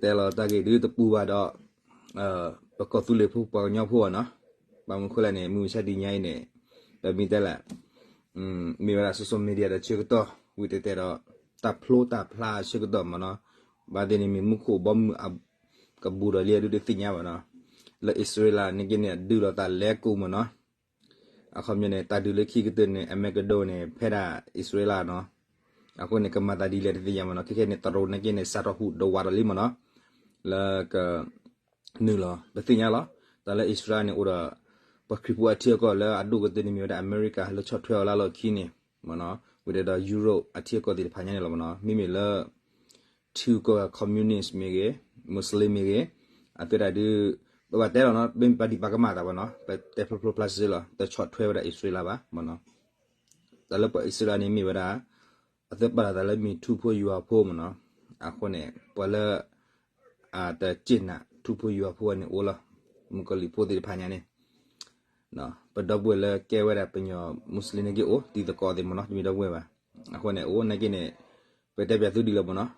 တဲလီၤတၢ်ဂ့ၢ်ဒုးတပူၤဘၣ်ဒီး ပကီၢ်သူလ့ၤဖိပှၤကညီဖိဘၣ်နီၤ. ဘၣ်မနုၤဃိလဲၣ်န့ၣ် မုၢ်မဆါတနံၤညါအံၤန့ၣ် ပမ့ၢ်တဲလဲၣ် မ့ၢ်ဝဲဒၣ် social media ဒီးဆၢကတီၢ် ဝံၤတဲတဲဒီး တၢ်ဖျိတၢ်ဖျါဆၢကတီၢ်မ့ၢ်နီၤ. ဘၣ်သ့ၣ်န့ၣ်မ့ၢ်မူခိၣ်ဘီမုၢ်အကဘူးဒီးလံဒုးတသ့ၣ်ညါဘၣ်နီၤ. လၢအံၣ်စရ့လးန့ၣ်က့န့ၣ် အဒုးလီၤသးလဲၤကိးမ့ၢ်နီၤ. အခီပညီန့ၣ် တၢ်ဒုးလၢခံကတၢၢ်န့ၣ် အမဲကဒိၣ်န့ၣ် ဖဲဒၣ်အံၣ်စရ့လးနီၤ. အဃိန့ၣ် ကမၤသးဒ်လဲၣ်တသ့ၣ်ညါမ့ၢ်နီၤ. ခဲခဲန့ၣ် တရူးန့ၣ်က့န့ၣ် စးထီၣ်ဟူးဒီးဝးဒီးလံမ့ၢ်နီၤ. လၢက နုာ်လီၤ ပသ့ၣ်ညါလီၤ. တၢ်လၢအံၣ်စရ့လးန့ၣ်အိၣ်ဒီး ပှၤခရံာ်ဖိအထံအကီၢ်လၢအဒိၣ်ကတၢၢ်န့ၣ်မ့ၢ်ဝဲဒၣ်အမဲရကၤလၢဆီၣ်ထွဲအီၤလၢလီၢ်ခံန့ၣ်မ့ၢ်နီၤ. ဝံၤဒီး Europe အထံအကီၢ်သ့ၣ်တဖၣ်ညါန့ၣ်လီၤမ့ၢ်နီၤ. မ့မ့ၢ်လၢ ထံကီၢ် communist မ့ၢ်ဂ့ၤ Muslim မ့ၢ်ဂ့ၤ အသ့ၣ်တၢ်ဒုး ပဘၣ်တဲလီၤနီၤ မ့ၢ်ပှၤဒံးပာ်ကမၣ်သးဘၣ်နီၤ ပတဲဖျိဖျိဖျါစ့လီၤ တဆီၣ်ထွဲဝဲဒၣ်အံၣ်စရ့လးဘၣ်မ့ၢ်နီၤ. တၢ်လၢပှၤအံၣ်စရ့လးန့ၣ်မ့ၢ်ဝဲဒၣ် အသ့ပာ်လီၤသးလၢမ့ၢ်ထူဖိယွၤဖိမ့ၢ်နီၤ. အဃိန့ၣ် ပှၤလၢ အတစ့ၢ်နာ်ထူဖိယွၤဖိန့ၣ်အိၣ်လီၤ. မုၣ်ကီၤလံၢ်ဖိသ့ၣ်တဖၣ်ညါန့ၣ် ပဒီပုၢ်ဝဲၢ်လၢကဲဝဲဒၣ်ပှၤကညီ Muslim န့ၣ်က့အိၣ် တံၤသကိးသ့ၣ်မ့ၢ်နီၤ တမ့ၢ်ဒီပုၢ်ဝဲၢ်ဘၣ်. အဃိန့ၣ် အိၣ်နာ်က့န့ၣ် ပတဲပၠးသုဒ်လီၤမ့ၢ်နီၤ.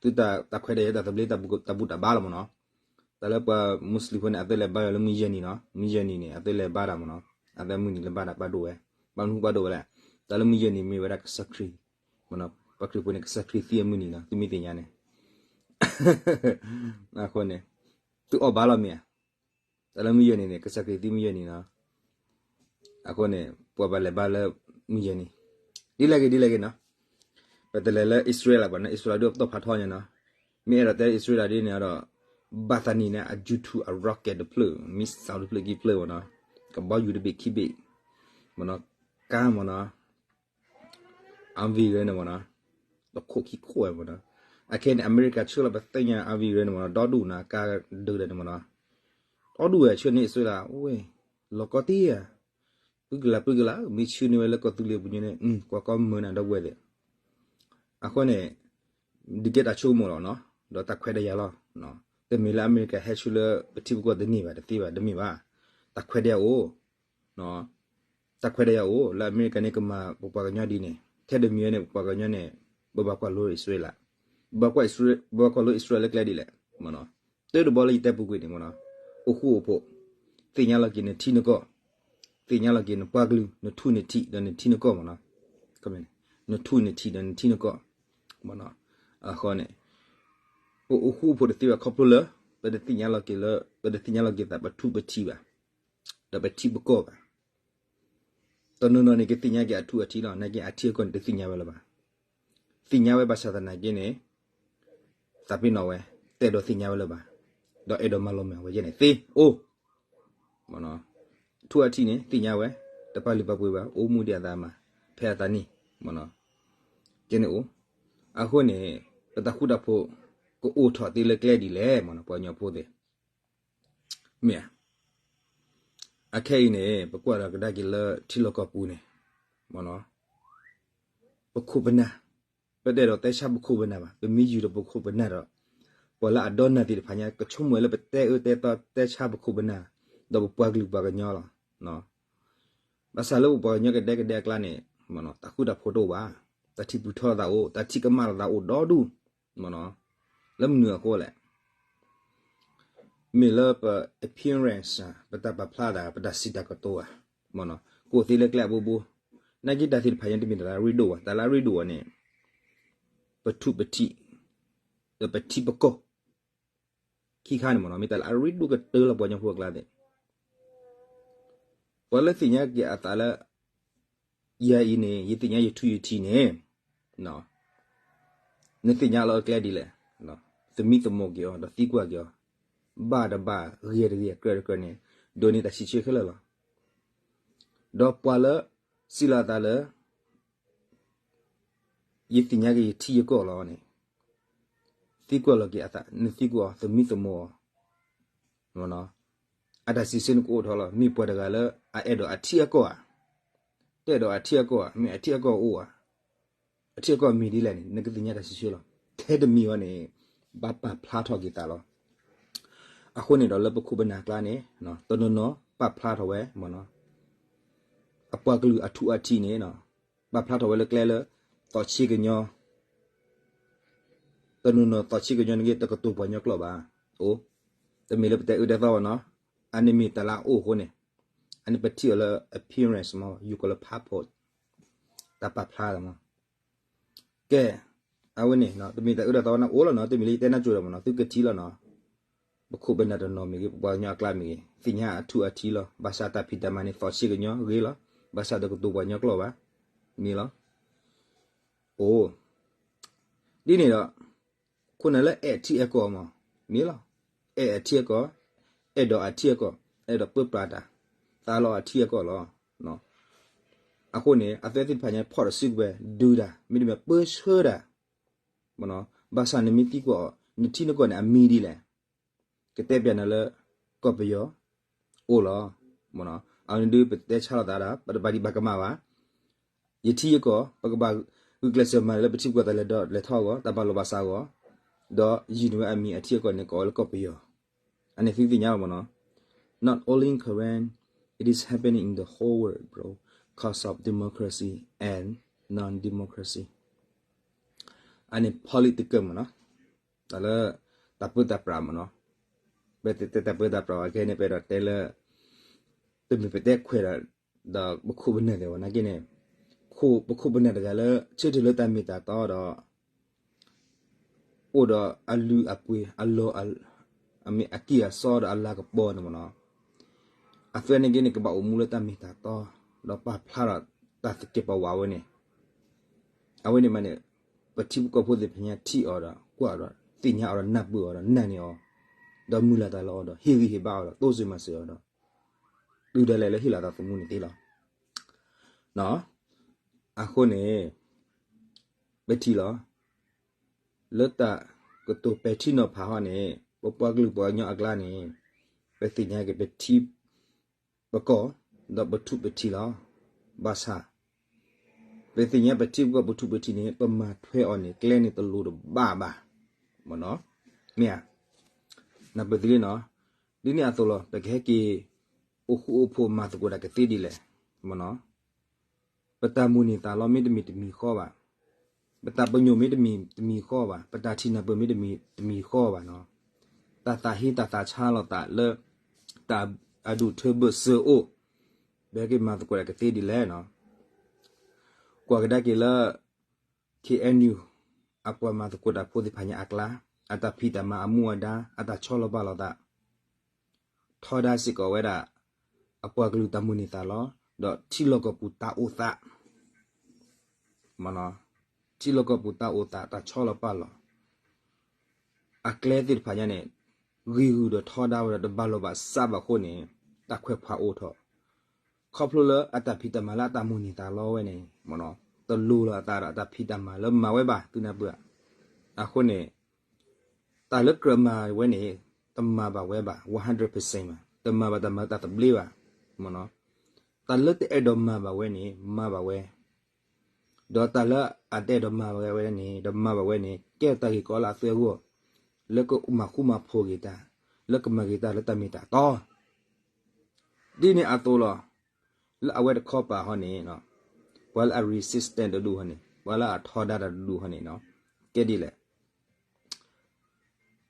သုတၢ်ခွဲးတၢ်ယာ်တၢ်သဘျ့တၢ်ဘူးတၢ်ဘါလီၤမ့ၢ်နီၤ. တၢ်လၢပှၤ Muslim ဖိန့ၣ် အသ့လဲၤဘါယွၤလၢမုၢ်ယဲၢ်နံၤနီၤ မုၢ်ယဲၢ်နံၤန့ၣ် အသ့လဲၤဘါတၢ်မ့ၢ်နီၤ. အသ့မုၢ်နံၤလၢဘါတၢ်ပာ်ဒိၣ်ဝဲ ဘၣ်မနုၤပာ်ဒိၣ်ဝဲလဲၣ်. တၢ်လၢမုၢ်ယဲၢ်နံၤမ့ၢ်ဝဲဒၣ်ကစၢ်ခရံာ် ပှၤခရံာ်ဖိန့ၣ် ကစၢ်ခရံာ်သံအမုၢ်နံၤနီၤ သုမ့ၢ်သ့ၣ်ညါန့ၣ် အဃိန့ၣ် သုအီၣ်ဘါလီၤမ့ၢ်ဧါ. တၢ်လၢမုၢ်ယဲၢ်နံၤန့ၣ် ကစၢ်ခရံာ်သံမုၢ်ယဲၢ်နံၤနီၤ. အဃိန့ၣ် ပှၤဘၣ်လဲၤဘါလၢမုၢ်ယဲၢ်နံၤ ဒ်လဲၣ်ဂ့ၤဒ်လဲၣ်ဂ့ၤနီၤ. ပတလဲၤလၢအံၣ်စရ့လးဘၣ်နီၤ အံၣ်စရ့လးဒုးအပတီၢ်ဖးထီညါနီၤ. မ့ၢ်အဲၣ်ဒိးတဲအံၣ်စရ့လးဒ်န့ၣ်ဒီး ဘၣ်သးနံၤန့ၣ် အ YouTube အ rocket တဖျၢၣ် missile တဖျၢၣ်ကံဖျၢၣ်မ့ၢ်နီၤ. ကဘီယူၤတဘ့ၣ်ခံဘ့ၣ် မ့ၢ်နီၤ. ကါမ့ၢ်နီၤ အါဝံၤဂ့ၤန့ၣ်မ့ၢ်နီၤ တခိၣ်ခံခိၣ်ဝဲမ့ၢ်နီၤ. အခဲန့ၣ် အမဲရကၤဆှၢလီၤပသ့ၣ်ညါအါဝံၤဂ့ၤန့ၣ်မ့ၢ်နီၤ ဒီဒူၣ်နီၤ ကါဒုးဒီးန့ၣ်မ့ၢ်နီၤ. ဒီဒူၣ်ဝဲဆှၢန့ၢ်အံၣ်စရ့လး အိၣ်ဝဲ လီၤကီတ့ၢ်ဧါ. ပုၢ်ကလးပုၢ်ကလး မ့ၢ်ဆှၢန့ၢ်ဝဲလၢကီၢ်သူလ့ၤပူၤညါန့ၣ် ကွၢ်ကီမုာ်နၤဒီပုၢ်ဝဲၢ်သ့ၣ်. အဃိန့ၣ် ဒုးကဲတၢ်ဆိကမိၣ်လီၤနီၤ ဒီးတၢ်ခွဲးတၢ်ယာ်လီၤ. တမ့ၢ်လၢအမဲရကၤဟဲဆှၢလၢပထံပကီၢ်တန့ၢ်ဘၣ် တသ့ဘၣ် တမ့ၢ်ဘၣ်. တၢ်ခွဲးတၢ်ယာ်အိၣ် တၢ်ခွဲးတၢ်ယာ်အိၣ် လၢအမဲရကၤန့ၣ်ကမၤပပှၤကညီဒ်န့ၣ် ထဲတမံၤန့ၣ် ပပှၤကညီန့ၣ် ပဘၣ်ကွၢ်လိအံၣ်စရ့လး, ပဘၣ်ကွၢ်လိအံၣ်စရ့လးလၢကျဲဒ်လဲၣ်. တၢ်တဘီလၢယတဲပူၤကွံာ်န့ၣ်မ့ၢ်နီၤ အိၣ်ဃူအိၣ်ဖိး, သ့ၣ်ညါလီၤက့ၤနထံနကီၢ်, သ့ၣ်ညါလီၤက့ၤနပှၤကလုာ် နထူနထံး ဒီးနထံနကီၢ်မ့ၢ်နီၤ, နထူနထံးဒီးနထံနကီၢ်မ့ၢ်နီၤ. အဃိန့ၣ် ပအိၣ်ဃူအိၣ်ဖိးတသ့ဘၣ်ခီဖျိလၢ ပတသ့ၣ်ညါလီၤက့ၤလၢ ပတသ့ၣ်ညါလီၤက့ၤသးပထူပထံးဘၣ်, ဒီးပထံပကီၢ်ဘၣ်. တနီၤနီၤန့ၣ် ကသ့ၣ်ညါက့ၤအထူအထံးလီၤ, နာ်က့အထံအကီၢ်န့ၣ် တသ့ၣ်ညါဝဲလၢၤဘၣ်. သ့ၣ်ညါဝဲဘၣ်ဆၣ်သနာ်က့န့ၣ် သးပ့ၤနီၣ်ဝဲ, တအဲၣ်ဒိးသ့ၣ်ညါဝဲလၢၤဘၣ်, ဒီးအဲၣ်ဒိးမၤလီၤမၢ်ဝဲယဲန့ၣ်သ့အိၣ်. ထူအထံးန့ၣ် သ့ၣ်ညါဝဲ, တပာ်လုၢ်ပာ်ပှ့ၤဘၣ်, အိၣ်မူဒံးအသးမၤ, ဖဲအသးနံၣ်, ကဲန့ၣ်အိၣ်. အဃိန့ၣ် ပတၢ်ဃူတၢ်ဖိး ကအိၣ်ထီၣ်သ့လၢကျဲဒ်လဲၣ်မ့ၢ်နီၤ, ပှၤကညီဖိသ့ၣ် မ့ၢ်ဧါ. အခဲအံၤန့ၣ် ပကွၢ်ဒီးကဒါက့ၤလၢထံလီၢ်ကီၢ်ပူၤန့ၣ် မ့ၢ်နီၤ, ပခိၣ်ပနၢ်, ပတအဲၣ်ဒိးတဲဆါပခိၣ်ပနၢ်ဘၣ်, ပမ့ၢ်ယူၤဒီးပခိၣ်ပနၢ်ဒီး ပှၤလၢအဒိကနၣ်သ့ၣ်တဖၣ်ညါ ကဆိကမိၣ်ဝဲလၢပတဲအၢတဲသီတဲဆါပခိၣ်ပနၢ် ဒီးပပှၤကလုာ်ပှၤကညီလီၤ. ဘၣ်ဆၣ်လၢပပှၤကညီကဒဲကဒဲအကျါန့ၣ် တၢ်ဃူတၢ်ဖိးတအိၣ်ဘၣ်, တၢ်ထံၣ်ပူၤထီသးအိၣ်, တၢ်ထံၣ်ကမၣ်လိာ်သးအိၣ်ဒီဒူၣ် မ့ၢ်နီၤ. လၢမနုၤအဃိလဲၣ်. မ့ၢ်လၢပ appearance ပတၢ်ပာ်ဖျါသး ပတၢ်စံးတၢ်ကတိၤဧါ, မ့ၢ်နီၤ, ကအိၣ်သ့လၢကျဲအဘိဘိ. နာ်က့တၢ်သ့ၣ်တဖၣ်ညါတမ့ၢ်တၢ်လၢအရ့ဒိၣ်ဘၣ်, တၢ်လၢအရ့ဒိၣ်အီၤန့ၣ် ပထူပထံး ဒီးပထံပကီၢ် ခံခါန့ၣ်မ့ၢ်နီၤ မ့ၢ်တၢ်လၢအရ့ဒိၣ်ကတၢၢ်လၢပှၤကညီဖိအကျါသ့ၣ်. ပှၤလၢသ့ၣ်ညါက့ၤအသးလၢ ယၤအံၤန့ၣ် ယသ့ၣ်ညါယထူယထံးန့ၣ် နသ့ၣ်ညါလီၤအကျဲဒ်လဲၣ်, သမံသမိးက့ၤအီၤ ဒီးသံကွၢ်က့ၤအီၤ, ဘၣ်တဘၣ် ဂ့ၤတဂ့ၤ ကြၢးတကြၢးန့ၣ် ဒိးန့ၢ်တၢ်စံးဆၢခဲလၢာ်လီၤ. ဒီးပှၤလၢ စံးလီၤအသးလၢ ယသ့ၣ်ညါက့ၤယထံယကီၢ်လီၤန့ၣ် သံကွၢ်လီၤက့ၤအသး, နသံကွၢ်အီၤ သမံသမိးအီၤ, အတၢ်စံးဆၢန့ၣ်ကအိၣ်ထီၣ်လီၤ. မ့ၢ်ပှၤတဂၤလၢအအဲၣ်ဒိးအထံအကီၢ်ဧါ, တအဲၣ်ဒိးအထံအကီၢ်ဧါ, မ့ၢ်အထံအကီၢ်အိၣ်ဧါ, အထံအကီၢ်မ့ၢ်ဒ်လဲၣ်န့ၣ် နကသ့ၣ်ညါတၢ်စံးဆၢလီၤ. ထဲတမံၤအီၤန့ၣ် ဘၣ်ပာ်ဖျါထီၣ်က့ၤသးလီၤ. အဃိန့ၣ်ဒီးလၢပခိၣ်ပနၢ်ကျါန့ၣ် တနီၤနီၤ ပာ်ဖျါထီၣ်ဝဲ မ့ၢ်နီၤ, အပှၤကလုာ်အထူအထံးန့ၣ် ပာ်ဖျါထီၣ်ဝဲလၢကျဲလၢ သီၣ်ဆ့ကညီ တနီၤနီၤသီၣ်ဆံးကညီန့ၣ်ဂ့ၤ တကတိၤပှၤကညီကျိာ်ဘၣ်. အိၣ်, တမ့ၢ်လၢပတဲအၢတဲသီဘၣ်နီၤ, အန့ၣ်မ့ၢ်တၢ်လၢအအိၣ်အဃိန့ၣ်, အန့ၣ်ပထံၣ်အီၤလၢ appearance မ့ၢ် ယိၤကီးလၢ passport, တၢ်ပာ်ဖျါလီၤမး. ကဲ, အဝဲန့ၣ် တမ့ၢ်တၢ်အၢတၢ်သီဘၣ်နီၤ, အိၣ်လီၤနီၤ, တမ့ၢ်လၢယတဲနၢ်ကၠိဒီးမ့ၢ်နီၤ, သုကထံၣ်လီၤနီၤ, ပခိၣ်ပနၢ်တနီၤမ့ၢ်ဂ့ၤ, ပပှၤကညီအကျါမ့ၢ်ဂ့ၤ, သ့ၣ်ညါအထူအထံးလီၤ. ဘၣ်ဆၣ်တၢ်ဖံးတၢ်မၤန့ၣ်သီၣ်ဆံးကညီဂ့ၤလီၤ. ဘၣ်ဆၣ်တကတိၤပှၤကညီကျိာ်ဘၣ်, မ့ၢ်လီၤ. အိၣ်, ဒ်န့ၣ်ဒီး ခိၣ်နၢ်လၢအဲၣ်ထံအဲၣ်ကီၢ်မး, မ့ၢ်လီၤ. အဲၣ်အထံအကီၢ်, အဲၣ်ဒိးအထံအကီၢ်, အဲၣ်ဒိးပၢပြးတၢ်, သးလီအထံအကီၢ်လီၤ. အဃိန့ၣ် အသ့ၣ်တဖၣ်ညါဖီၣ်တစုကဝဲၤ ဒုးတၢ်, မ့တမ့ၢ်ပၢဆှၢတၢ်, ဘၣ်ဆၣ်နမ့ၢ်သံကွၢ်အီၤ နထံနကီၢ်န့ၣ်အမံၤဒ်လဲၣ်, ကတဲပျးနၤလၢ ကီၢ်ပယီၤ, အိၣ်လီၤ. အန့ၣ်ဒုးပတဲဆါလိာ်သးဒီး ပတဘၣ်ဒံးဘၣ်ကမၣ်ဘၣ်. ယထံယကီၢ် ပကဘၣ်ဂုာ်ကျဲးစၢးမၤလၢပထံပကီၢ်တၢ်လဲၤဒီးလဲၤထီၣ်အဂီၢ်, တၢ်ဘၣ်လိာ်ဘၣ်စးအဂီၢ်, ဒီးယုၢ်န့ၢ်ဝဲအမံၤအထံအကီၢ်န့ၣ် ကိးဝဲလၢကီၢ်ပယီၤ. အန့ၣ်သုသ့ၣ်ညါဘၣ်မ့ၢ်နီၤ. Not only in Karen, it is happening in the whole world, bro, cause of democracy and non-democracy. အန့ၣ် political မ့ၢ်နီၤ, တၢ်လၢ တၢ်ပၢတၢ်ပြးမ့ၢ်နီၤ. ပတဲတၢ်ပၢတၢ်ပြးဘၣ် ခဲအံၤန့ၣ် ပအဲၣ်ဒိးတဲလၢ တမ့ၢ်ပတဲခွဲးဒီး ဒီးပခိၣ်ပနၢ်သ့ၣ်ဝဲနာ်က့န့ၣ်, ပခိၣ်ပနၢ်တဂၤလၢ ဆၢထၢၣ်လၢတၢ်မ့ၢ်တၢ်တီဒီး အိၣ်ဒီးအလုၢ်အပှ့ၤ အလီၢ် အမ့ၢ်အကံၢ်အစီဒီးအလၤကပီၤန့ၣ်မ့ၢ်နီၤ, အသ့ၣ်န့ၣ်က့န့ၣ် ကဘၣ်အိၣ်မူလၢတၢ်မ့ၢ်တၢ်တီ ဒီးပာ်ဖျါဒီးတၢ်သကဲးပဝးဝဲန့ၣ်, အဝဲန့ၣ်မးန့ၣ် ပထံပကီၢ်ဖိသ့ၣ်တဖၣ်ညါထံၣ်အီၤဒီး ကွၢ်အီၤဒီး သ့ၣ်ညါအီၤဒီး နၢ်ပၢၢ်အီၤဒီး နာ်န့ၢ်အီၤ, ဒီးမုၢ်လၢ်တၢ်လၢအီၤဒီး ဟ့ၣ်ဂံၢ်ဟ့ၣ်ဘါအီၤဒီး တိစၢၤမၤစၢၤအီၤဒီး တုၤဒၣ်လဲာ်လၢဟ့ၣ်လီၤသးသမူန့ၣ်သ့လီၤ. အဃိန့ၣ် ပထံၣ်လီၤ လၢတၢ်ကတိၤပဲာ်ထံနီၤဖးဟီန့ၣ် ပပှၤကလုာ်ပှၤကညီအကျါန့ၣ် ပသ့ၣ်ညါက့ၤပထံပကီၢ် ဒီးပထူးပထံးလီၤ. ဘၣ်ဆၣ် ပသ့ၣ်ညါပထံပကီၢ်ပထူးပထံးန့ၣ် ပမၤထွဲအီၤန့ၣ် ကျဲန့ၣ်တလိၤတဘၣ်ဘၣ်. မ့ၢ်ဧါ, နၢ်ပၢၢ်သုလံနီၤ, ဒ်န့ၣ်အသိးလီၤ ပကဟဲက့ၤ အိၣ်ဃူအိၣ်ဖိးမၤသကိးတၢ်ကသ့ဒ်လဲၣ်. မ့ၢ်နီၤ, ပတၢ်မိၣ်န့ၢ်သးလီမ့ၢ်တမံၤတမံၤဃီဘၣ်, ပတၢ်ပညိၣ်မ့ၢ်တမံၤတမံၤဃီဘၣ်, ပတၢ်ထံၣ်နၢ်ပၢၢ်မ့ၢ်တမံၤတမံၤဃီဘၣ်နီၤ, တၢ်သးဟ့တၢ်သးဆါလိာ်သးလၢ တၢ်အဒူၣ်ထၢဘၢၣ်စၢၤအိၣ်, ပဟဲက့ၤမၤသကိးတၢ်ကသ့ဒ်လဲၣ်နီၤ. ကွၢ်ကဒါက့ၤလၢ ခ့ၣ်အဲၣ်ယူၣ် အပှၤမၤသကိးတၢ်ဖိသ့ၣ်တဖၣ်ညါအကျါ, အတၢ်ဖံးတၢ်မၤအမူအဒါ, အတၢ်ဆီလီၤပာ်လီၤသး, ထီဒါစ့ၢ်ကီးဝဲဒၣ် အပှၤကလုာ်တၢ်မိၣ်န့ၢ်သးလီၤ, ဒီးထံလီၢ်ကီၢ်ပူၤတၢ်အိၣ်သး, မ့ၢ်နီၤ, ထံလီၢ်ကီၢ်ပူၤတၢ်အိၣ်သး တၢ်ဆီလီၤပာ်လီၤ အကျဲသ့ၣ်တဖၣ်ညါန့ၣ် ဂံၢ်ဂုၢ်ဒီးထီဒါဝဲဒီးတဘၣ်လိာ်ဘၣ်စးဘၣ်အဃိန့ၣ် တၢ်ခွဲးခွါအိၣ်ထီၣ်, ခီဖျိလၢအတၢ်ဖံးတၢ်မၤလၢအတၢ်မိၣ်န့ၢ်သးလီဝဲန့ၣ် မ့ၢ်နီၤ, တလိၤလီၤအသးဒီးအတၢ်ဖံးတၢ်မၤလၢမၤဝဲဘၣ် သုနၢ်ပၢၢ်ဧါ. အဃိန့ၣ် တၢ်လၢကြၢးမၤဝဲန့ၣ် တမၤဘၣ်ဝဲဘၣ် one hundred percent ဘၣ်, တမၤဘၣ်တၢ်မၤတၢ်သဘျ့ဘၣ်, မ့ၢ်နီၤ, တၢ်လၢတအဲၣ်ဒိးမၤဘၣ်ဝဲန့ၣ် မၤဘၣ်ဝဲ ဒီးတၢ်လၢအတအဲၣ်ဒိးမၤဘၣ်ဝဲန့ၣ် ဒီးမၤဘၣ်ဝဲန့ၣ် ကဲထီၣ်တၢ်ဂ့ၢ်ကီလၢအသၢဂီၢ်, လၢကမၤဃူမၤဖိးက့ၤတၢ်, လၢကမၤက့ၤတၢ်လၢတၢ်မ့ၢ်တၢ်တီ, ဒ်န့ၣ်အသိးလီၤ. လၢအဝဲတခီပၤဟီန့ၣ် ပှၤလၢအ resistance တဒူၣ်ဟီန့ၣ် ပှၤလၢအထီဒါတၢ်တဒူၣ်ဟီန့ၣ် ကဲဒ်လဲၣ်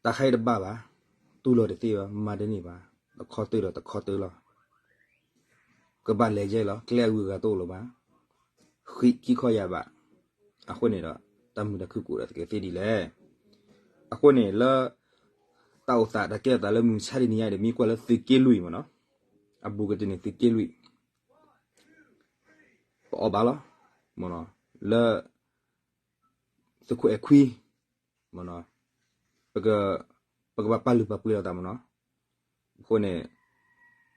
တၢ်ခါအံၤတဘၣ်ဘၣ်, တူၢ်လိာ်တသ့ဘၣ်, မၤတန့ၢ်ဘၣ်, တခီတၢၤဒီးတခီတၢၤလီၤ. ကဘၣ်လဲၤယဲလီၤ, ကျဲအဂုၤအဂၤတအိၣ်လၢၤဘၣ်, ဃံးခံခီယၢ်ဘး, အဃိန့ၣ်ဒီး တၢ်မုာ်တၢ်ခုၣ်ကိးဒီးသကဲသ့ဒ်လဲၣ်. အဃိန့ၣ်လၢ တၢ်အိၣ်သးတၢ်ကဲထီၣ်သးလၢမုၢ်မဆါတနံၤညါဒီး မ့ၢ်ကွၢ်လၢသုးက့လွံၢ်မ့ၢ်နီၤ, အဘူးကတၢၢ်န့ၣ်သုးက့လွံၢ် ပအီၣ်ဘၣ်လီၤ, မ့ၢ်နီၤ, လၢ သုးခိၣ်အဲၣ်ခွံ မ့ၢ်နီၤ, ပက ပကဘၣ်ပာ်လုၢ်ပာ်ပှ့ၤလိာ်သးမ့ၢ်နီၤ. အဃိန့ၣ်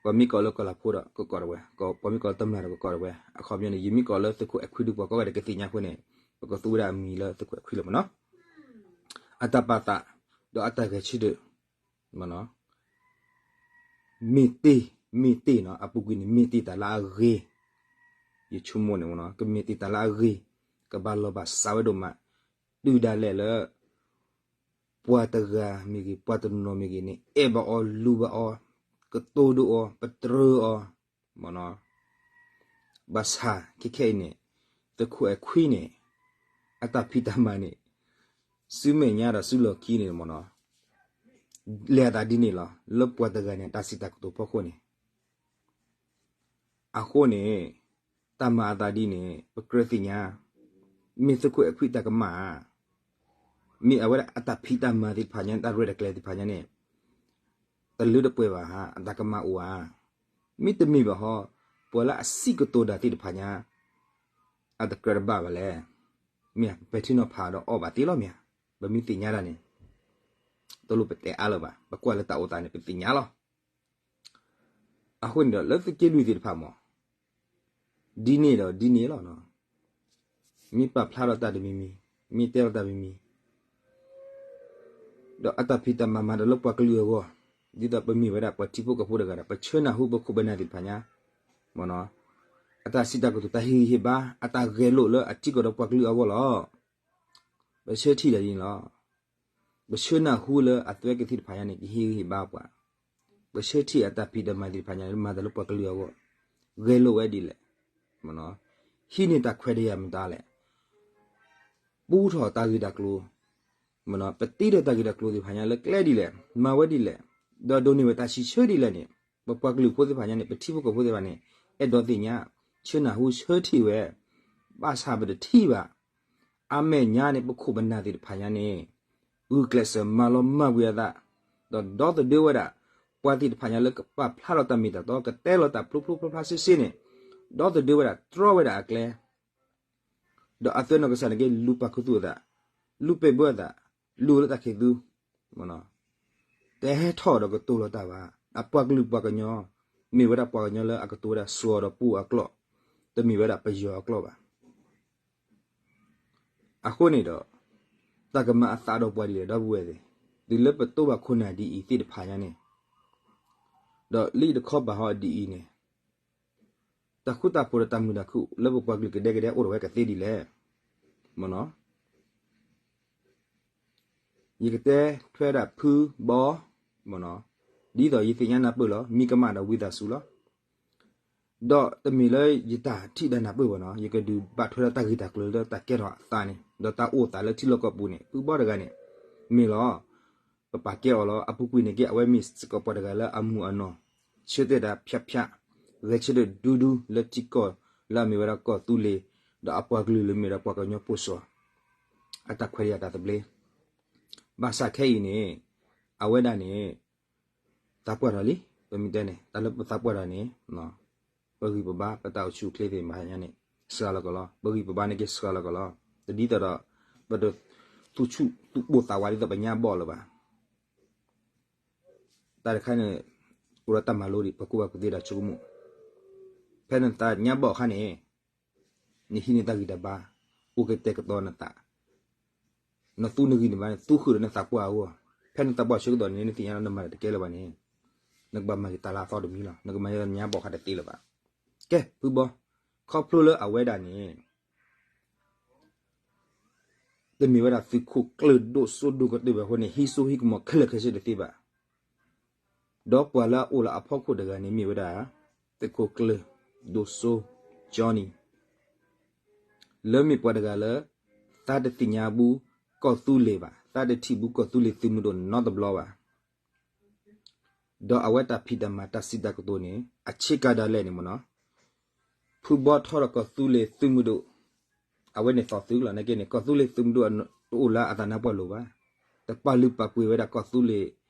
ပှၤမ့ၢ်ကိးလၢကီၢ်လၤဖိဒီးကကိးဒၣ်ဝဲ, ပှၤမ့ၢ်ကိးလၢတမျၢ်ဒီးကကိးဒၣ်ဝဲ, အခီပညီန့ၣ် ယမ့ၢ်ကိးလၢသုးခိၣ်အဲၣ်ခွံဒုးပှၤကိးဂၤဒဲးကသ့ၣ်ညါအဃိန့ၣ် ပကသူဝဲဒၣ်အမံၤလၢသုးခိၣ်အဲၣ်ခွံလီၤမ့ၢ်နီၤ. အတၢ်ပာ်သး ဒီးအတၢ်ဂဲၤဆၢထၢၣ် မ့ၢ်နီၤ, မ့ၢ်တ့ၢ် မ့ၢ်တ့ၢ်နီၤ, အပူၤကွံာ်န့ၣ် မ့ၢ်တ့ၢ်တၢ်လၢအဂ့ၤ, ယဆိကမိၣ်န့ၣ်မ့ၢ်နီၤ, ကမ့ၢ်တ့ၢ်တၢ်လၢအဂ့ၤ, ကဘၣ်လီၤဘၣ်စးဝဲဒိၣ်မး, တုၤဒၣ်လဲာ်လၢ ပှၤတဂၤမ့ၢ်ဂ့ၤ ပှၤတနီၤမ့ၢ်ဂ့ၤန့ၣ် အဲၣ်ဘၣ်အီၤ လူၤဘၣ်အီၤ ကတိၤဒိၣ်အီၤ ပတြၢၤအီၤ မ့ၢ်နီၤ. ဘၣ်ဆၣ်ခဲခဲအံၤန့ၣ် သုးခိၣ်အဲၣ်ခွံန့ၣ် အတၢ်ဖံးတၢ်မၤန့ၣ် ဆူမဲာ်ညါဒီးဆူလီၢ်ခံန့ၣ်မ့ၢ်နီၤ, လဲၤအသးဒ်န့ၣ်လီၤ. လၢပှၤတဂၤန့ၣ် တၢ်စံးတၢ်ကတိၤဖီခိၣ်န့ၣ် အဃိန့ၣ် တၢ်မၤအသးဒ်န့ၣ် ပကြၢးသ့ၣ်ညါ, မ့ၢ်သုးခိၣ်အဲၣ်ခွံတၢ်ကမၣ်ဧါ, မ့ၢ်အဝဲဒၣ်အတၢ်ဖံးတၢ်မၤသ့ၣ်တဖၣ်ညါ တၢ်ရဲၣ်တၢ်ကျဲၤသ့ၣ်တဖၣ်ညါန့ၣ် တလၢတပှဲၤဘၣ်ဧါ, အတၢ်ကမၣ်အိၣ်ဧါ, မ့တမ့ၢ်ဘၣ်ဟီ ပှၤလၢအစံးကတိၤတၢ်သ့ၣ်တဖၣ်ညါ အတကြၢးတဘၣ်ဘၣ်လဲၣ်. မ့ၢ်ဧါ, ပပဲာ်ထံနီၤဖးဒီးအီၣ်ဘၣ်သ့လီၤမ့ၢ်ဧါ, ပမ့ၢ်သ့ၣ်ညါတၢ်န့ၣ် တလိၣ်ပတဲအါလၢၤဘၣ်, ပကွၢ်လၢတၢ်အိၣ်သးန့ၣ် ပသ့ၣ်ညါလီၤ. အဃိန့ၣ်ဒီး လၢသုးက့လွံၢ်သ့ၣ်တဖၣ်မ့ၢ် ဒ်န့ၣ်ဒီးဒ်န့ၣ်လီၤ. မ့ၢ်ပာ်ဖျါထီၣ်တၢ်တမံၤမံၤ, မ့ၢ်တဲထီၣ်တၢ်မံၤမံၤ ဒီးအတၢ်ဖံးတၢ်မၤမၤဒီးလၢပှၤကလုာ်အဂီၢ်, ဒ်သိးပမ့ၢ်ဝဲဒၣ်ပှၤထံဖိကီၢ်ဖိတဂၤဒီး ပဆှၢနၢ်ဟူပခိၣ်ပနၢ်သ့ၣ်တဖၣ်ညါ, မ့ၢ်နီၤ, အတၢ်စံးတၢ်ကတိၤ တၢ်ဟ့ၣ်ဂံၢ်ဟ့ၣ်ဘါ အတၢ်ဂဲၤလိာ်လၢအထံကီၢ်ဒီးပှၤကလုာ်အဂီၢ်လီၤ. ပဆၢထံၣ်တၢ်ဒ်န့ၣ်လီၤ. ပဆှၢနၢ်ဟူလၢအသွဲကသ့ၣ်တဖၣ်ညါန့ၣ် ကဟ့ၣ်ဂံၢ်ဟ့ၣ်ဘါပှၤ, ပဆၢထံၣ်အတၢ်ဖံးတၢ်မၤသ့ၣ်တဖၣ်ညါန့ၣ် မၤတၢ်လၢပှၤကလုာ်အဂီၢ်, ဂဲၤလိာ်ဝဲဒ်လဲၣ်, မ့ၢ်နီၤ, ဟံးန့ၢ်တၢ်ခွဲးတၢ်ယာ်မတၤလဲၣ်, ပူထီၣ်တၢ်ဂ့ၢ်တၢ်ကျိၤ, မ့ၢ်နီၤ, ပတ့ထီၣ်တၢ်ဂ့ၢ်တၢ်ကျိၤသ့ၣ်တဖၣ်ညါလၢကျဲဒ်လဲၣ်, မၤဝဲဒ်လဲၣ်, ဒီးဒိးန့ၢ်ဝဲတၢ်စံးဆၢဒ်လဲၣ်န့ၣ်, ပပှၤကလုာ်ဖိသ့ၣ်တဖၣ်ညါန့ၣ် ပထံဖိကီၢ်ဖိသ့ၣ်တဖၣ်န့ၣ် အဲၣ်ဒိးသ့ၣ်ညါ, ဆှၢနၢ်ဟူဆၢထံၣ်ဝဲ, ဘၣ်ဆၣ်ပတထံၣ်ဘၣ်. အမဲာ်ညါန့ၣ် ပခိၣ်ပနၢ်သ့ၣ်တဖၣ်ညါန့ၣ် ဂုာ်ကျဲးစၢးမၤလီၤမၢ်ကွံာ်အသး, ဒီးဒီသဒၢဝဲဒၣ် ပှၤသ့ၣ်တဖၣ်ညါလၢကပာ်ဖျါထီၣ်တၢ်မ့ၢ်တၢ်တီ ကတဲလီၤတၢ်ဖျိဖျိဖျါဖျါစ့စ့န့ၣ်, ဒီသဒၢဝဲဒၣ် တြီဝဲဒၣ်အကျဲ ဒီးအသွဲနီၢ်ကစၢ်န့ၣ်က့ လူၤပာ်ခူသူၣ်အသး, လူၤပဲာ်ဘၢအသး, လူၤလၢတၢ်ခံးသူ, တဟဲထီၣ်ဒီးကတိၤလီၤတၢ်ဘၣ်. အပှၤကလုာ်ပှၤကညီ မ့ၢ်ဝဲဒၣ်ပှၤကညီလၢအကတိၤဝဲဒၣ် စိၤဒီးပူၤအကျိာ်, တမ့ၢ်ဝဲဒၣ်ပယီၤအကျိာ်ဘၣ်. အဃိန့ၣ်ဒီး တၢ်ကမၤအသးဒီးပှၤဒ်လဲၣ် ဒီပုၢ်ဝဲၢ်သ့ၣ်, တုၤလၢပတိၢ်ဘၣ်ခိၣ်နၢ်ဒ်အံၤသ့ၣ်တဖၣ်ညါန့ၣ်, ဒီးလၢယတခီပာ်ဟီဒ်အံၤန့ၣ် တၢ်ဃူတၢ်ဖိးဒီးတၢ်မုာ်တၢ်ခုၣ်လၢပပှၤကလုာ်ကဒဲကဒဲအိၣ်ဒီးဝဲကသ့ဒ်လဲၣ်, မ့ၢ်နီၤ. ယကတဲထွဲဒၣ်ဖုဘီ, မ့ၢ်နီၤ, ဒ်သိးယသ့ၣ်ညါနၢ်ပၢၢ်လီၤ, မံကမၣ်ဒီးဝံသးစူၤလီၤ. ဒီးတမ့ၢ်လၢယတၢ်ထံၣ်တၢ်နၢ်ပၢၢ်ဘၣ်နီၤ, ယကဒုးဘၣ်ထွဲဒီးတၢ်ဂ့ၢ်တၢ်ကျိၤလၢတၢ်ကဲထီၣ်အသးန့ၣ် ဒီးတၢ်အိၣ်သးလၢထံလီၢ်ကီၢ်ပူၤန့ၣ် ဖုဘီတဂၤန့ၣ် မ့ၢ်လီၤ. ပပာ်ကဲအီၤလီၤ. အပူၤကွံာ်န့ၣ်က့ အဝဲမ့ၢ်စ့ၢ်ကီးပှၤတဂၤလၢအမုာ်အနီၢ်, ဆၢတဲာ်တၢ်ဖၠးဖၠး, ဂဲၤဆၢထၢၣ်ဒူဒူလၢထံကီၢ်လၢအမ့ၢ်ဝဲဒၣ်ကီၢ်သူလ့ၤ, ဒီးအပှၤကလုာ်လၢမ့ၢ်ဝဲဒၣ်ပှၤကညီပိာ်စီၤ အတၢ်ခွဲးတၢ်ယာ်တၢ်သဘျ့. ဘၣ်ဆၣ်ခဲအံၤန့ၣ် အဝဲဒၣ်န့ၣ် သးပှၢ်ထီၣ်လံ, ပမ့ၢ်တဲန့ၣ် တၢ်လၢပသးပှၢ်ထီၣ်န့ၣ် ပဂံၢ်ပဘါ ပတၢ်အိၣ်ဆူၣ်အိၣ်ချ့သ့ၣ်တဖၣ်ညါန့ၣ် စှၤလီၤကီးလီၤ. ပဂံၢ်ပဘါန့ၣ်က့စှၤလီၤကီးလီၤ. တဒ်သိးဒီး ပတသူၣ်ဆူၣ်သူၣ်ပိၢ်သးဝးဒ်သိးပညါဘီၣ်လၢၤဘၣ်. တၢ်တခါန့ၣ် အိၣ်ဒီးတၢ်မၤလိဒံး ပှၤကူၣ်ဘၣ်ကူၣ်သ့ဒီးဆိကမိၣ်, ဖဲနသးညါဘီၣ်အခါန့ၣ် နဟံးန့ၢ်တၢ်ဂံၢ်တၢ်ဘါ, အိၣ်ကတဲာ်ကတီၤနသး, နသူနဂံၢ်နဘါန့ၣ် သူဃုာ်ဒီးနသးပှၢ်အဂီၢ်, ဖဲနသးပှၢ်ဆၢကတီၢ်န့ၣ် နသ့ၣ်ညါလီၤနမၤတၢ်တကဲလၢၤဘၣ်န့ၣ် နကဘၣ်မၤက့ၤတၢ်လၢအသီတမံၤလီၤ. နကမၤလၢနညါဘီၣ်အခါတသ့လၢၤဘၣ်. ကဲ ဖုဘီ, ခီဖျိလၢအဝဲဒၣ်န့ၣ် တမ့ၢ်ဝဲဒၣ်သုးခိၣ်ကျၢၢ်ဒိၣ်စိဒိၣ်ကတၢၢ်ဘၣ်အဃိန့ၣ် ဟံးစိဟံးကမီၤခဲလၢာ်ခဲဆ့တသ့ဘၣ်. ဒီးပှၤလၢအအိၣ်လၢအဖီခိၣ်တဂၤန့ၣ် မ့ၢ်ဝဲဒၣ် သုးခိၣ်ကျၢၢ်ဒိၣ်စိ ကၠီနံၤ လၢမ့ၢ်ပှၤတဂၤလၢ သးတသ့ၣ်ညါဘူးကီၢ်သူလ့ၤဘၣ်, သးတထံၣ်ဘူးကီၢ်သူလ့ၤသုးမုၢ်ဒိၣ်နီတဘျီဘၣ်. ဒီးအဝဲတၢ်ဖံးတၢ်မၤတၢ်စံးတၢ်ကတိၤန့ၣ် အဆ့ကၤဒၣ်လဲာ်န့ၣ်မ့ၢ်နီၤ, ဖုဘီထီဒီးကီၢ်သူလ့ၤသုးမုၢ်ဒိၣ်, အဝဲန့ၣ်သီသုးလီၤ. နာ်က့န့ၣ် ကီၢ်သူလ့ၤသုးမုၢ်ဒိၣ် တအိၣ်လၢအသးနါပှၢ်လိၤဘၣ်, တပာ်လုၢ်ပာ်ပှ့ၤဝဲဒၣ်ကီၢ်သူလ့ၤ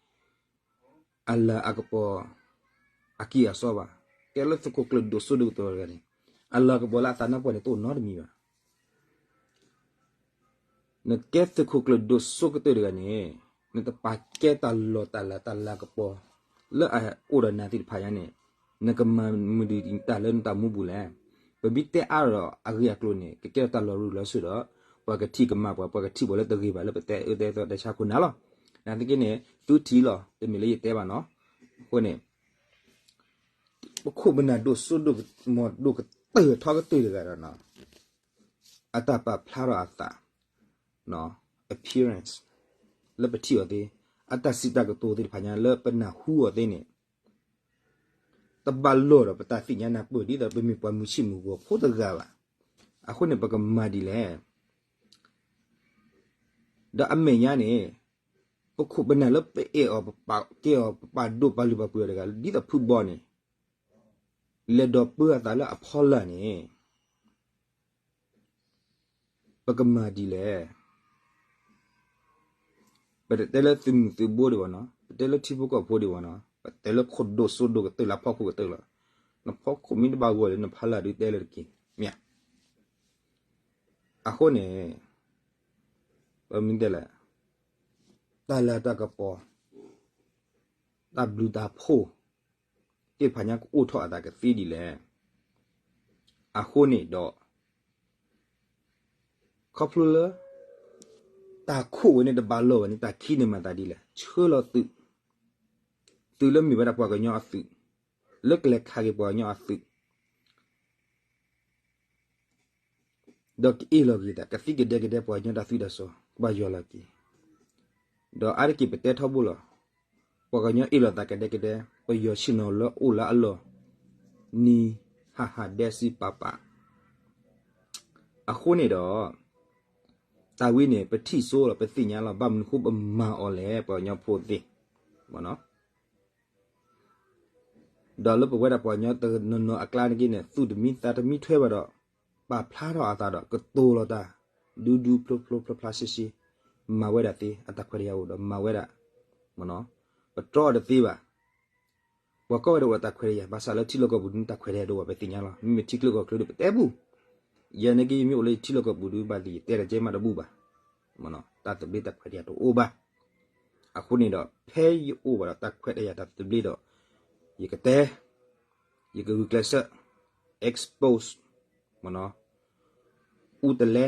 အလၤအကပီၤ အကံၢ်အစီဘၣ်. ကဲလၢသုးခိၣ်ကျၢၢ်ဒိၣ်စိဒိၣ်ကတၢၢ်တဂၤန့ၣ် အလၤကပီၤလၢအသးနါပှၢ်န့ၣ် တအိၣ်နီတမံၤဘၣ်. နကဲသုးခိၣ်ကျၢၢ်ဒိၣ်စိကတၢၢ်တဂၤန့ၣ် နတပာ်ကဲတၢ်လီၢ်တၢ်လၤတၢ်လၤကပီၤ လၢအအိၣ်ဒီးနၤသ့ၣ်တဖၣ်ညါန့ၣ် နကမၤမနုၤတၢ်လၢနတၢ်မူပူၤလဲၣ်. ပမ့ၢ်တဲအါဒီးအဂ့ၢ်အကျိၤန့ၣ် ကကဲထီၣ်တၢ်လီၤရူၢ်လီၤစုာ်ဒီး ပှၤကထံၣ်ကမၣ်ပှၤ, ပှၤကထံၣ်ပှၤလၢတဂ့ၤဘၣ်လၢပတဲအၢတဲသီတဲဆါခိၣ်နၢ်လီၤ. နာ်သက့န့ၣ် သုထံၣ်လီၤ, တမ့ၢ်လၢယတဲဘၣ်နီၤ. အဃိန့ၣ် ပခိၣ်ပနၢ်ဒိၣ်စိဒိၣ်ကတၢၢ်ထီကတၢၢ်တဂၤဒီး အတၢ်ပာ်ဖျါထီၣ်အသး appearance လၢပထံၣ်အီၤသ့, အတၢ်စံးတၢ်ကတိၤသ့ၣ်တဖၣ်ညါလၢပနၢ်ဟူအီၤသ့န့ၣ် တဘၣ်လိာ်ဒီးပတၢ်သ့ၣ်ညါနၢ်ပၢၢ်ဒ်သိးပမ့ၢ်ပှၤမုၢ်ဆ့ၣ်မုၢ်ဂီၤဖိတဂၤဘၣ်. အဃိန့ၣ် ပကမၤဒ်လဲၣ်. ဒီးအမဲာ်ညါန့ၣ် ပခိၣ်ပနၢ်လၢပအဲၣ်အီၤ ပပာ်ကဲအီၤ ပပာ်ဒိၣ်ပာ်လုၢ်ပာ်ပှ့ၤအီၤတဂၤ ဒ်သိးဖုဘီန့ၣ် လဲၤဒိးပၢအသးလၢအဖီလာ်န့ၣ် ပကမၤဒ်လဲၣ်. ပတတဲလၢသုးမုၢ်သုးဘိဒံးဘၣ်နီၤ, ပတဲလၢထံဖိကီၢ်ဖိဒံးဘၣ်နီၤ, ပတဲလၢခိၣ်ဒိၣ်စိဒိၣ်ကတၢၢ်လၢအဖီခိၣ်ကတၢၢ်လီၤ. နဖီခိၣ်မ့ၢ်တဘၣ်ဂီၢ်ဒီး နဖီလာ်ဒုးတဲလၢတက့ၢ် မ့ၢ်ဧါ. အဃိန့ၣ် ပမ့ၢ်တဲလဲၣ် တၢ်လၤတၢ်ကပီၤ တၢ်ဘျုးတၢ်ဖှိၣ်သ့ၣ်တဖၣ်ညါကအိၣ်ထီၣ်အသးကသ့ဒ်လဲၣ်. အဃိန့ၣ်ဒီး ခီဖျိလၢ တၢ်ခိၣ်ဝဲန့ၣ်တဘၣ်လီၢ်ဝဲန့ၣ် တၢ်ခံးန့ၣ်မၤသးဒ်လဲၣ်. ဆှၢလီၤသုး, သုးလၢမ့ၢ်ဝဲဒၣ်ပှၤကညီအသုး, လၢကလဲၤခးက့ၤပှၤကညီအသုး ဒီးကအ့ၣ်လိာ်က့ၤသး ကသံၣ်ကဒဲကဒဲပှၤကညီတၢ်သွံၣ်တၢ်စီၤ ကဘၣ်ယီၤလီၤက့ၤ, ဒီးအါတက့ၢ်ပတဲထီဘိလီၤ. ပှၤကညီအ့ၣ်လိာ်သးကဒဲကဒဲ ပယီၤဆ့ၣ်နီၤလၢအိၣ်လၢအလီၢ် နံၤဟးဟးဒဲစုပာ်ပာ်. အဃိန့ၣ်ဒီး တၢ်ဝဲန့ၣ် ပထံၣ်စိလီၤ ပသ့ၣ်ညါလီၤ ဘၣ်မနုၤဃိပမၤအီၤလဲၣ် ပှၤကညီဖိသ့ၣ် ဒီးလၢပဝဲဒၣ်ပှၤကညီတနီၤနီၤအကျါန့ၣ်က့န့ၣ် သူၣ်တမံသးတမံထွဲဘၣ်ဒီး ပာ်ဖျါထီၣ်အသးဒီး ကတိၤလီၤတၢ် ဒူဒူဖျိဖျိဖျါဖျါရှဲရှဲ မၤဝဲဒၣ်သ့ အတၢ်ခွဲးတၢ်ယာ်အိၣ်ဒီးမၤဝဲဒၣ် ပတြီအီၤတသ့ဘၣ်. ပှၤကိးဂၤဒဲးအိၣ်ဒီးတၢ်ခွဲးတၢ်ယာ် ဘၣ်ဆၣ်လၢထံလီၢ်ကီၢ်ပူၤဒုး တၢ်ခွဲးတၢ်ယာ်တအိၣ်ဘၣ် ပသ့ၣ်ညါလီၤ. မ့မ့ၢ်ထံချၢကီၢ်ချၢဒုး ပတဲဘူး. ယဲန့ၣ်က့ ယမ့ၢ်အိၣ်လၢယထံလီၢ်ကီၢ်ပူၤဒုး ဘၣ်သ့ၣ်ယတဲတၢ်ကဲမးတဘူးဘၣ်. တၢ်သဘျ့တၢ်ခွဲးတၢ်ယာ်တအိၣ်ဘၣ်. အဃိန့ၣ်ဒီး ဖဲယအိၣ်ဘၣ်ဒီးတၢ်ခွဲးတၢ်ယာ်တၢ်သဘျ့ဒီး ယကတဲ ယကဂုာ်ကျဲးစၢး expose မ့ၢ်နီၤ အူတလဲ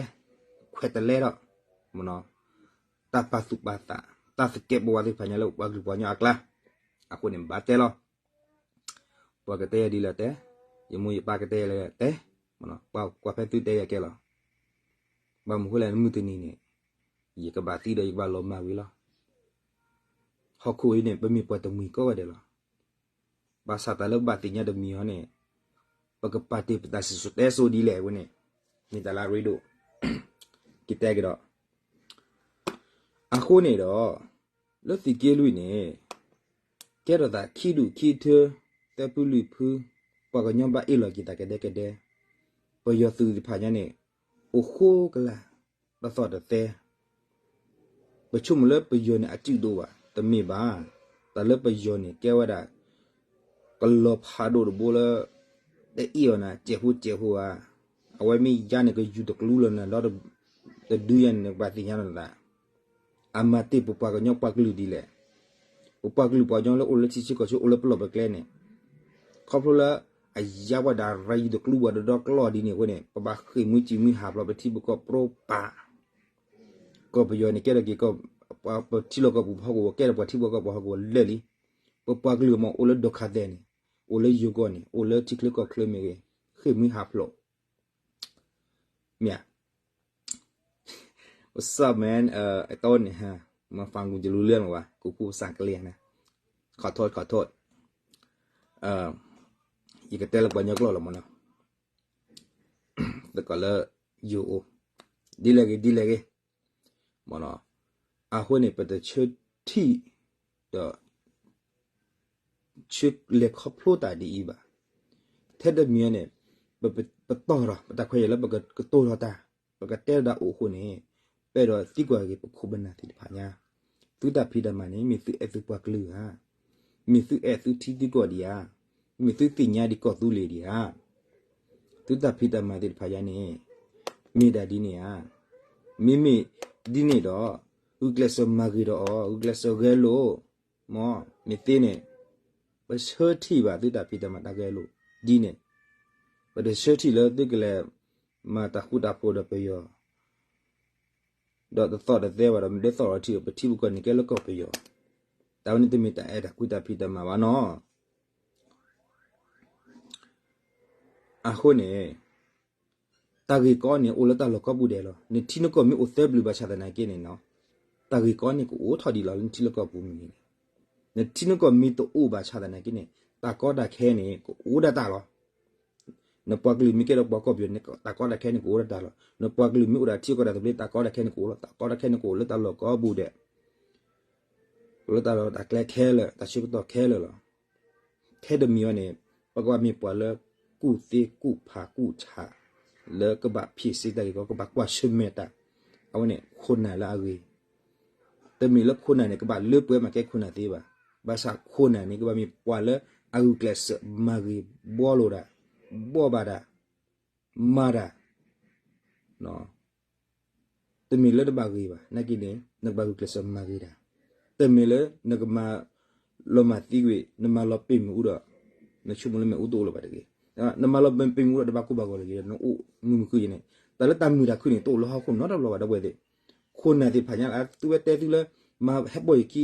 ခွဲးတလဲဒီး မ့ၢ်နီၤ တၢ်ပာ်သူၣ်ပာ်သး တၢ်သကဲးပဝးသ့ၣ်တဖၣ်ညါလၢပှၤကလုာ်ပှၤကညီအကျါ. အဃိန့ၣ် ဘၣ်တဲလီၤ. ပှၤကတဲယၤဒ်လဲၣ်တဲ, ယမိၢ်ယပၢ်ကတဲယၤလဲၣ်တဲ, ပှၤကွၢ်ဖဲသုတဲယၤကဲလီၤ. ဘၣ်မနုၤဃိလဲၣ် မုၢ်တနံၤန့ၣ် ယကဘၣ်သံဒီးယကဘၣ်လီၤမၢ်ဝံၤလီၤ. ဟီၣ်ခိၣ်အံၤန့ၣ် ပမ့ၢ်ပှၤတမှံၤကိးဂၤဒဲးလီၤ. ဘၣ်ဆၣ်တၢ်လၢဘၣ်သ့ၣ်ညါတမံၤအီၤန့ၣ် ပကပာ်တ့ၢ်ပတၢ်စံၣ်စိၤတဲစိၤဒ်လဲၣ်အဝဲန့ၣ် မ့ၢ်တၢ်လၢအရ့ဒိၣ် ကတဲကဒီး အဃိန့ၣ်ဒီး လၢသုးက့လွံၢ်န့ၣ် ကဲထီၣ်သးခံဒူၣ်ခံထၢ သၢဖုလွံၢ်ဖု ပှၤကညီဘၣ်အ့ၣ်လိာ်က့ၤသးကဒဲကဒဲ ပယီၤသုးသ့ၣ်တဖၣ်ညါန့ၣ် အိၣ်ဃိကလာ် တသီၣ်တသဲ ပဆိကမိၣ်လၢပယီၤန့ၣ်အစုဒိၣ်ဘၣ် တမ့ၢ်ဘၣ်. တၢ်လၢပယီၤန့ၣ် ကဲဝဲဒၣ် ကလီၤဖးဒိၣ်တဘိလၢ တအ့ၣ်အီၤနၤ စဲးဖိစဲးဖိဧါ. အဝဲမ့ၢ်ယါန့ၣ် ကယူၤတကျူလီၤနၤ ဒီးတဒုယါန့ၣ် နကဘၣ်သ့ၣ်ညါလီၤနသး အမၤတ့ၢ်ပပှၤကညီပှၤကလုာ်ဒ်လဲၣ်. ပပှၤကလုာ်ပှၤကညီလၢအိၣ်လၢထံဆၢကီၢ်ဆၢ အိၣ်လၢပလီၢ်ပကျဲန့ၣ် ခီဖျိလၢ အယါပှၤဒၣ်ရၤယူၤတကျူပှၤဒီဒီကျီၢ်ဒ်န့ၣ်အဃိန့ၣ် ပဘၣ်ဃ့ၢ်မှံစံးမှံဟးဖျိးပထံပကီၢ်ပြိပာ် ကီၢ်ပယီၤန့ၣ် ကဲထီၣ်က့ၤ ပထံပကီၢ်ပှၤဟီၣ်ကဝီၤ ကဲထီၣ်ပှၤထံပကီၢ်ပှၤဟီၣ်ကဝီၤလၢာ်လံ. ပပှၤကလုာ်မ့ၢ်အိၣ်လၢဒိးခးသဲန့ၣ် အိၣ်လၢယိၤကီၢ်န့ၣ် အိၣ်လၢထံချၢကီၢ်ချၢမ့ၢ်ဂ့ၤ ဃ့ၢ်မှံဟးဖျိး မ့ၢ်ဧါ. What's up, man? အတီန့ၣ် မၤဖးကူၣ်ကလူလၢမးဘၣ် ကူၣ်ဖူစၢ်ကလံၤန့ၣ် ခီၣ်ထိၣ်ခီၣ်ထိၣ် ယကတဲလၢပှၤကညီကျိာ်လီၤမးနီၤ သကိးလၢယိၤအိၣ် ဒ်လဲၣ်ဂ့ၤ ဒ်လဲၣ်ဂ့ၤ မ့ၢ်နီၤ အဃိန့ၣ် ပတဆၢထံၣ်ဒီး ဆၢလဲၤခီဖျိတၢ်ဒ်အံၤဘၣ်. ထဲတမံၤန့ၣ် ပတီၢ်ထီၣ် ပတၢ်ခွဲးယာ်လၢပကတိၤထီၣ်တၢ် ပကတဲတၢ်အိၣ်အဃိန့ၣ် ပအဲၣ်ဒိးသံကွၢ်က့ၤပခိၣ်ပနၢ်သ့ၣ်တဖၣ်ညါ သုတၢ်ဖံးတၢ်မၤန့ၣ် မ့ၢ်သုအဲၣ်သုပှၤကလုာ်ဧါ, မ့ၢ်သုအဲၣ်သုထံသုကီၢ်ဒံးဧါ, မ့ၢ်သုသ့ၣ်ညါဒံးကီၢ်သူလ့ၤဒံးဧါ. သုတၢ်ဖံးတၢ်မၤသ့ၣ်တဖၣ်ညါန့ၣ် မ့ၢ်ဒၣ်ဒ်န့ၣ်ဧါ. မ့မ့ၢ်ဒ်န့ၣ်ဒီး ဂုာ်ကျဲးစၢးမၤဂ့ၤဒီးအီၤ ဂုာ်ကျဲးစၢးဂဲၤလိာ် မ့ၢ်မ့ၢ်သ့န့ၣ် ပဆၢထံၣ်ဘၣ်သုတၢ်ဖံးတၢ်မၤတၢ်ဂဲၤလိာ်ဒ်န့ၣ် ပတဆၢထံၣ်လၢသုကလဲၤမၤတၢ်ဃူတၢ်ဖိးဒီးပယီၤ ဒီးတသီၣ်တသဲဘၣ်ဒီး မ့ၢ်တသီၣ်လီၤထံဒီး ပထံပကီၢ်န့ၣ်ကဲလၢကီၢ်ပယီၤ, တၢ်ဝဲန့ၣ်တမ့ၢ်တၢ်အဲၣ်တၢ်ကွံတၢ်ဖံးတၢ်မၤဘၣ်နီၤ. အဃိန့ၣ် တၢ်ဂ့ၢ်ကီန့ၣ် အိၣ်လၢတၢ်လီၢ်ကိးပူၤဒဲးလီၤ. နထံနကီၢ်မ့ၢ်အိၣ်သၢပျုၤဘၣ်ဆၣ်သနာ်က့န့ၣ်နီၤ, တၢ်ဂ့ၢ်ကီန့ၣ်ကအိၣ်ထီၣ်ဒံးလီၤလၢနထံလီၢ်ကီၢ်ပူၤမ့ၢ်ဂ့ၤန့ၣ်, နထံနကီၢ်မ့ၢ်တအိၣ်ဘၣ်ဆၣ်သနာ်က့န့ၣ် တၢ်ကီတၢ်ခဲန့ၣ် ကအိၣ်ဒၣ်တၢ်လီၤ. နပှၤကလုာ်မ့ၢ်ကဲဒီးပှၤကီၢ်ပယီၤန့ၣ် တၢ်ကီတၢ်ခဲန့ၣ်ကအိၣ်ဒီးတၢ်လီၤ. နပှၤကလုာ်မ့ၢ်အိၣ်ဒီးထံကီၢ်တၢ်သဘျ့ တၢ်ကီတၢ်ခဲန့ၣ်ကအိၣ်လီၤ. တၢ်ကီတၢ်ခဲန့ၣ်ကအိၣ်လၢတၢ်လီၢ်ကိးပူၤဒဲး လၢတၢ်လီၢ်တၢ်ကျဲခဲလၢာ် တၢ်ဆၢကတီၢ်ခဲလၢာ်လီၤ. ထဲတမံၤအံၤန့ၣ် ပကဘၣ်မ့ၢ်ပှၤလၢကူၣ်သ့ကူၣ်ဖးကူၣ်ဆး လၢကဘၣ်ဖံးစ့တၢ်ဂ့ၢ်ကီ ကဘၣ်ကွၢ်ဆၢၣ်မဲာ်တၢ်, အဝဲန့ၣ်ခိၣ်နၢ်လၢအဂ့ၤ တမ့ၢ်လၢခိၣ်နၢ်န့ၣ် ကဘၣ်လၢပှဲၤမးကဲခိၣ်နၢ်သ့ဘၣ်. ဘၣ်ဆၣ်ခိၣ်နၢ်န့ၣ် ကဘၣ်မ့ၢ်ပှၤလၢအဂုာ်ကျဲးစၢးမၤဂ့ၤဘှီလိာ်တၢ်, ဘှီဘၣ်တၢ်, မၤတၢ် တမ့ၢ်လၢတဘၣ်ဂ့ၤဘၣ် နာ်က့န့ၣ် နကဘၣ်ဂုာ်ကျဲးစၢးမၤဂ့ၤတၢ်, တမ့ၢ်လၢနကမၤလီၤမၢ်သံကွံာ် နမၤလီၤပ့ၢ်မ့ၣ်အူဒီး နဆိကမိၣ်လၢမ့ၣ်အူတအိၣ်လၢၤဘၣ်တဂ့ၤ. နမၤလီၤပ့ၢ်မ့ၣ်အူဒီး တဘၣ်ကိၢ်ဘၣ်ဂီၤတဂ့ၤ နအိၣ်မုာ်မုာ်ခုၣ်ယဲန့ၣ် တၢ်လၢတၢ်မုာ်တၢ်ခုၣ်န့ၣ် တအိၣ်လၢဟီၣ်ခိၣ်နီတဘျီဘၣ် ဒီပုၢ်ဝဲၢ်သ့ၣ်, ခိၣ်နၢ်သ့ၣ်တဖၣ်ညါ သုဝဲတဲသုလၢ မၤဟဲပိာ်ယခံ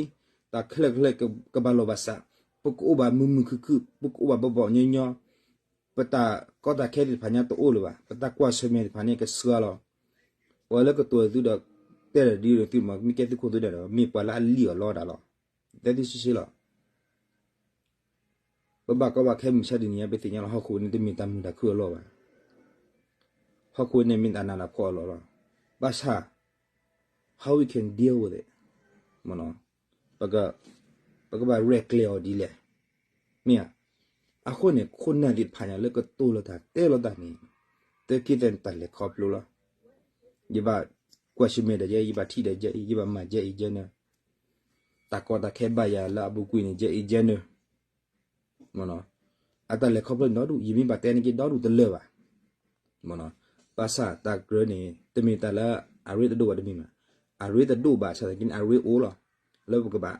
တၢ်ခဲလၢာ်ခဲလၢာ်ကဘၣ်လီၤဘၣ်စး, ပကအိၣ်ဘၣ်မုာ်မုာ်ခုၣ်ခုၣ် ပကအိၣ်ဘၣ်ဘီၣ်ဘီၣ်ညီညီ ပတၢ်ကီတၢ်ခဲသ့ၣ်တဖၣ်ညါတအိၣ်လၢၤဘၣ်, ပတၢ်ကွၢ်ဆၢၣ်မဲာ်သ့ၣ်တဖၣ်န့ၣ် ကစှၤလီၤ. ပှၤလၢကတိၤသုဒီး တဲဒီးဒ်သိးသုမ့ၢ်ကဲသုခိၣ်သုနၢ်ဒီး မ့ၢ်ပှၤလၢအလံၣ်အီၣ်လီတၢ်လီၤ. တဲသုဆ့ဆ့လီၤ. ပဘၣ်ကီဘၣ်ခဲမုၢ်ဆါတနံၤညါ ပသ့ၣ်ညါလီၤ ဟီၣ်ခိၣ်န့ၣ် တမ့ၢ်တၢ်မုာ်တၢ်ခုၣ်အလီၢ်ဘၣ်. ဟီၣ်ခိၣ်န့ၣ်မ့ၢ်တၢ်နးတၢ်ဖှီၣ်အလီၢ်လီၤ. ဘၣ်ဆၣ် how we can deal with it မ့ၢ်နီၤ, ပကဘၣ်ရဲၣ်ကျဲၤအီၤဒ်လဲၣ်. မ့ၢ်ဧါ. အဃိန့ၣ် ခိၣ်နၢ်သ့ၣ်တဖၣ်ညါလၢကတိၤလီၤတၢ်တဲလီၤတၢ်န့ၣ် သုက့ၤသဲးတၢ်လဲၤခီဖျိလီၤ. ယဘၣ်ကွၢ်ဆၢၣ်မဲာ်ဒီးယဲအံၤ ယဘၣ်ထံၣ်ဒီးယဲအံၤ ယဘၣ်မၤယဲအံၤယဲန့ၣ်, တၢ်ကီတၢ်ခဲဘၣ်ယၤလၢအပူၤကွံာ်န့ၣ် ယဲအံၤယဲန့ၣ် မ့ၢ်နီၤ, အတၢ်လဲၤခီဖျိန့ၣ်ဒီဒူၣ် ယမ့ၢ်ဘၣ်တဲန့ၢ်က့ၤဒီဒူၣ်တလၢာ်ဘၣ်. မ့ၢ်နီၤ, ဘၣ်ဆၣ်တၢ်ကြၢးန့ၣ် တမ့ၢ်တၢ်လၢအရ့တဒိၣ်ဘၣ်တမံၤမး, အရ့တဒိၣ်ဘၣ်ဆၣ်သနာ်က့န့ၣ် အရ့အိၣ်လီၤ. လၢပကဘၣ်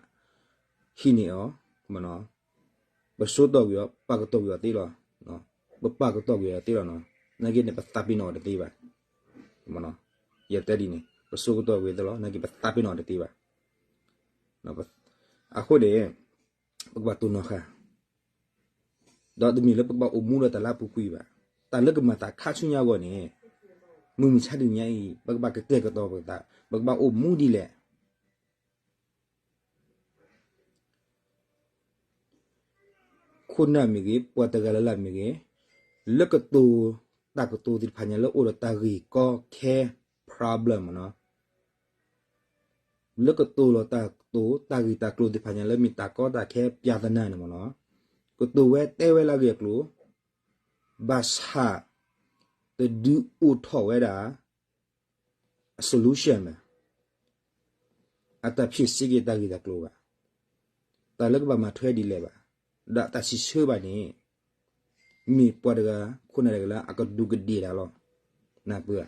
ဟံးန့ၢ်အီၤ, မ့ၢ်နီၤ, ပဆိကတီၢ်ကွံာ်အီၤ ပာ်ကတီၢ်ကွံာ်အီၤသ့လီၤ. ပပာ်ကတီၢ်ကွံာ်အီၤသ့လီၤနီၤ, နာ်က့န့ၣ် ပသးပ့ၤနီၣ်အီၤတသ့ဘၣ်. မ့ၢ်နီၤ, ယတဲဒ်န့ၣ် ပဆိကတီၢ်ကွံာ်သ့လီၤ နာ်က့ပသးပ့ၤနီၣ်အီၤတသ့ဘၣ်. အဃိန့ၣ် ပကဘၣ်တိၢ်နီၣ်ဃာ်, ဒီးတမ့ၢ်လၢပကဘၣ်အိၣ်မူဒီးတၢ်လၢအပူၤကွံာ်ဘၣ်. တၢ်လၢကမၤသးခါဆူညါအဂီၢ်န့ၣ် မုၢ်မဆါတနံၤညါအံၤ ပကဘၣ်ကတဲာ်ကတီၤပသး, ပကဘၣ်အိၣ်မူဒ်လဲၣ်. ခိၣ်နၢ်မ့ၢ်ဂ့ၤ, ပှၤတဂၤလၢ်လၢ်မ့ၢ်ဂ့ၤ, လၢကတိၤတၢ်ကတိၤသ့ၣ်တဖၣ်ညါလၢအိၣ်ဒီးတၢ်ဂ့ၢ်ကီခဲ problem မ့ၢ်နီၤ, လၢကတိၤလီၤတၢ်ကတိၤ တၢ်ဂ့ၢ်တၢ်ကျိၤသ့ၣ်တဖၣ်ညါ လၢမ့ၢ်တၢ်ကီတၢ်ခဲ ပြဿနာ န့ၣ်မ့ၢ်နီၤ, ကတိၤဝဲတဲဝဲလၢအဂ့ၢ်အကျိၤ, ဘၣ်ဆၣ် တဒုးအိၣ်ထီၣ်ဝဲဒၣ် အ solution ဘၣ်, အတၢ်ဖံးစ့က့ၤတၢ်ဂ့ၢ်တၢ်ကျိၤဘၣ်, တၢ်လၢကဘၣ်မၤထွဲဒ်လဲၣ်ဘၣ်, ဒီးတၢ်စံးဆၢဘၣ်န့ၣ် မ့ၢ်ပှၤတဂၤ ခိၣ်နၢ်တဂၤလၢအကဒူးကဒ့ၣ်တၢ်လီၤ. နၢ်ပၢၢ်ဧါ,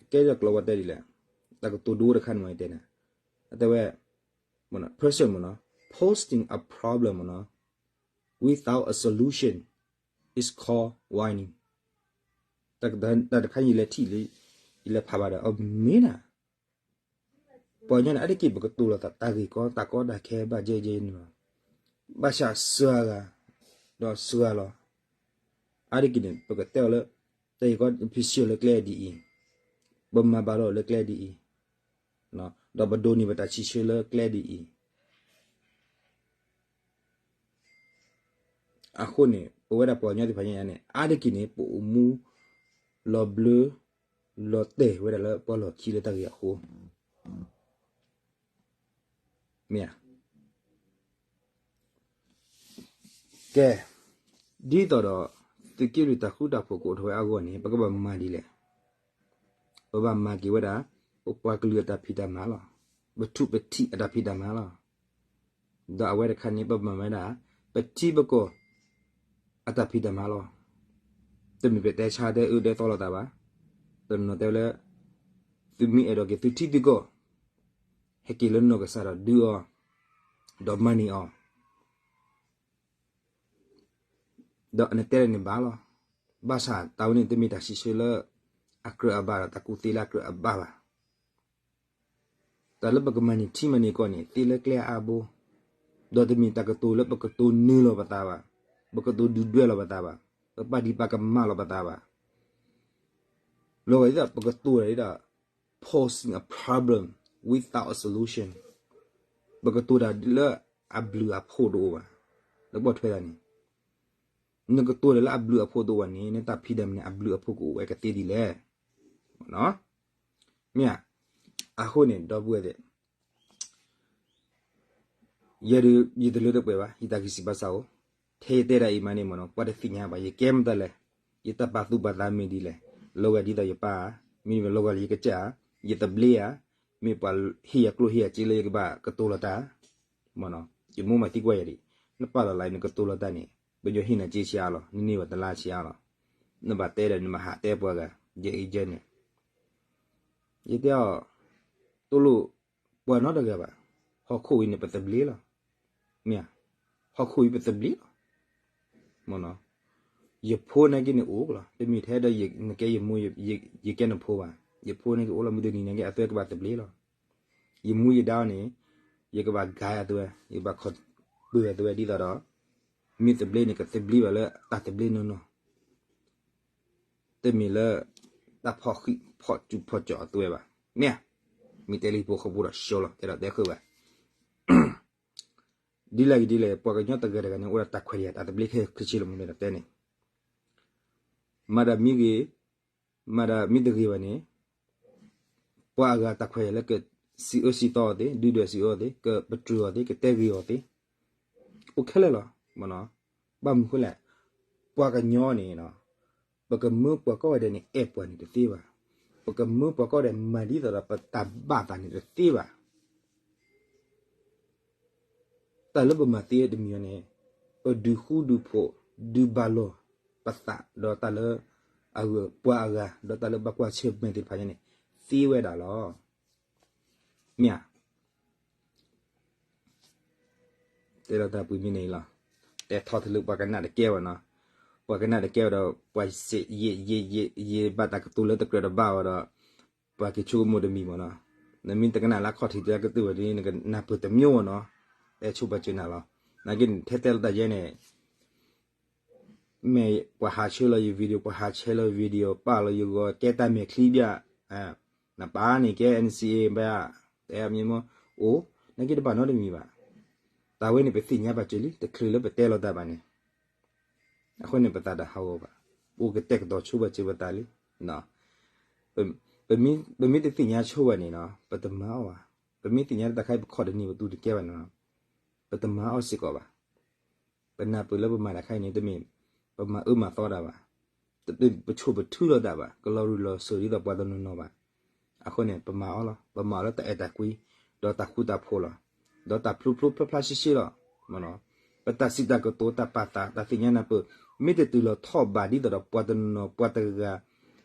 အကဲထီၣ်ကျိၤဝဲတဲဒ်လဲၣ်, တၢ်ကတိၤဒိတခါန့ၣ်မ့ၢ်တဲနၤ, အတဲဝဲ person မ့ၢ်နီၤ, posting a problem မ့ၢ်နီၤ, without a solution is called whining. တၢ်တခါယလဲၤထံၣ်လံ, ယလဲၤဖးဘၣ်ဒီး အမ့ၢ်နၤ, ပှၤကညီန့ၣ် အါတက့ၢ်ပကတိၤလီၤတၢ်ဂ့ၢ်ကီ တၢ်ကီတၢ်ခဲဘၣ်ယဲယဲန့ၣ်လီၤ. ဘၣ်ဆၣ်စှၤဂၤ ဒီးစှၤလီၤ, အါတက့ၢ်န့ၣ် ပကတဲအီၤလၢ တၢ်ဂ့ၢ်ကီဖံးစ့အီၤလၢကျဲဒ်အံၤ, ပမၤဘၣ်လီၤလၢကျဲဒ်အံၤ, ဒီးပဒိးန့ၢ်ပတၢ်စံးဆၢလၢကျဲဒ်အံၤ အဃိန့ၣ် ပဝဲဒၣ်ပှၤကညီသ့ၣ်တဖၣ်ညါန့ၣ် အါတက့ၢ်န့ၣ် ပအိၣ်မူ လီၤဘျၢ လီၤတဲာ်ဝဲဒၣ်လၢပှၤလီၢ်ခံလၢတၢ်ဂ့ၢ်အဃိ, မ့ၢ်ဧါ. ကဲ, ဒ်သိးဒီး သုးက့လွံၢ်တၢ်ဃူတၢ်ဖိးကအိၣ်ထီၣ်ဝဲအဂီၢ်န့ၣ် ပကဘၣ်မၤဒ်လဲၣ်. ပဘၣ်မၤက့ၤဝဲဒၣ် ပပှၤကလုာ်အတၢ်ဖံးတၢ်မၤလီၤ. ပထူးပထံးအတၢ်ဖံးတၢ်မၤလီၤ. ဒီးအဝဲတခါန့ၣ် ပမၤဝဲဒၣ် ပထံပကီၢ်အတၢ်ဖံးတၢ်မၤလီၤ. တမ့ၢ်ပတဲဆါတဲအၢတဲသီလိာ်သးဘၣ်. တနီၤတဲဝဲလၢ သုမ့ၢ်အဲၣ်ဒိးက့ၤသုထံသုကီၢ် ဟဲက့ၤလၢနီၢ်ကစၢ်ဒီးဒုးအီၤ, ဒီးမၤန့ၢ်အီၤ, ဒီးအနတဲလၢန့ၣ်ဘၣ်လီၤ. ဘၣ်ဆၣ်တၢ်ဝဲန့ၣ် တမ့ၢ်တၢ်စံးဆၢလၢအကြၢးအဘၣ်ဒီး တၢ်ကူၣ်သ့လၢအကြၢးအဘၣ်ဘၣ်. တၢ်လၢပကမၤန့ၢ်ထံမၤန့ၢ်ကီၢ်န့ၣ် သ့လၢကျဲအါဘိ, ဒီးတမ့ၢ်တၢ်ကတိၤလၢပကတိၤနၢၤလီၤပသးဘၣ်, ပကတိၤဒုၣ်ဒွဲၣ်လီၤပသးဘၣ်, ပပာ်ဒံးပာ်ကမၣ်လီၤပသးဘၣ်. လီၤဂာ်ဒ်သိး ပကတိၤဒၣ်ဒ်ဒီး posing a problem without a solution. ပကတိၤတၢ်လၢအဘျုးအဖှိၣ်တအိၣ်ဘၣ်. လၢပီၣ်ထွဲတၢ်န့ၣ် နကတိၤတၢ်လၢအဘျုးအဖှိၣ်တအိၣ်ဘၣ်န့ၣ် နတၢ်ဖံးတၢ်မၤန့ၣ် အဘျုးအဖှိၣ်ကအိၣ်ဝဲကသ့ဒ်လဲၣ်. မ့ၢ်ဧါ. အဃိန့ၣ် ဒီပုၢ်ဝဲၢ်သ့ၣ် ယဲဒုး ယတလၢတပှဲၤဘၣ် ယတၢ်ဂံၢ်စၢ်ဘါစၢ်အိၣ်, ထဲယတဲဒၣ်အံၤမးန့ၣ်မ့ၢ်နီၤ ပှၤတသ့ၣ်ညါဘၣ် ယကဲမတၤလဲၣ်, ယတၢ်ပာ်သူၣ်ပာ်သးမ့ၢ်ဒ်လဲၣ်, လီၤဂာ်ဒ်သိးယပၢ်ဧါ, မ့တမ့ၢ်လီၤဂာ်လၢယကစၢ်ဧါ, ယသဘျ့ဧါ, မ့ၢ်ပှၤဟ့ၣ်ယၤကျိၣ်ဟ့ၣ်ယၤစ့လၢယကဘၣ်ကတိၤလီၤတၢ်, မ့ၢ်နီၤ ယမိၢ်မၤသံကွၢ်ယၤဒံး, နပာ်လီၤလၢနကတိၤလီၤတၢ်န့ၣ် ပညီဟ့ၣ်နၤစ့ဆံးအါလီၤ နန့ၢ်ဝဲတလါဆံးအါလီၤ, နဘၣ်တဲဒီးနမၤဟးတဲပှၤဂၤ ယအံၤယဲန့ၣ် ယတဲအီၤ တလိၣ်ပှၤနီတဂၤဘၣ်, ဟီၣ်ခိၣ်အံၤန့ၣ် ပသဘျ့လီၤ, မ့ၢ်ဧါ, ဟီၣ်ခိၣ်အံၤပသဘျ့လီၤ, မ့ၢ်နီၤ, ယဖိနာ်က့န့ၣ်အိၣ်လီၤ, တမ့ၢ်ထဲဒီးနကဲယမိၢ် ယကဲနဖိဘၣ်, ယဖိနာ်က့အိၣ်လီၤ မုၢ်တနံၤနာ်က့ အသွဲကဘၣ်သဘျ့လီၤ, ယမိၢ်ယဒါအီၤန့ၣ် ယကဘၣ်ကၤအသွဲ ယကဘၣ်ခီၣ်ပၢၢ်အသွဲဒ်သိးဒီး မ့ၢ်သဘျ့န့ၣ် ကသဘျ့ဘၣ်လၢတၢ်သဘျ့နီၢ်နီၢ် တမ့ၢ်လၢ တၢ်ဖီၣ်ဃံးဖီၣ်စူၤဖီၣ်ကၠီအသွဲဘၣ်, မ့ၢ်ဧါ, မ့ၢ်တဲလၢဟံၣ်ဖိဃီဖိဒီး ဆှၢလီၤ တဲဒီးတဲဃုာ်ဘၣ်, ဒ်လဲၣ်ဂ့ၤဒ်လဲၣ် ပှၤကညီတဂၤတဂၤန့ၣ် အိၣ်ဒီးတၢ်ခွဲးတၢ်ယာ် တၢ်သဘျ့ခဲခဲဆ့လီၤ မ့ၢ်ဒီးတဲန့ၣ်, မၤဒၣ်မ့ၢ်ဂ့ၤ, မၤဒၣ်မ့ၢ်တဂ့ၤဘၣ်န့ၣ် ပှၤအဂၤတၢ်ခွဲးတၢ်ယာ်လၢကစံးအၢစံးသီအီၤသ့, ဒုၣ်ဒွဲၣ်စံးအၢအီၤသ့, ကပတြၢၤအီၤသ့, ကတဲဂ့ၤအီၤသ့, အိၣ်ခဲလၢာ်လီၤ, မ့ၢ်နီၤ, ဘၣ်မနုၤဃိလဲၣ်, ပှၤကညီန့ၣ် ပကမၢပှၤကိးဂၤဒဲးန့ၣ် အဲၣ်ပှၤန့ၣ်တသ့ဘၣ်, ပကမၢပှၤကိးဂၤဒဲးမၤဒ်သိးဒီးပတၢ်ဘၣ်သးန့ၣ်တသ့ဘၣ် တၢ်လၢပမၤသ့တမံၤန့ၣ် ပဒုးဃူဒုးဖိး ဒုးဘၣ်လိာ်ပသး ဒီးတၢ်လၢအဂုၤပှၤအဂၤ ဒီးတၢ်လၢဘၣ်ကွၢ်ဆၢၣ်မဲာ်သ့ၣ်တဖၣ်ညါန့ၣ် သ့ဝဲဒၣ်လီၤ. မ့ၢ်ဧါ. တဲလီၤတၢ်ပှဲၤမံၤန့ၣ်လီၤ. တဲထီၣ်တလၢပှၤကနၣ်တကဲဘၣ်နီၤ. ပှၤကနၣ်တကဲဘၣ်ဒီး ပှၤစံးယဲၢ်ယဲၢ်ယဲၢ် ယဲၢ်ဘၣ်တၢ်ကတိၤလၢတကြၢးတဘၣ်ဝဲဒီး ပှၤက့ၤဆိကမိၣ်တမံၤမ့ၢ်နီၤ. နမ့ၢ်တကနၣ်လၢအခီၣ်ထံးတၢ်ကတၢၢ်ဝဲဒီး နကနၢ်ပၢၢ်တမံၤမ့ၢ်နီၤ. အဲၣ်ဆိပာ်စၢၤနၤလီၤ. နာ်က့ထဲတဲလီၤတၢ်ယဲန့ၣ် မ့ၢ်ပှၤဟးဆှၢလီၤယ video ပှၤဟးဆှဲလီၤ video ပာ်လီၤယဂီၤ ကဲတၢ်မဲာ်ချံဘၣ်, နပၢ်န့ၣ်ကဲ NCA ဘၣ်, တဲမ့ၢ်မ့ၢ်အိၣ်, နာ်က့တဘၣ်နီတမံၤဘၣ်. တၢ်ဝဲန့ၣ် ပသ့ၣ်ညါပာ်စၢၤလံ တချုးလၢပတဲလီၤတၢ်ဘၣ်န့ၣ်. အဃိန့ၣ် ပသးတဟးဂီၤဘၣ်. အိၣ်ကတဲာ်ကတီၤဆိပာ်စၢၤပသးလံ. ပမ့ၢ်တသ့ၣ်ညါဆိဘၣ်န့ၣ်နီၤ ပတမၤအီၣ်ဘၣ်. ပမ့ၢ်သ့ၣ်ညါတၢ်တခါအံၤ ပခီၣ်တနံၤပသူတကဲဘၣ်န့ၣ်နီၤ ပတမၤအီၣ်စ့ၢ်ကီးဘၣ်. ပနၢ်ပၢၢ်လၢပမၤတၢ်တခါအံၤန့ၣ် တမ့ၢ်ပမၤအၢမၤသီတၢ်ဘၣ်. ပဆိၣ်ပထုလီၤတၢ်ဘၣ်. ကလီၤရူၤလီၤစၢၤဒ်သိးပှၤတနီၤနီၤဘၣ်. အဃိန့ၣ် ပမၤအီၤလီၤ. ပမၤအီၤလၢတၢ်အဲၣ်တၢ်ကွံ ဒီးတၢ်ဃူတၢ်ဖိးလီၤ. ဒီးတၢ်ဖျိဖျိဖျါဖျါရှဲရှဲလီၤ. ပတၢ်စံးတၢ်ကတိၤ တၢ်ပာ်သး တၢ်သ့ၣ်ညါနၢ်ပၢၢ် မ့ၢ်တတုၤလီၤထီၣ်ဘးဒ်သိးဒီးပှၤတနီၤနီၤပှၤတဂၤ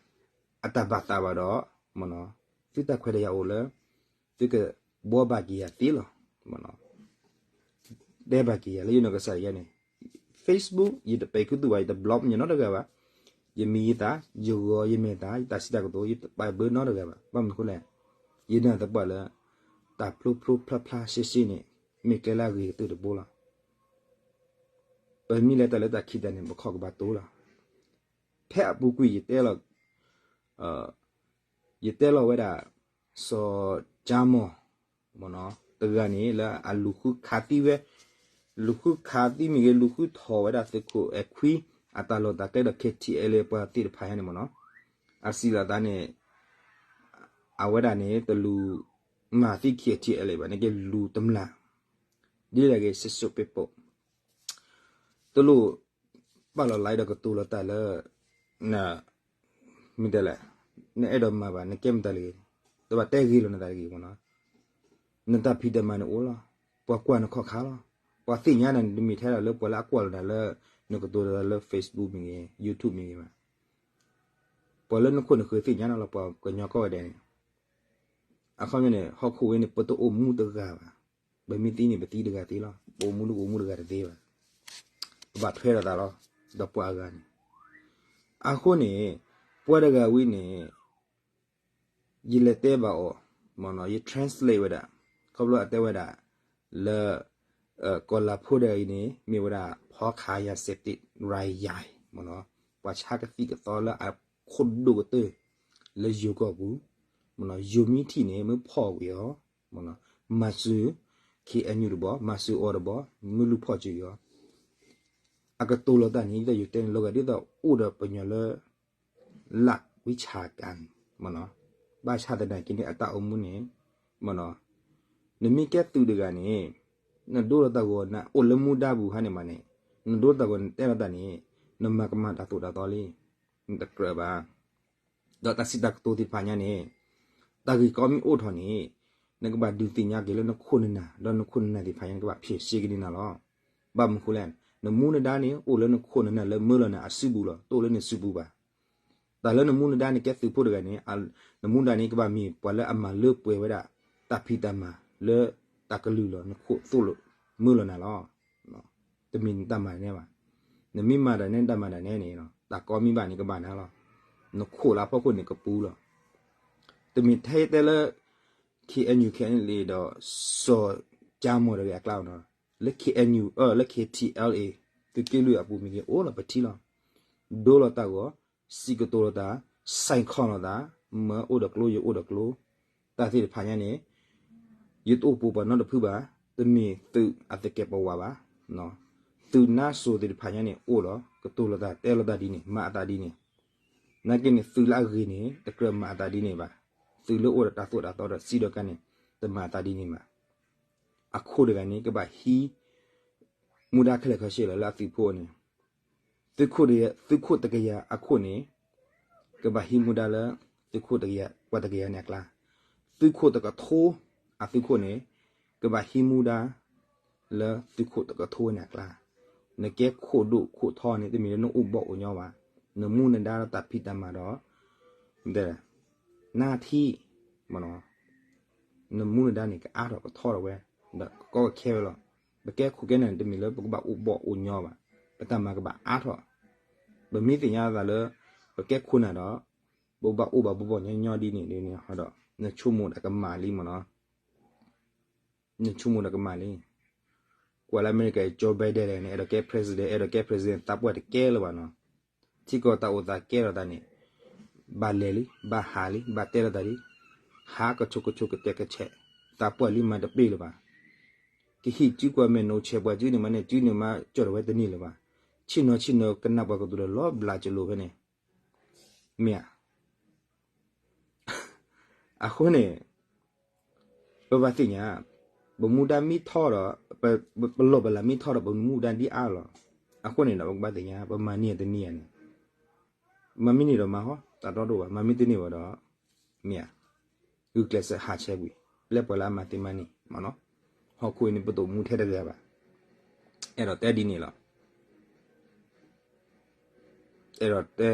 အတၢ်ဘၣ်သးဘၣ်ဒီး သုတၢ်ခွဲးတၢ်ယာ်အိၣ်လၢ သုကဘှီဘၣ်က့ၤယၤသ့လီၤ. တဲဘၣ်က့ၤယၤလၢယနီၢ်ကစၢ်ယဲန့ၣ် Facebook ယတပဲာ်ခူသူၣ်ဘၣ် ယတ block ယနီတဂၤဘၣ်. ယမံၤယသး ယဂီၤယမဲာ်သး ယတၢ်စံးတၢ်ကတိၤ ယတပာ်ဘၢနီတဂၤဘၣ်. ဘၣ်မနုၤအဃိလဲၣ်, ယနာ်သပှၢ်လၢ တၢ်ဖျိဖျိဖျါဖျါရှဲရှဲန့ၣ် မ့ၢ်ကျဲလၢအဂ့ၤကတၢၢ်တဘိလီၤ. ပမ့ၢ်လဲၤတၢ်လၢတၢ်ခံးတၢ်န့ၣ် ပခီၣ်ကဘၣ်တိလီၤ. ဖဲအပူၤကွံာ်ယတဲလီၤ ယတဲလီၤဝဲဒၣ် စီၤကၠါမီၢ် မ့ၢ်နီၤတဂၤန့ၣ် လၢအလူၤဃုခးသံဝဲ, လူၤဃုခးသံမ့ၢ်ဂ့ၤ လူၤဃုထီၣ်ဝဲဒၣ်သုးခိၣ်အဲၣ်ခွံ အတၢ်လီၢ်တၢ်ကျဲဒီး KTLA ပှၤသ့ၣ်တဖၣ်ညါန့ၣ်မ့ၢ်နီၤ, အစံးလီၤသးန့ၣ် အဝဲဒၣ်န့ၣ် တလူၤမၤသံ KTLA ဘၣ်န့ၣ်က့ လူၤတမျၢ် ဒ်လဲၣ်ဂ့ၤ စ့စိးပ့းပိး တလိၣ် ပာ်လီၤလံဒီးကတိၤလီၤတၢ်လၢ မ့ၢ်တဲလဲၣ်, နအဲၣ်ဒိးမၤဘၣ် နကဲမတၤလဲၣ်ဂ့ၤ, တဘၣ်တဲဂ့ၤလီၤနသးတဂ့ၤမ့ၢ်နီၤ, နတၢ်ဖံးတၢ်မၤန့ၣ်အိၣ်လီၤ, ပှၤကွၢ်နခီၣ်ခါလီၤ, ပှၤသ့ၣ်ညါနၤန့ၣ် တမ့ၢ်ထဲဒၣ်လၢပှၤလၢအကွၢ်လီၤနၤလၢ နကတိၤတၢ်လၢ Facebook မ့ၢ်ဂ့ၤ YouTube မ့ၢ်ဂ့ၤဘၣ်, ပှၤလၢနခိၣ်နဃၢၤသ့ၣ်ညါနၤလီၤ ပှၤကညီကိးဂၤဒဲးန့ၣ်, အခီပညီန့ၣ် ဟီၣ်ခိၣ်ဝဲန့ၣ် ပတအိၣ်မူတဂၤဘၣ်, ပမ့ၢ်သံန့ၣ် ပသံတဂၤသ့လီၤ, ပအိၣ်မူလၢပအိၣ်မူတဂၤတသ့ဘၣ်, ပဘၣ်ထွဲဒီးသးလီၤ, ဒီးပှၤအဂၤန့ၣ်, အဃိန့ၣ် ပှၤတဂၤဝံၤန့ၣ် ယလဲၤတဲဘၣ်အီၤ, ယ translate ဝဲဒၣ်, ခီဖျိအတဲဝဲဒၣ် လၢ ကီၢ်လၤဖိတဂၤအံၤန့ၣ် မ့ၢ်ဝဲဒၣ် ဖီခးယၤစဲးတ့ၣ် ရၤယၤ မ့ၢ်နီၤ, ပှၤဆါကသံၣ်ကသီလၢအခိၣ်ဒိၣ်ကတၢၢ် လၢယိၤကီၢ်ပူၤ, မ့ၢ်နီၤ, ယိၤမ့ၢ်ထံၣ်န့ၣ် မ့ၢ်ဖီၣ်ကွံာ်အီၤ, မ့ၢ်နီၤ, မၤစၢၤ ခ့ၣ်အဲၣ်ယူၣ်တဘီ, မၤစၢၤအီၤတဘီ, မ့ၢ်လူၤဖီၣ်စၢၤက့ၤအီၤ, အကတိၤလီၤတၢ်န့ၣ် ဒ်သိးယတဲန့ၣ် လီၤဂာ်ဒ်သိးအိၣ်ဒီးပှၤကညီလၢ လၢဝံဆၢကၤန့ၣ်မ့ၢ်နီၤ, ဘၣ်ဆၣ်သနာ်က့န့ၣ် အတၢ်အိၣ်မူန့ၣ် မ့ၢ်နီၤ, နမ့ၢ်ကဲသုးတဂၤန့ၣ် နဒိလီၤတၢ်ဂီၤ နအိၣ်လၢမူဒါပူၤဟါန့ၣ်မးန့ၣ်, နဒိလီၤတၢ်ဂီၤ နတဲလီၤတၢ်န့ၣ် နမၤကမၣ်တၢ်သိၣ်တၢ်သီလံ, နတကြၢးဘၣ်. ဒီးတၢ်စံးတၢ်ကတိၤသ့ၣ်တဖၣ်ညါန့ၣ် တၢ်ဂ့ၢ်ကီမ့ၢ်အိၣ်ထီၣ်န့ၣ် နကဘၣ်ဒုးသ့ၣ်ညါက့ၤလၢနခိၣ်နနၢ် ဒီးနခိၣ်နနၢ်သ့ၣ်တဖၣ်ညါ နကဘၣ်ဖံးစ့က့ၤန့ၢ်နၤလီၤ. ဘၣ်မနုၤဃိလဲၣ်, နမူနဒါန့ၣ် အိၣ်လၢနခိၣ်နနၢ်လၢမၢလီၤနၤအစုပူၤလီၤ, တအိၣ်လၢနစုပူၤဘၣ်. တၢ်လၢနမူနဒါန့ၣ် ကဲသုးဖိတဂၤန့ၣ် နမူနဒါန့ၣ် ကဘၣ်မ့ၢ်ပှၤလၢအမၤလၢပှဲၤဝဲဒၣ် တၢ်ဖံးတၢ်မၤလၢတၢ်ကလုၢ်လီၤ နခိၣ်သိၣ်လိာ်မၢလီၤနၤလီၤ. တမ့ၢ်နတၢ်မၤန့ၣ်ဘၣ်. နမ့ၢ်မၤတၢ်န့ၣ် နတၢ်မၤတၢ်န့ၣ်န့ၣ် တၢ်ကီမ့ၢ်ဘၣ်န့ၣ် ကဘၣ်နၤလီၤ. နခိၣ်လၢအဖီခိၣ်န့ၣ်ကပူၤလီၤ. တမ့ၢ်ထဲတဲလၢ K N U K N L A ဒီး စီၤကၠါမီၤတဂၤအကျါနီၤ, လၢ K N U အၢ လၢ K T L A သုးက့လွံၢ်အပူၤမ့ၢ်ဂ့ၤ အိၣ်လီၤပထံလီၤ. ဒိလီၤတၢ်ဂီၤ, စံးကတိၤလိာ်သး, စဲးခီၣ်လိာ်သး, မၢအိၣ်ဒီးကျိ ယအိၣ်ဒီးကျိ, တၢ်သ့ၣ်တဖၣ်ညါန့ၣ် ယတအိၣ်ပူၤပှၤနီတဖုဘၣ်, တမ့ၢ်သုးအသကဲးပဝးဘၣ်. သုးနါစိၤသ့ၣ်တဖၣ်ညါန့ၣ် အိၣ်လီၤ ကတိၤလိာ်သး တဲလိာ်သးဒ်န့ၣ် မၤအသးဒ်န့ၣ်. နာ်က့န့ၣ် သုးလၢအဂ့ၤန့ၣ် တကြၢးမၤအသးဒ်န့ၣ်ဘၣ်. သုးလၢအိၣ်ဒီးတၢ်သိၣ်တၢ်သီဒီးစံးဒီးကါန့ၣ် တမၤအသးဒ်န့ၣ်ဘၣ်. အခိၣ်တဂၤန့ၣ် ကဘၣ်ဟံး မူဒါခဲလၢာ်ခဲဆ့လၢအသုးဖိန့ၣ် သုးခိၣ်တကယၤအခိၣ်န့ၣ် ကဘၣ်ဟံးမူဒါလၢ သုးခိၣ်တကယၤ ပှၤတကယၤန့ၣ်အကျါ, သုးခိၣ်တကထိ အသုးခိၣ်န့ၣ် ကဘၣ်ဟံးမူဒါ လၢသုးခိၣ်တကထိန့ၣ်အကျါ, နကဲခိၣ်ဒိၣ်ခိၣ်ထီန့ၣ် တမ့ၢ်လၢနအိၣ်ဘီၣ်အိၣ်ညီဘၣ်, နမူနဒါဒီးတၢ်ဖံးတၢ်မၤဒီး နၢထံ နမူနဒါန့ၣ် ကအါထီၣ်ကထီထီၣ်ဝဲ ဒီးကကီကခဲဝဲလီၤ. ပကဲခိၣ်ကဲနၢ်န့ၣ် တမ့ၢ်လၢပကဘၣ်အိၣ်ဘီၣ်အိၣ်ညီဘၣ်, ပတၢ်မၤကဘၣ်အါထီၣ်. ပမ့ၢ်သ့ၣ်ညါသးလၢ ပကဲခိၣ်နၢ်ဒီး ပဘၣ်အိၣ်ဘၣ်ဘီၣ်ဘီၣ်ညီညီဒ်န့ၣ်ဒ်န့ၣ်ဒီး နဆိကမိၣ်တၢ်ကမၣ်လံမ့ၢ်နီၤ, နဆိကမိၣ်တၢ်ကမၣ်လံ. ကွၢ်လၢအမဲရကၤ Joe Biden န့ၣ် အဲၣ်ဒိးကဲ president အဲၣ်ဒိးကဲ president သးပှၢ်တကဲလၢၤဘၣ်နီၤ. ထံကီၢ်တၢ်အိၣ်သးကဲထီၣ်သးန့ၣ် ဘၣ်လဲၤလံ ဘၣ်ဟးလံ ဘၣ်တဲလိာ်သးလံ, ဟးကဆိးကဆိးကတဲာ်ကဆဲး, သးပှၢ်လံမၤတပ့ၢ်လၢၤဘၣ်. ကဟံးစုကွၢ်မဲာ်နိဆဲးပှၤစုန့ၣ်မးန့ၣ် စုန့ၣ်မးကၠီၣ်ထီၣ်ဝဲတန့ၢ်လၢၤဘၣ်. ဆ့ၣ်နီၤဆ့ၣ်နီၤကနၣ်ပှၤကတိၤလၢလီၤဘျးကလိာ်ဖဲန့ၣ် မ့ၢ်ဧါ. အဃိန့ၣ် ပဘၣ်သ့ၣ်ညါ ပမူဒါမ့ၢ်ထီဒီး ပလီၢ်ပလၤမ့ၢ်ထီဒီး ပမူဒါဒ်အါလီၤ. အဃိန့ၣ်ဒီး ပကဘၣ်သ့ၣ်ညါ ပမၤန့ၢ်တန့ၢ်ဧါန့ၣ်, မၤမ့ၢ်န့ၢ်ဒီးမၤဟီ တၢ်တီတအိၣ်ဘၣ်, မၤမ့ၢ်တန့ၢ်ဘၣ်ဒီး မ့ၢ်ဧါ, ဂုာ်ကျဲးစၢးဟးဆဲးကွံာ် ပျဲပှၤလၢအမၤသ့မၤန့ၢ်မ့ၢ်နီၤ. ဟီၣ်ခိၣ်အံၤန့ၣ် ပတအိၣ်မူထဲတဂၤဘၣ်. အဲၣ်ဒိးတဲဒ်န့ၣ်လီၤ. အဲၣ်ဒိးတဲ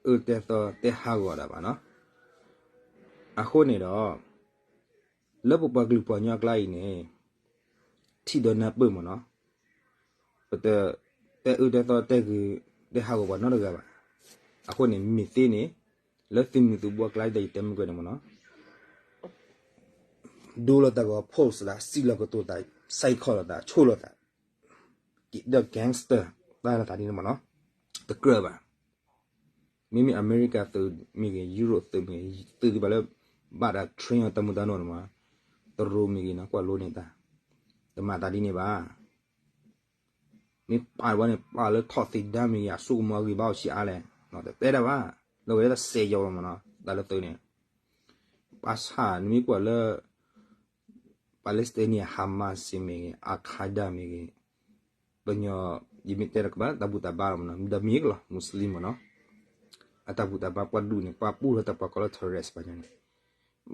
အၢတဲသီတဲဟးဂီၤဒၣ်ဘၣ်နီၤ. အဃိန့ၣ်ဒီး လၢပပှၤကလုာ်ပှၤကညီအကျါအံၤန့ၣ် ထံၣ်ဒီးနၢ်ပၢၢ်မ့ၢ်နီၤ, ပတတဲအၢတဲသီတဲဂ့ၤ တဲဟးဂီၤပှၤနီတဂၤဘၣ်. အဃိန့ၣ် မ့ၢ်သ့န့ၣ် လၢသုးမုၢ်သုးဘိအကျါဒ်ယတဲမုၢ်ကၢန့ၣ်မ့ၢ်နီၤ ဒိလီၤတၢ်ဂီၤ post သး စံးလီၤကတိၤသး စဲးခီၣ်လီၤသး ဆိၣ်လီၤသး ဒီး gangster တၢ်လီၤသးဒ်န့ၣ်မ့ၢ်နီၤ, တကြၢးဘၣ်. မ့မ့ၢ်အမဲရကၤသုးမ့ၢ်ဂ့ၤ ယူရိၣ်သုးမ့ၢ်ဂ့ၤ သုးသ့ၣ်တဖၣ်လၢ ဘၣ်တၢ် train အီၤတၢ်မုၢ်တၢ်နီၣ်န့ၣ်မ့ၢ် တရူးမ့ၢ်ဂ့ၤနီၤ ကွၢ်လိန့ၢ်တၢ် တမၤသးဒ်န့ၣ်ဘၣ်. မ့ၢ်ပာ်ဝဲန့ၣ် ပာ်လၢထီၣ်သ့ၣ်ဒါမ့ၢ်ဂ့ၤ အစိကမီၤအဂ့ၢ်ဘၣ်အိၣ်ဆံးအါလဲၣ်, တတဲတၢ်ဘၣ်, လၢဝဲဒၣ်စဲးယီၤလီၤမ့ၢ်နီၤ တၢ်လၢသုးန့ၣ်, ဘၣ်ဆၣ်နမ့ၢ်ကွၢ်လၢ Palestinian Hamas မ့ၢ်ဂ့ၤ Al Qaeda မ့ၢ်ဂ့ၤ, ပညီ ယမ့ၢ်တဲတၢ်ကဘၣ် တၢ်ဘူၣ်တၢ်ဘါလီၤမ့ၢ်နီၤ ဒီးမ့ၢ်ကလီၤ Muslim မ့ၢ်နီၤ, အတၢ်ဘူၣ်တၢ်ဘါပှၤဒူၣ်န့ၣ် ပှၤပူထီၣ်တၢ်ပှၤကီၢ်လၢ terrorist ပှၤညါန့ၣ်,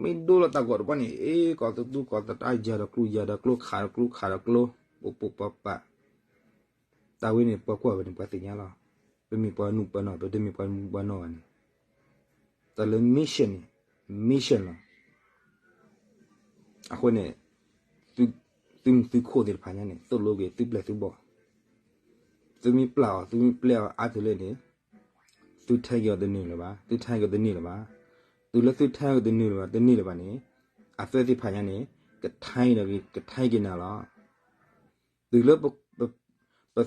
မ့ၢ်ဒိလီၤတၢ်ဂီၤတပှၢ်န့ၣ် အ့ ကီၢ်သတူၢ်ကီၢ်သတး ယၤဒီးကျိ ယၤဒီးကျိ ခးဒီးကျိ ခးဒီးကျိ ပိာ်ပိာ်ပၤပၤ တၢ်ဝဲန့ၣ် ပှၤကွၢ်ဝဲန့ၣ် ပှၤသ့ၣ်ညါလီၤ. ပမ့ၢ်ပှၤနူပှၤနီၢ် ပတမ့ၢ်ပှၤနူပှၤနီၢ်ဘၣ်န့ၣ်, တၢ်လၢ mission န့ၣ် mission လီၤ. အဃိန့ၣ် သုးမုၢ်သုးခိၣ်သ့ၣ်တဖၣ်ညါန့ၣ် သိၣ်လိက့ၤသုပျဲၢ်သုဘီၣ်, သုမ့ၢ်ပျၢ်အီၤ သုမ့ၢ်ပျဲအီၤအါတုၤလၢန့ၣ် သုထဲက့ၤအီၤတန့ၢ်လၢၤဘၣ်, သုထဲက့ၤတန့ၢ်လၢၤဘၣ်. တုၤလၢသုထဲက့ၤတန့ၢ်လၢၤဘၣ် တန့ၢ်လၢၤဘၣ်န့ၣ် အသၢသ့ၣ်တဖၣ်ညါန့ၣ် ကထဲက့ၤဒီးကထဲက့ၤနၤလီၤ. တုၤလၢ ပ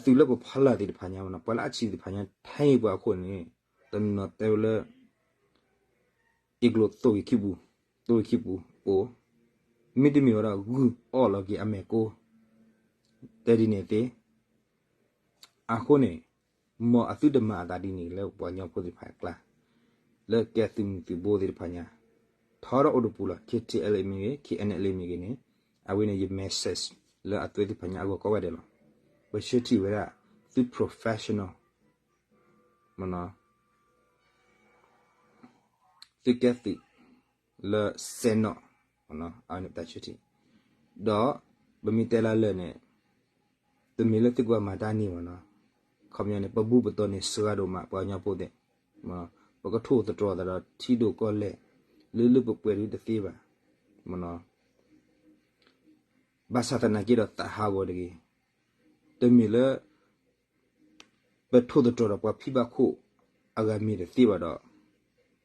သုးလၢပဖီလာ်သ့ၣ်တဖၣ်ညါမ့ၢ်နီၤ ပှၤလၢအဆံးသ့ၣ်တဖၣ်ညါ ထဲက့ၤပှၤအခိၣ်န့ၣ် တနီၤတဲဝဲလၢ အ့ၣ်ကျိၤသိၣ်ဂ့ၤခံပူၤ, သိၣ်ဂ့ၤခံပူၤအိၣ်, မ့တမ့ၢ်ဝဲဒီး ဂုၢ်အီၣ်လီၤက့ၤအမဲာ်ကိ, တဲဒ်န့ၣ်သ့. အဃိန့ၣ် မ်အသုတမၤအသးဒ်န့ၣ်လၢပှၤကညီဖိသ့ၣ်တဖၣ်အကျါ, လၢကဲသုးမုၢ်သုးဘိသ့ၣ်တဖၣ်ညါ, ထီထီၣ်အိၣ်တပူၤလီၤ. ခ့ထံအဲလ်မ့ၢ်ဂ့ၤ, ခ့အဲနလ့မ့ၢ်ဂ့ၤန့ၣ်, အဝဲန့ၣ်ယ message လၢအသုးသ့ၣ်တဖၣ်ညါအဂီၢ်ကိးဂၤဒဲးလီၤ. ပဆၢထံၣ်ဝဲဒၣ် သု professional မ့ၢ်နီၤ, သုကဲသုးလၢစဲးနီၣ်, အဝဲန့ၣ်ပတၢ်ဆၢထံၣ်, ဒီးပမ့ၢ်တဲလၢလၢာ်န့ၣ်, တမ့ၢ်လၢသုကဘၣ်မၤတၢ်န့ၣ်မ့ၢ်နီၤ, ခီပညီန့ၣ် ပဘူၣ်ပတီၢ်န့ၣ်စှၤဒိၣ်မး ပှၤကညီဖိသ့ၣ်, ပကထိၣ်သတြီၤသးဒီးထံဒိၣ်ကီၢ်လဲၢ်, လၢလၢပှဲၤပှဲၤဒုတသ့ဘၣ်, မ့ၢ်နီၤ, ဘၣ်ဆၣ်သနာ်က့ဒီးသးဟးဂီၤတဂ့ၤ, တမ့ၢ်လၢ ပထိၣ်သတြီၤဒီးပှၤဖံးဘၣ်ခိၣ်အဂၤမ့ၢ်တသ့ဘၣ်ဒီး,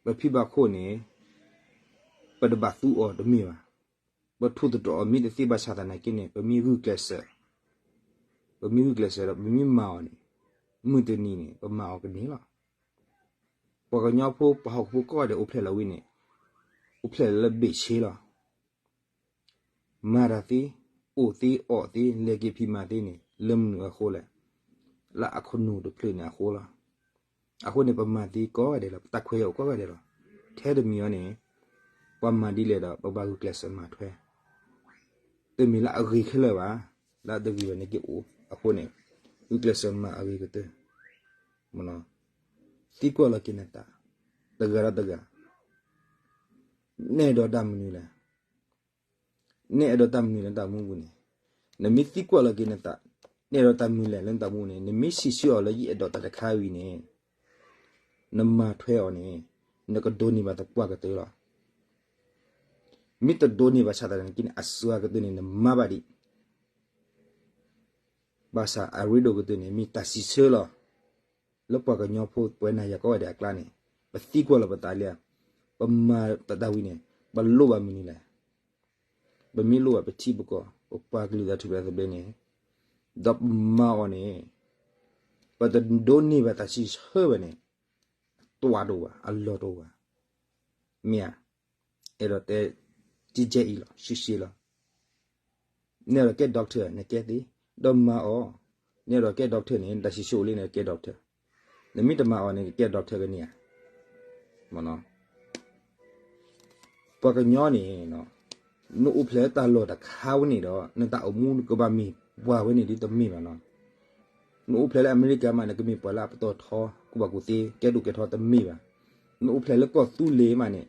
ပဖံးဘၣ်ခိၣ်န့ၣ် ပတဘၣ်သူအီၤတမ့ၢ်ဘၣ်. ပထိၣ်သတြီၤအီၤမ့ၢ်တသ့ဘၣ်ဆၣ်သနာ်က့န့ၣ် ပမ့ၢ်ဂုာ်ကျဲးစၢး, ပမ့ၢ်ဂုာ်ကျဲးစၢးဒီးပမ့ၢ်မၤအီၤန့ၣ်, မုၢ်တနံၤန့ၣ် ပမၤအီၤကန့ၢ်လီၤ. ပှၤကညီဖိပှၤဟီၣ်ခိၣ်ဖိကိးဂၤဒဲးအိၣ်ဖျဲၣ်လီၤဝံၤန့ၣ်, အိၣ်ဖျဲၣ်လၢဘ့ၣ်ဆ့လီၤ. မၤတၢ်သ့, အိၣ်သ့အီၣ်သ့ လဲၤက့ၤဖံးမၤသ့န့ၣ် လၢမနုၤအဃိလဲၣ်. လၢအခိၣ်နူာ်တဖျၢၣ်န့ၣ်အဃိလီၤ. အဃိန့ၣ် ပမၤသ့ကိးဂၤဒဲးလီၤ, ပတၢ်ခွဲးယာ်အိၣ်ကိးဂၤဒဲးလီၤ. ထဲတမံၤအံၤန့ၣ် ပှၤမၤဒ်လဲၣ်ဒီး ပဘၣ်ဂုာ်ကျဲးစၢးမၤထွဲ, တမ့ၢ်လၢအဂ့ၤခဲလၢာ်ဘၣ်, လၢအတဂ့ၤဘၣ်န့ၣ်က့ၤအိၣ်အဃိန့ၣ်, ဂုာ်ကျဲးစၢးမၤအဂ့ၤကတၢၢ်, သံကွၢ်လီၤက့ၤနသး, တဂၤဒီးတဂၤ, နဲၣ်ဒီးတၢ်မနုၤလဲၣ်. နဲၣ်ဒီးတၢ်မနုၤလဲၣ်လၢနတၢ်အိၣ်မူပူၤန့ၣ်, နမ့ၢ်သံကွၢ်လီၤက့ၤနသး, နဲၣ်ဒီးတၢ်မနုၤလဲၣ်လၢနတၢ်အိၣ်မူန့ၣ်, နမ့ၢ်စံးဆၢအီၤလၢယအဲၣ်ဒိးတၢ်တခါဝံၤန့ၣ်, နမၤထွဲအီၤန့ၣ်, နကဒိးန့ၢ်ဘၣ်သပှၢ်ကတၢၢ်လီၤ. မ့ၢ်တဒိးန့ၢ်ဘၣ်ဆၣ်သနာ်က့န့ၣ် အစှၤကတၢၢ်န့ၣ် နမၤဘၣ်ဒံး ဘၣ်ဆၣ်အရ့ဒိၣ်ကတၢၢ်န့ၣ် မ့ၢ်တၢ်စံးဆၢလီၤ. လၢပှၤကညီဖိပဝဲနၤယၤကိးဂၤဒဲးအကျါန့ၣ်, ပသံကွၢ်လီၤပသးလံ, ပမၤတၢ်တၢ်ဝံၤန့ၣ် ပလိၣ်ဘၣ်မနုၤလဲၣ်. ပမ့ၢ်လိၣ်ဘၣ်ပထံပကီၢ်, ပပှၤကလုာ်တၢ်ထူၣ်ဖျဲးသဘျ့န့ၣ်, ဒီးပမၤအီၤန့ၣ်, ပတဒိးန့ၢ်ဘၣ်တၢ်စံးဆၢဘၣ်န့ၣ်, အတွးတအိၣ်ဘၣ်, အလီၢ်တအိၣ်ဘၣ်. မ့ၢ်ဧါ, အဲၣ်ဒိးတဲ ကကဲအံၤလီၤ, ရှဲရှဲလီၤ. နဲၣ်ဒီးကဲ doctor နကဲသ့, ဒီးမၤအီၤ, နဲၣ်ဒီးကဲ doctor န့ၣ် တၢ်စံးဆၢအိၣ်လံန့ၣ်ကဲ doctor, နမ့ၢ်တမၤအီၤန့ၣ် ကဲ doctor ကန့ၢ်ဧါ. ပှၤကညီန့ၣ်, နအိၣ်ဖျဲၣ်လၢတၢ်လီၢ်တခါဝဲန့ၣ်ဒီး နတၢ်အိၣ်မူနကဘၣ်မ့ၢ်ပှၤဝဲန့ၣ်ဒ်တမ့ၢ်ဘၣ်နီၤ. နအိၣ်ဖျဲၣ်လၢအမဲရကၤမး နကမ့ၢ်ပှၤလၢအပတီၢ်ထီ ကူၣ်ဘၣ်ကူၣ်သ့ ကဲဒိၣ်ကဲထီတမ့ၢ်ဘၣ်. နအိၣ်ဖျဲၣ်လၢကီၢ်သူလ့ၤမးန့ၣ်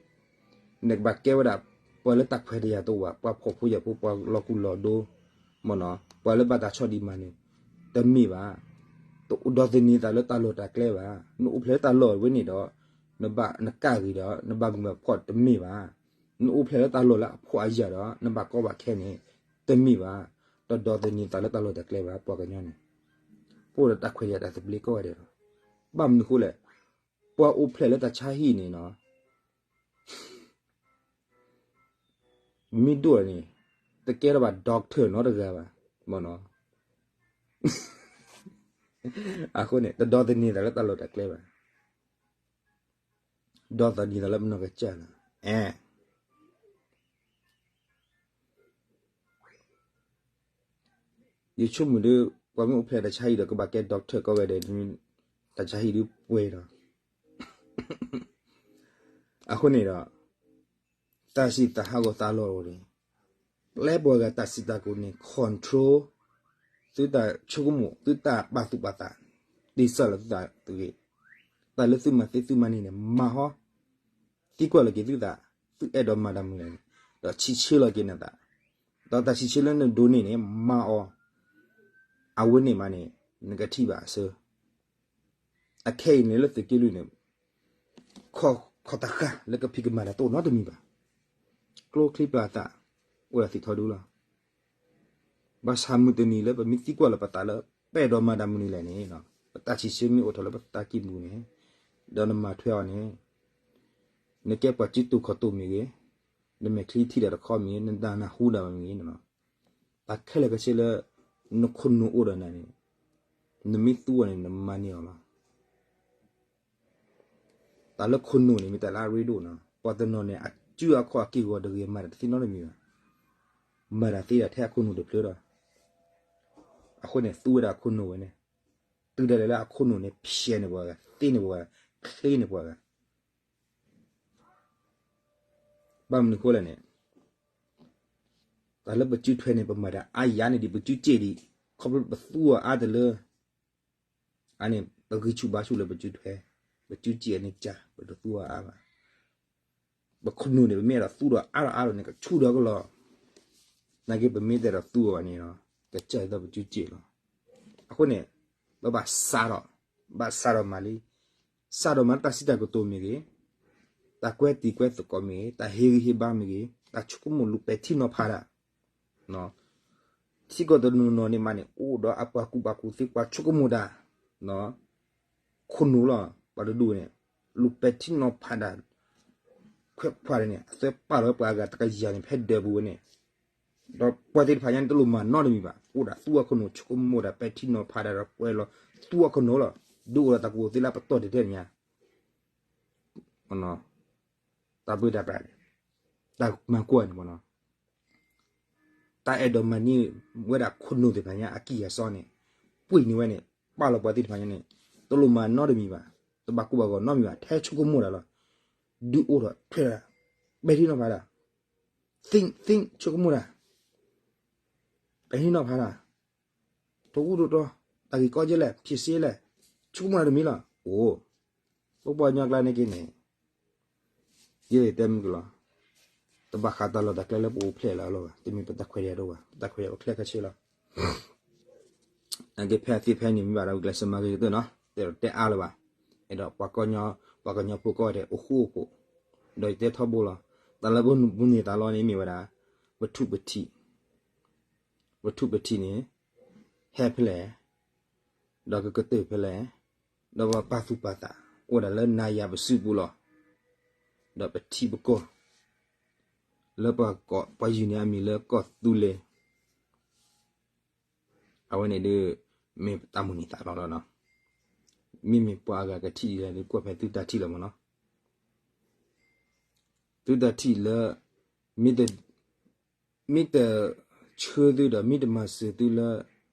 နကဘၣ်ကဲဝဲဒၣ် ပှၤလၢတၢ်ခွဲးတၢ်ယာ်တအိၣ်ဘၣ်, ပှၤဖှီၣ်ဖိယာ်ဖိ, ပှၤလီၤကူၣ်လီၤဒိ, မ့ၢ်နီၤ, ပှၤလၢဘၣ်တၢ်ဆီၣ်ဒံးမၤနၢၤ, တမ့ၢ်ဘၣ်. တအိၣ်ဒီသန့ၤသးလၢတၢ်လီၢ်တၢ်ကျဲဘၣ်. နအိၣ်ဖျဲၣ်လၢတၢ်လီၢ်ဝဲန့ၣ်ဒီး နဘၣ်နကၣ်ဂ့ၤဒီး နဘၣ်မုာ်ဘၣ်ဖှီၣ်တမ့ၢ်ဘၣ်. နအိၣ်ဖျဲၣ်လၢတၢ်လီၢ်လၢအဖှီၣ်အယာ်ဒီး နဘၣ်ကီဘၣ်ခဲန့ၣ် တမ့ၢ်ဘၣ်. တဒီသန့ၤသးလၢတၢ်လီၢ်တၢ်ကျဲဘၣ် ပှၤကညီန့ၣ်. ပအိၣ်ဒီးတၢ်ခွဲးတၢ်ယာ်တၢ်သဘျ့ကိးဂၤဒဲးလီၤ. ဘၣ်မနုၤအဃိလဲၣ်, ပှၤအိၣ်ဖျဲၣ်လၢတၢ်ဆါဟံၣ်န့ၣ်နီၤ မ့ၢ်ဒိၣ်န့ၣ် တကဲထီၣ်ဘၣ် doctor နီတဂၤဘၣ်, မ့ၢ်နီၤ. အဃိန့ၣ် တဒီသန့ၤသးလၢတၢ်လီၢ်တၢ်ကျဲဘၣ်, ဒီသန့ၤသးလၢပနီၢ်ကစၢ်လီၤ. အဲ ယဆိကမိၣ်ဒီး ပှၤမ့ၢ်အိၣ်ဖျဲၣ်တၢ်ဆါဟံၣ်ဒီး ကဘၣ်ကဲ doctor ကိးဂၤဒဲး, တၢ်ဆါဟံၣ်ဒုးပှဲၤဒီး အဃိန့ၣ်ဒီး သးစံးသးဟးဂီၤသးလီၤန့ၣ်, ပျဲပှၤဂၤတၢ်စံးတၢ်ကတိၤန့ၣ် control သုတၢ်ဆိကမိၣ်, သုတၢ်ပာ်သူၣ်ပာ်သး, တ့စၢ်လီၤသုသးတဂ့ၤ. တၢ်လၢသုမၤသ့သုမၤန့ၢ်န့ၣ် မၤဟီ, သံကွၢ်လီၤက့ၤသုသး, သုအဲၣ်ဒိးမၤတၢ်မနုၤလဲၣ်န့ၣ်, ဒီးစံးဆၢလီၤက့ၤနသး, ဒီးတၢ်စံးဆၢလၢနဒိးန့ၢ်န့ၣ် မၤအီၤ, အဝဲန့ၣ်မးန့ၣ် နကထံၣ်ဘၣ်အဆၢ အခဲအံၤန့ၣ်လၢသုးက့လွံၢ်န့ၣ် ခီၣ်တဃာ်လၢကဖံးကမၤတၢ်တအိၣ်နီတမံၤဘၣ်. ကျိချံပျၢ်သၣ် အိၣ်ဒီးသံးထီဒုလီၤ. ဘၣ်ဆၣ်မုၢ်တနံၤလၢပမ့ၢ်သံကွၢ်လီၤပသးလၢ ပအဲၣ်ဒိးမၤတၢ်မနုၤလဲၣ်န့ၣ်, ပတၢ်စံးဆၢမ့ၢ်အိၣ်ထီၣ်လၢပသးကံၢ်ပူၤန့ၣ်, ဒီးနမၤထွဲအီၤန့ၣ်, နကဲပှၤစုတူာ်ခီၣ်တူာ်မ့ၢ်ဂ့ၤ, နမဲာ်ချံထံၣ်တၢ်တခီမ့ၢ်ဂ့ၤ, နတၢ်နၢ်ဟူဒၣ်မ့ၢ်ဂ့ၤ, တၢ်ခဲလၢာ်ခဲဆ့လၢ နခိၣ်နူာ်အိၣ်ဒီးနၤန့ၣ်, နမ့ၢ်သူအီၤန့ၣ် နမၤန့ၢ်အီၤလီၤ. တၢ်လၢခိၣ်နူာ်န့ၣ် မ့ၢ်တၢ်လၢအရ့ဒိၣ်နီၤ. ပှၤတနီၤန့ၣ် အစုအခီၣ်အက့ၢ်ဂီၤတဂ့ၤ မၤတၢ်တသ့နီတမံၤဘၣ်. မၤတၢ်သ့ဒၣ်ထဲအခိၣ်နူာ်တဖျၢၣ်ဒီး, အဃိန့ၣ် သူဝဲဒၣ်အခိၣ်နူာ်ဝဲန့ၣ်, တုၤဒၣ်လဲာ်လၢအခိၣ်နူာ်န့ၣ် ဖျဲးန့ၢ်ပှၤဂၤ, သ့န့ၢ်ပှၤဂၤ, ချ့န့ၢ်ပှၤဂၤ. ဘၣ်မနုၤအဃိလဲၣ်န့ၣ်, တၢ်လၢပစုထွဲန့ၣ် ပမၤတၢ်အါယၤန့ၣ်ဒံး ပစုစ့ၣ်ဒံး, ခီဖျိပသူအီၤအါတလၢ အန့ၣ် ပဂံၢ်ဆူၣ်ဘါဆူၣ်လၢပစုထွဲ, ပစုစ့ၣ်အန့ၣ်ကၢ် ပတသူအီၤအါဘၣ်. ပခိၣ်နူာ်န့ၣ် ပမ့ၢ်အဲၣ်ဒိးသူဒီးအါဒီးအါဒီးန့ၣ် ကဆူၣ်ဒီးကလီၤ. နာ်က့ ပမ့ၢ်တအဲၣ်ဒိးသူအီၤဘၣ်န့ၣ်ဒီး ကစၢ်ဒၣ်ပစုစ့ၣ်လီၤ. အဃိန့ၣ် ပဘၣ်စးထီၣ်, ဘၣ်စးထီၣ်မၤလံ, စးထီၣ်မၤလၢတၢ်စံးတၢ်ကတိၤမ့ၢ်ဂ့ၤ, တၢ်ကွဲတံၤကွဲသကိးမ့ၢ်ဂ့ၤ, တၢ်ဟ့ၣ်ဂံၢ်ဟ့ၣ်ဘါမ့ၢ်ဂ့ၤ, တၢ်ဆိကမိၣ်လူၤပဲာ်ထံနီၤဖးတၢ် ထံကီၢ်တနီၤနီၤန့ၣ်မးန့ၣ် အိၣ်ဒီးအပှၤကူၣ်ဘၣ်ကူၣ်သ့ ပှၤဆိကမိၣ်တၢ်, ခိၣ်နူာ်လီၤ. ပှၤတဒူၣ်န့ၣ် လူၤပဲာ်ထံနီၤဖးတၢ်, ခွဲးခွါန့ၣ် အသၢပာ်လီၤဝဲပှၤအဂၤတကယၤန့ၣ် ဖဲဒၢးပူၤဝဲန့ၣ်, ဒီးပှၤသ့ၣ်တဖၣ်ညါန့ၣ် တလိၣ်မၤနီတမံၤဘၣ်, အိၣ်ဒၣ်သူအခိၣ်နူာ် ဆိကမိၣ်တၢ် ပဲာ်ထံနီၤဖးတၢ်ဒီး ကွဲးလီၤသူအခိၣ်နူာ်လီၤ. ဒုးအိၣ်ဒီးတၢ်ကူၣ်သ့လၢပတီၢ်တထဲန့ၣ်ညါ တၢ်ဘျုးတၢ်ပြးန့ၣ်, တၢ်မၤကွၢ်န့ၣ်မ့ၢ်နီၤ, တၢ်အဲၣ်ဒိးမၤန့ၢ်ဝဲဒၣ်ခိၣ်နူာ်သ့ၣ်တဖၣ်ညါ အကံၢ်အစီန့ၣ် ပှ့ၤန့ၢ်ဝဲန့ၣ် ပာ်လီၤပှၤသ့ၣ်တဖၣ်ညါန့ၣ် တလိၣ်မၤနီတမံၤဘၣ်, တဘၣ်ကူဘၣ်ဂီၤနီတမံၤဘၣ်, ထဲဆိကမိၣ်တၢ်လီၤ. ဒုးအိၣ်ဒီးထွဲတၢ်, ပဲာ်ထံနီၤဖးတၢ်, think think ဆိကမိၣ်တၢ်, ပဲာ်ထံနီၤဖးတၢ် ထိၣ်ကူၣ်ထိၣ်တီၤ, တၢ်ဂ့ၢ်ကီကဲလဲၣ်, ဖံးစ့လဲၣ်, ဆိကမိၣ်တၢ်တမံၤလီၤ. အိၣ်, ပပှၤကညီကျါန့ၣ်က့န့ၣ်, ယဲယတဲမုၢ်ကလီၤ, တဘၣ်ဃးတၢ်လီၢ်တၢ်ကျဲလၢပအိၣ်ဖျဲၣ်လၢအလီၢ်ဘၣ်, တမ့ၢ်ပတၢ်ခွဲးတၢ်ယာ်တအိၣ်ဘၣ်, ပတၢ်ခွဲးတၢ်ယာ်အိၣ်ချ့ခဲဆ့လီၤ. နာ်က့ဖဲအသ့ဖဲန့ၣ်မ့ၢ်ဘၣ်ဒီး ဂုာ်ကျဲးစၢးမၤဂ့ၤကတၢၢ်နီၤ, တဲဒီးတဲအါလၢၤဘၣ်, အဲၣ်ဒိးပှၤကညီ, ပှၤကညီဖိကီၢ်ဒီးအိၣ်ဃူအိၣ်ဖိး, ဒီးယတဲထီဘိလီၤ, တၢ်လၢပမုၢ်န့ၢ်သးလီန့ၣ်မ့ၢ်ဝဲဒၣ်, ပထူးပထံး ပထူးပထံးန့ၣ်, ဟဲဖဲလဲၣ်, ဒီးကကတၢၢ်ဖဲလဲၣ်, ဒီးပပာ်သူၣ်ပာ်သး, အိၣ်ဒၣ်လၢနၤယၤပစုပူၤလီၤ. ဒီးပထံပကီၢ်, လၢပှၤကီၢ်, ပှၤယုၢ်န့ၢ်အမံၤလၢကီၢ်သူလ့ၤ, အဝဲန့ၣ်ဒုး, မ့ၢ်ပတၢ်မုၢ်န့ၢ်သးလီလီၤနီၤ, မ့မ့ၢ်ပှၤအဂၤကထံၣ်ဒ်လဲၣ်ဒုး ကွၢ်ဖဲသုတၢ်ထံၣ်လီၤမ့ၢ်နီၤ. သုတၢ်ထံၣ်လၢ, မ့ၢ်တ, မ့ၢ်တဆှၢသုဒီး မ့ၢ်တမၤစၢၤသုလၢ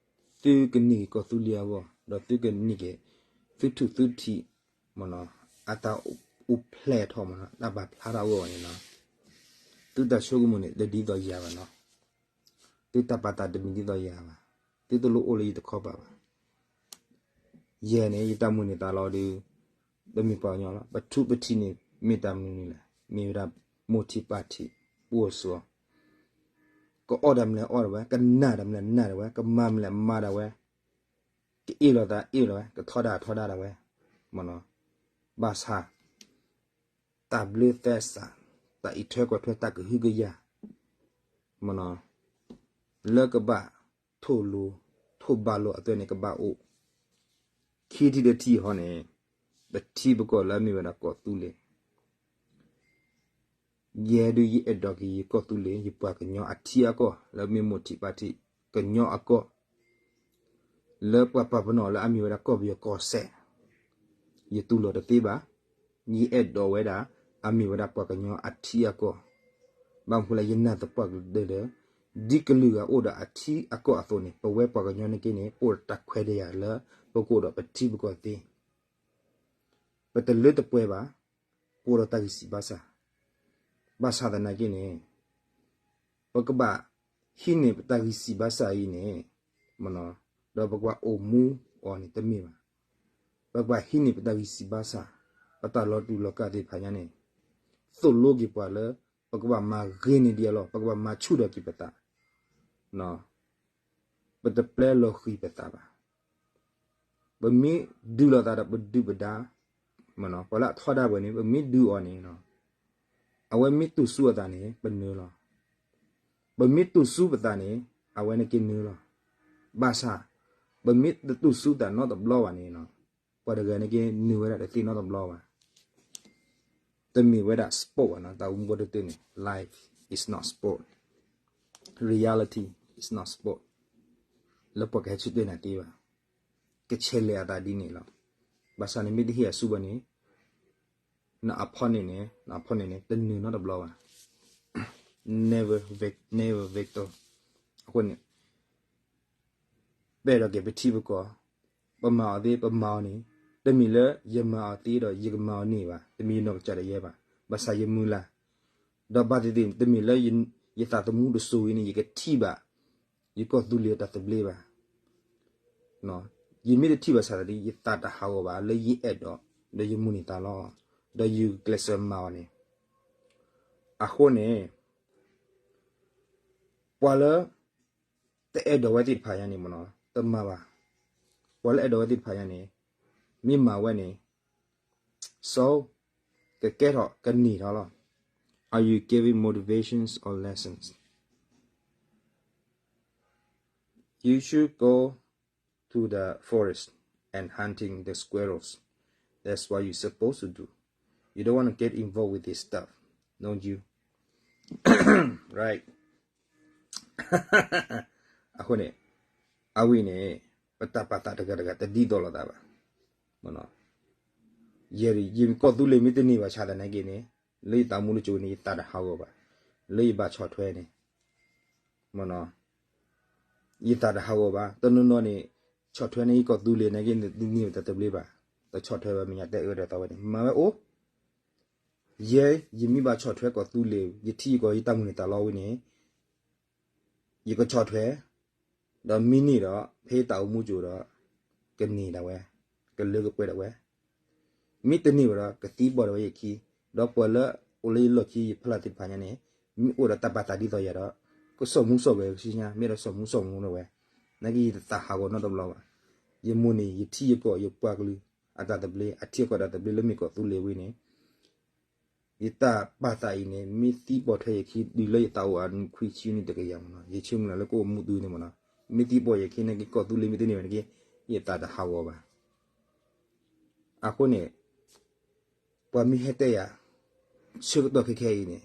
သုကန့ၢ်က့ၤကီၢ်သူလ့ၤအဂီၢ်, ဒီးသုကန့ၢ်က့ၤ သုထူးသုထံး, မ့ၢ်နီၤ, အတၢ်အိၣ်ဖျဲၣ်ထီၣ်မ့ၢ်နီၤ, တၢ်ပာ်ဖျါထီၣ်အဂီၢ်န့ၣ်နီၤ, သုတၢ်ဆိကမိၣ်န့ၣ် တဒ်သိးယၤဘၣ်နီၤ, သုတၢ်ပာ်သးတမ့ၢ်ဒ်သိးယၤဘၣ်, သုတလိၣ်အိၣ်လၢယတခီပၤဘၣ်. ယဲန့ၣ် ယတၢ်မုၢ်န့ၢ်သးလီဒုး, တမ့ၢ်ပှၤကညီလီၤ, ပထူးပထံးန့ၣ် မ့ၢ်တၢ်မနုၤလဲၣ်, မ့ၢ်ဝဲဒၣ် မိၢ်ထံးပၢ်ထံး ပှိၢ်စိၤ, ကအီၣ်တၢ်မနုၤအီၣ်ဒၣ်ဝဲ, ကနၣ်တၢ်မနုၤနၣ်ဒၣ်ဝဲ, ကမၤမနုၤမၤဒၣ်ဝဲ, ကအ့ၣ်လိာ်သးအ့ၣ်လိာ်ဝဲ, ကထီဒါထီဒါဒၣ်ဝဲ, မ့ၢ်နီၤ, ဘၣ်ဆၣ် တၢ်ဘျုးသဲစး, တၢ်အံးထွဲကွၢ်ထွဲ တၢ်ကဟုကယာ်, မ့ၢ်နီၤ, လၢကဘၣ်ထိၣ်လိၤ, ထိၣ်ဘၣ်လိာ်အသိးန့ၣ် ကဘၣ်အိၣ်, ခံထံၣ်တထံၣ်ဟီန့ၣ်, ပထံပကီၢ်လၢအမ့ၢ်ဝဲဒၣ်ကီၢ်သူလ့ၤ, ယဲဒုးယအဲၣ်ဒိးက့ၤယကီၢ်သူလ့ၤ ယပှၤကညီအထံအကီၢ် လၢမ့ၢ်မိၢ်ထံးပၢ်ထံး ကညီအကီၢ် လၢပှၤပာ်ပနီၣ်လၢအမ့ၢ်ဝဲဒၣ်ကီၢ်ပယီၤကီၢ်စဲၣ်, ယတူၢ်လိာ်တသ့ဘၣ်. ယအဲၣ်ဒိးဝဲဒၣ် အမ့ၢ်ဝဲဒၣ်ပှၤကညီအထံအကီၢ်, ဘၣ်မနုၤဃိလၢယနာ်သပှၢ်ကတၢၢ်လၢ ဒ်ကလုာ်ဂၤအိၣ်ဒီးအထံအကီၢ်အသိးန့ၣ် ပဝဲပှၤကညီန့ၣ်က့န့ၣ် ပအိၣ်ဒီးတၢ်ခွဲးတၢ်ယာ်လၢ ပကအိၣ်ဒီးပထံပကီၢ်သ့ ပတလၢတပှဲၤဘၣ်, ပအိၣ်ဒီးတၢ်ဂံၢ်စၢ်ဘါစၢ်, ဘၣ်ဆၣ်သနာ်က့န့ၣ် ပကဘၣ်ဟံးန့ၢ်ပတၢ်ဂံၢ်စၢ်ဘါစၢ်အံၤန့ၣ်, ဒီးပကဘၣ်အိၣ်မူအီၤန့ၣ်တမ့ၢ်ဘၣ်. ပကဘၣ်ဟံးန့ၢ်ပတၢ်ဂံၢ်စၢ်ဘါစၢ်, ပတၢ်လီၤတူာ်လီၤကာ်သ့ၣ်တဖၣ်ညါန့ၣ်, သိၣ်လိက့ၤပှၤလၢ ပကဘၣ်မၤဂ့ၤန့ၢ်ဒံးအလီၢ်, ပကဘၣ်မၤဆူၣ်ထီၣ်က့ၤပသး ပတပျဲလီၤဃံၤပသးဘၣ်. ပမ့ၢ်ဒုးလိာ်သးဒီးပဒုၣ်ပဒါ, ပှၤလၢအထီဒါပှၤန့ၣ် ပမ့ၢ်ဒုးအီၤန့ၣ်, အဝဲမ့ၢ်တူၢ်ဆူအသးန့ၣ် ပနၢၤလီၤ. ပမ့ၢ်တူၢ်ဆူပသးန့ၣ် အဝဲန့ၣ်က့နၢၤလီၤ. ဘၣ်ဆၣ် ပမ့ၢ်တတူၢ်ဆူသးနီတဘျီဘၣ်န့ၣ်, ပှၤတဂၤန့ၣ်က့နၢၤဝဲဒၣ်တသ့နီတဘျီဘၣ်. တမ့ၢ်ဝဲဒၣ် sport ဘၣ်နီၤ, တၢ်အိၣ်မူပှၤတတုၤန့ၣ် life is not sport, reality is not sport. လၢပှၤကဟဲဆၢတဲာ်နၤသ့ဘၣ်, ကဆဲးလဲၤအသးဒ်န့ၣ်လီၤ. ဘၣ်ဆၣ်န့ၣ်မ့ၢ်တဟ့ၣ်အဆူၣ်ဘၣ်န့ၣ်, နအဖီၣ်န့ၣ်န့ၣ်, နအဖီၣ်န့ၣ်န့ၣ် တနၢၤနီတဘျီဘၣ်. Never victor. အဃိန့ၣ် ပအဲၣ်ဒိးက့ၤပထံပကီၢ်, ပ ပမၤအီၤသ့ ပမၤအီၤန့ၣ်, တမ့ၢ်လၢယမၤအီၤသ့ဒီးယကမၤအီၤန့ၢ်ဘၣ်, တမ့ၢ်ယနီၢ်ကစၢ်ဒၣ်ယဲဘၣ်, ဘၣ်ဆၣ်ယမုၢ်လၢ်, ဒီးဘၣ်သ့ၣ်သ့ၣ် တမ့ၢ်လၢ ယသးသမူတစိၤအံၤန့ၣ် ယကထံၣ်ဘၣ် ယကီၢ်သူလ့ၤတၢ်သဘျ့ဘၣ်. ယမ့ၢ်တထံၣ်ဘၣ်ဆၣ်သတး ယသးတဟးဂီၤဘၣ် လၢယအဲၣ်ဒိး ဒီးယမိၢ်န့ၢ်သးလီၤ, ဒီးယကျဲးစၢးမၤအီၤန့ၣ်, အဃိန့ၣ် ပှၤလၢ တအဲၣ်ဒိးဝဲသ့ၣ်တဖၣ်ညါန့ၣ်မ့ၢ်နီၤ တမၤဘၣ်, ပှၤလၢအဲၣ်ဒိးဝဲသ့ၣ်တဖၣ်ညါန့ၣ် မ့ၢ်မၤဝဲန့ၣ် so ကကဲထီၣ်ကန့ၢ်ထီၣ်လီၤ. Are you giving motivations or lessons? You should go to the forest and hunting the squirrels. That's what you're supposed to do. You don't want to get involved with this stuff, don't you? Right? အဃိန့ၣ် အဝဲန့ၣ် ပတၢ်ပာ်သးတဂၤတဂၤတဒ်သိးလိာ်သးဘၣ်. ယဲ ယကီၢ်သူလ့ၤမ့ၢ်တန့ၢ်ဘၣ်ဆၣ်သနာ်က့န့ၣ် လၢယသးမူတစိၤန့ၣ် ယသးတဟးဂီၤဘၣ်, လၢယဘၣ်ဆီၣ်ထွဲန့ၣ် ယသးတဟးဂီၤဘၣ်. တနီၤနီၤန့ၣ် ဆီၣ်ထွဲန့ၢ်ယကီၢ်သူလ့ၤနာ်က့န့ၣ် တန့ၢ်ဘၣ်တၢ်သဘျ့ဘၣ်, တဆီၣ်ထွဲဘၣ် မဲာ်ညါတဲအၢဒီးသးဝဲန့ၣ် မၤဝဲအိၣ်, ယဲ ယမ့ၢ်ဘၣ်ဆီၣ်ထွဲကီၢ်သူလ့ၤ ယထံၣ်ယကီၢ် ယတၢ်မုၢ်န့ၢ်သးလီဝဲန့ၣ် ယကဆီၣ်ထွဲ, ဒီးမ့ၢ်န့ၢ်ဒီး ဖဲယတၢ်အိၣ်မူကၠိဒီး ကန့ၢ်ဒၣ်ဝဲ, ကလၢကပှဲၤဒၣ်ဝဲ, မ့ၢ်တန့ၢ်ဘၣ်ဒီး ကသံဘီၣ်ဒၣ်ဝဲယခံ, ဒီးပှၤလၢအိၣ်လၢယလီၢ်ခံယဖီလာ်သ့ၣ်တဖၣ်ညါန့ၣ် မ့ၢ်အိၣ်ဒီးတၢ်ပာ်သးဒ်သိးယၤဒီး ကစီၣ်မူစီၣ်ဂဲၤကဆူညါ မ့ၢ်ဒီးစီၣ်မူစီၣ်ဂဲၤဝဲ, နာ်က့ယတသးဟးဂီၤနီတဘျီဘၣ်. ယမိၢ်န့ၣ် ယထံၣ်ယကီၢ်ယပှၤကလုာ် အတၢ်သဘျ့ အထံအကီၢ်တၢ်သဘျ့လၢမ့ၢ်ကီၢ်သူလ့ၤဝဲန့ၣ် ယတၢ်ပာ်သးအံၤန့ၣ် မ့ၢ်သံပိာ်ထွဲယခံ တုၤလၢယသးအိၣ်အနံၣ်ခွံဆံနံၣ်တကယၤမ့ၢ်နီၤ ယဆၢမုၢ်လၢ်လၢကအိၣ်မူတုၤန့ၣ်မ့ၢ်နီၤ မ့ၢ်သံပိာ်ယခံနာ်က့ ကီၢ်သူလ့ၤမ့ၢ်တန့ၢ်ဘၣ်နာ်က့ ယသးတဟးဂီၤဘၣ်. အဃိန့ၣ် ပှၤမ့ၢ်ဟဲတဲယၤ ဆၢကတီၢ်ခဲခဲအံၤန့ၣ်